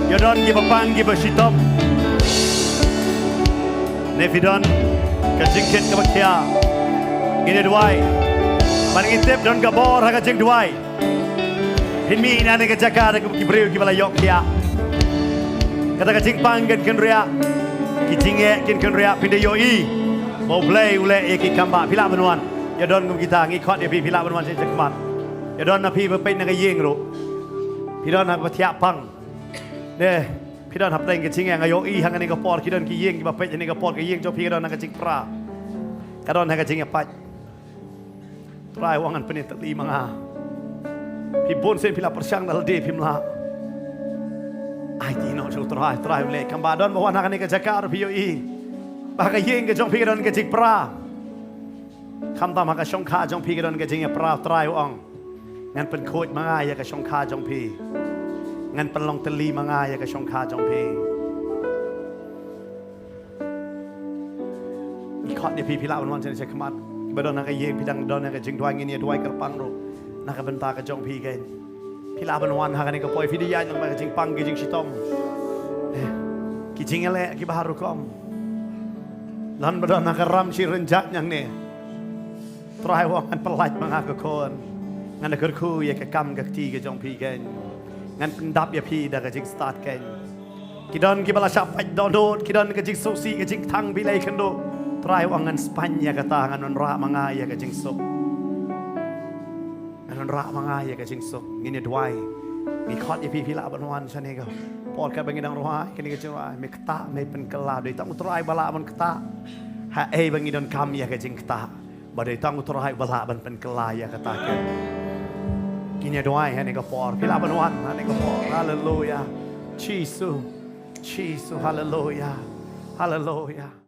Ïa don kiba pang kiba shitom. Ne phi don ka jingkit kaba khia. Ngin ïa duwai. Ban ngi tip don ka bor ha ka jingduwai. Phin mih na ne ka jaka da ki briew kiba la ïoh khia. Kata ka jingpang kin kynriah. Ki jingeh kin kynriah phin da ïohi. Ba U Blei u leh ïa ki kam ba phi lah ban wan. Ïa don kum kita ngi khot ïa phi phi lah ban wan sha khmat. Ïa don na phi ba peit na ka ïing ruh. Phi don ha ba thiah pang. Deh, phi don hapdeng ka jingeh nga ïohi hangne ka por ki don ki ïing kiba peit hangne ka por ka ïing jong phi ka don ha ka jingpra. Ka don ha ka jingïapait. Trai u ong ngan pyni tylli ma nga. Phi bun sien phi la pyrshang da lade phim lah. Ai ti noh sha U Trai, Trai u leh kam ba don ba wan hangne ka jaka ruh phi ïohi. Ba ka ïing ka jong phi ka don ka jingpra. Khamtam ha ka shongkha jong phi ka don ka jingïapra Trai u ong. Ngan pynkhuid ma nga ïa ka shongkha jong phi. Ngan pynlong tylli ma nga ïa ka shongkha jong phi. Ngi khot ïa phi phi lah ban wan sha khmat. Ba don ha ka ïing phi dang don ha ka jingduwai ngin ïa duwai kyrpang ruh. Na ka bynta ka jong phi kein. Phi lah ban wan ha kane ka poi phi dei ïaid lang ba ka jingpang ka jingshitom. Eh, ki jingïaleh kiba har rukom. Don ba don ha ka ram shi rynjah ñiangne. Trai u ong ngan pyllait ma nga ka khun. Ngan da kyrkhu ïa ka kam ka kti ka jong phi kein. Ngan pyndap ïa phi da ka jingstad kein. Ki don kiba la shah pait dohnud, ki don ka jingsngewsih ka jingthang bilei khynduh. Trai u ong ngan spang ïa kata ngan wanrah ma nga ïa ka jingsuk. Ngan wanrah ma nga ïa ka jingsuk. Ngin ïa duwai. Ngi khot ïa phi phi lah ban wan shane ka por kaba ngi dang rwai kane ka jingrwai. Me ktah me pynkylla dei tang U Trai ba lah ban ktah. Haei ba ngi donkam ïa ka jingktah. Ba dei tang U Trai ba lah ban pynkylla ïa kata ka. Ngin ïa duwai hane ka por. Phi lah ban wan hane ka por. Haleluya. Jisu. Jisu. Haleluya. Haleluya.